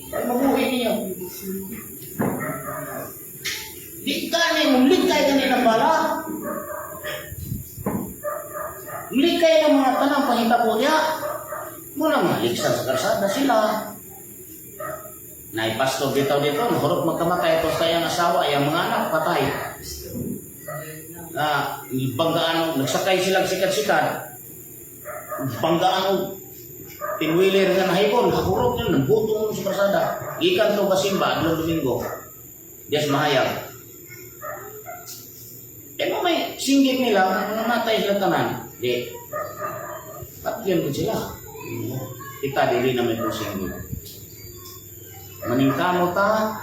Ay mabuhi niyo. Di ka ni mulikay ka ni ng bala. Likay ng mga tanang pahitabo niya. Muna mga liksan sa karsada sila. Naipastor dito dito, nahurot magkamatay ito sa iyang asawa, iyang mga anak, patay. Na, banggaan, nagsakay silang sikat-sikat. Banggaan og tinwiler nga nahibon, hahurot nila, nabutong sa karsada. Ikan to kasimba, adlong Domingo. Dias mahayag. Eh mo may singgit nila, namatay sila tanan. Di. Patyon ko sila. Kita dili na may singgit. Maningkamo ta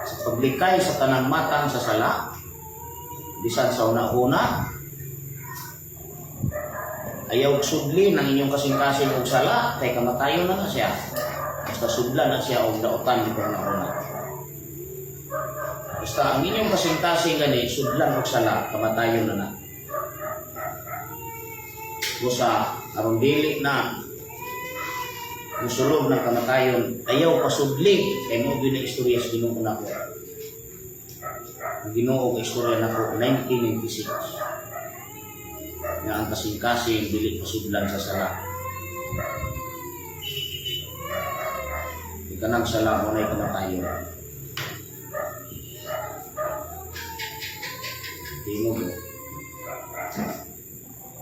sa paglikay sa tanang matang sa sala, bisan sa una-una, ayaw sudli ng inyong kasing-kasing og sala, kay kamatayon na na siya. Basta sudla na siya og daotan di una-una. Basta ang inyong kasing-kasing gani, sudlan og sala, kamatayon na na. Busa, aron dili na musulog ng kamatayon, ayaw pasudli, kay mo gyud na istorya sa Ginoo nako. Ang Ginoo nga istorya nako 1996. Nga ang kasing-kasing dili pasudlan sa sala. Di kanang sala mo na'y kamatayon. Tingog mo.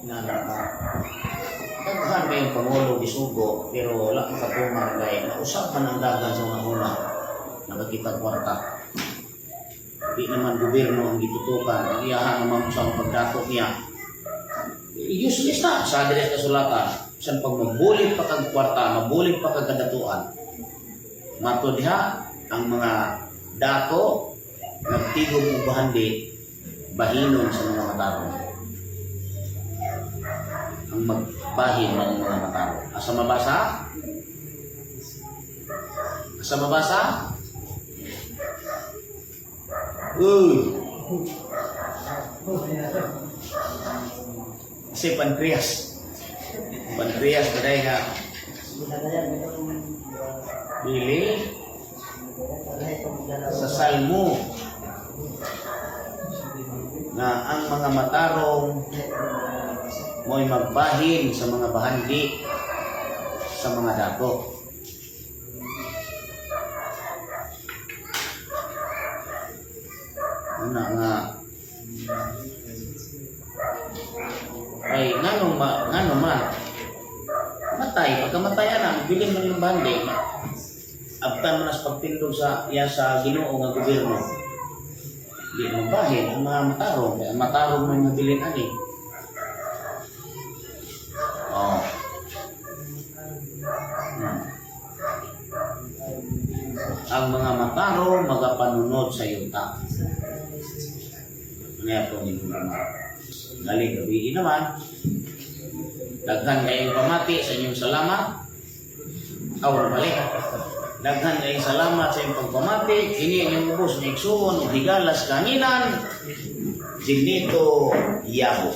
Nalaka. Daghan kayong pangulo gisugo pero wala makatuman kay nausap man ang dagan sa una-una nakakita kwarta. Di naman gobyerno ang gitutukan, ang iyahan naman sa pagdato niya. Useless na sa diri sa kasulatan. Bisan pag mabulit pa kag kwarta, mabulit pa kag kadatuan. Mato diha ang mga dato nagtigom og bahandi bahinon sa mga matarong. Ang magbahin ng mga matarong. Asa mabasa? Asa mabasa? Uy! Kasi pancreas. Pancreas ba dahil nga Dili sa Salmo na ang mga matarong mo'y magbahin sa mga bahandi sa mga dato. Una nga ay ngano man matay, pagkamatay ana, bilin man yung bahandi, abtan mo na sa pagtindog sa iya sa Ginoo nga gobyerno. Di magbahin ang mga matarong, kaya ang matarong man nga bilin ani. Oh. Ang mga matarong magapanunod sa yuta. Ano yan po ninyo? Galing gabi naman. Daghan kayong pamati sa inyong salamat. Aw, balik. Daghan kayong salamat sa inyong pagpamati. Kini inyong ubos ng igsuon ug higalas kanginan. Ginito Yabo.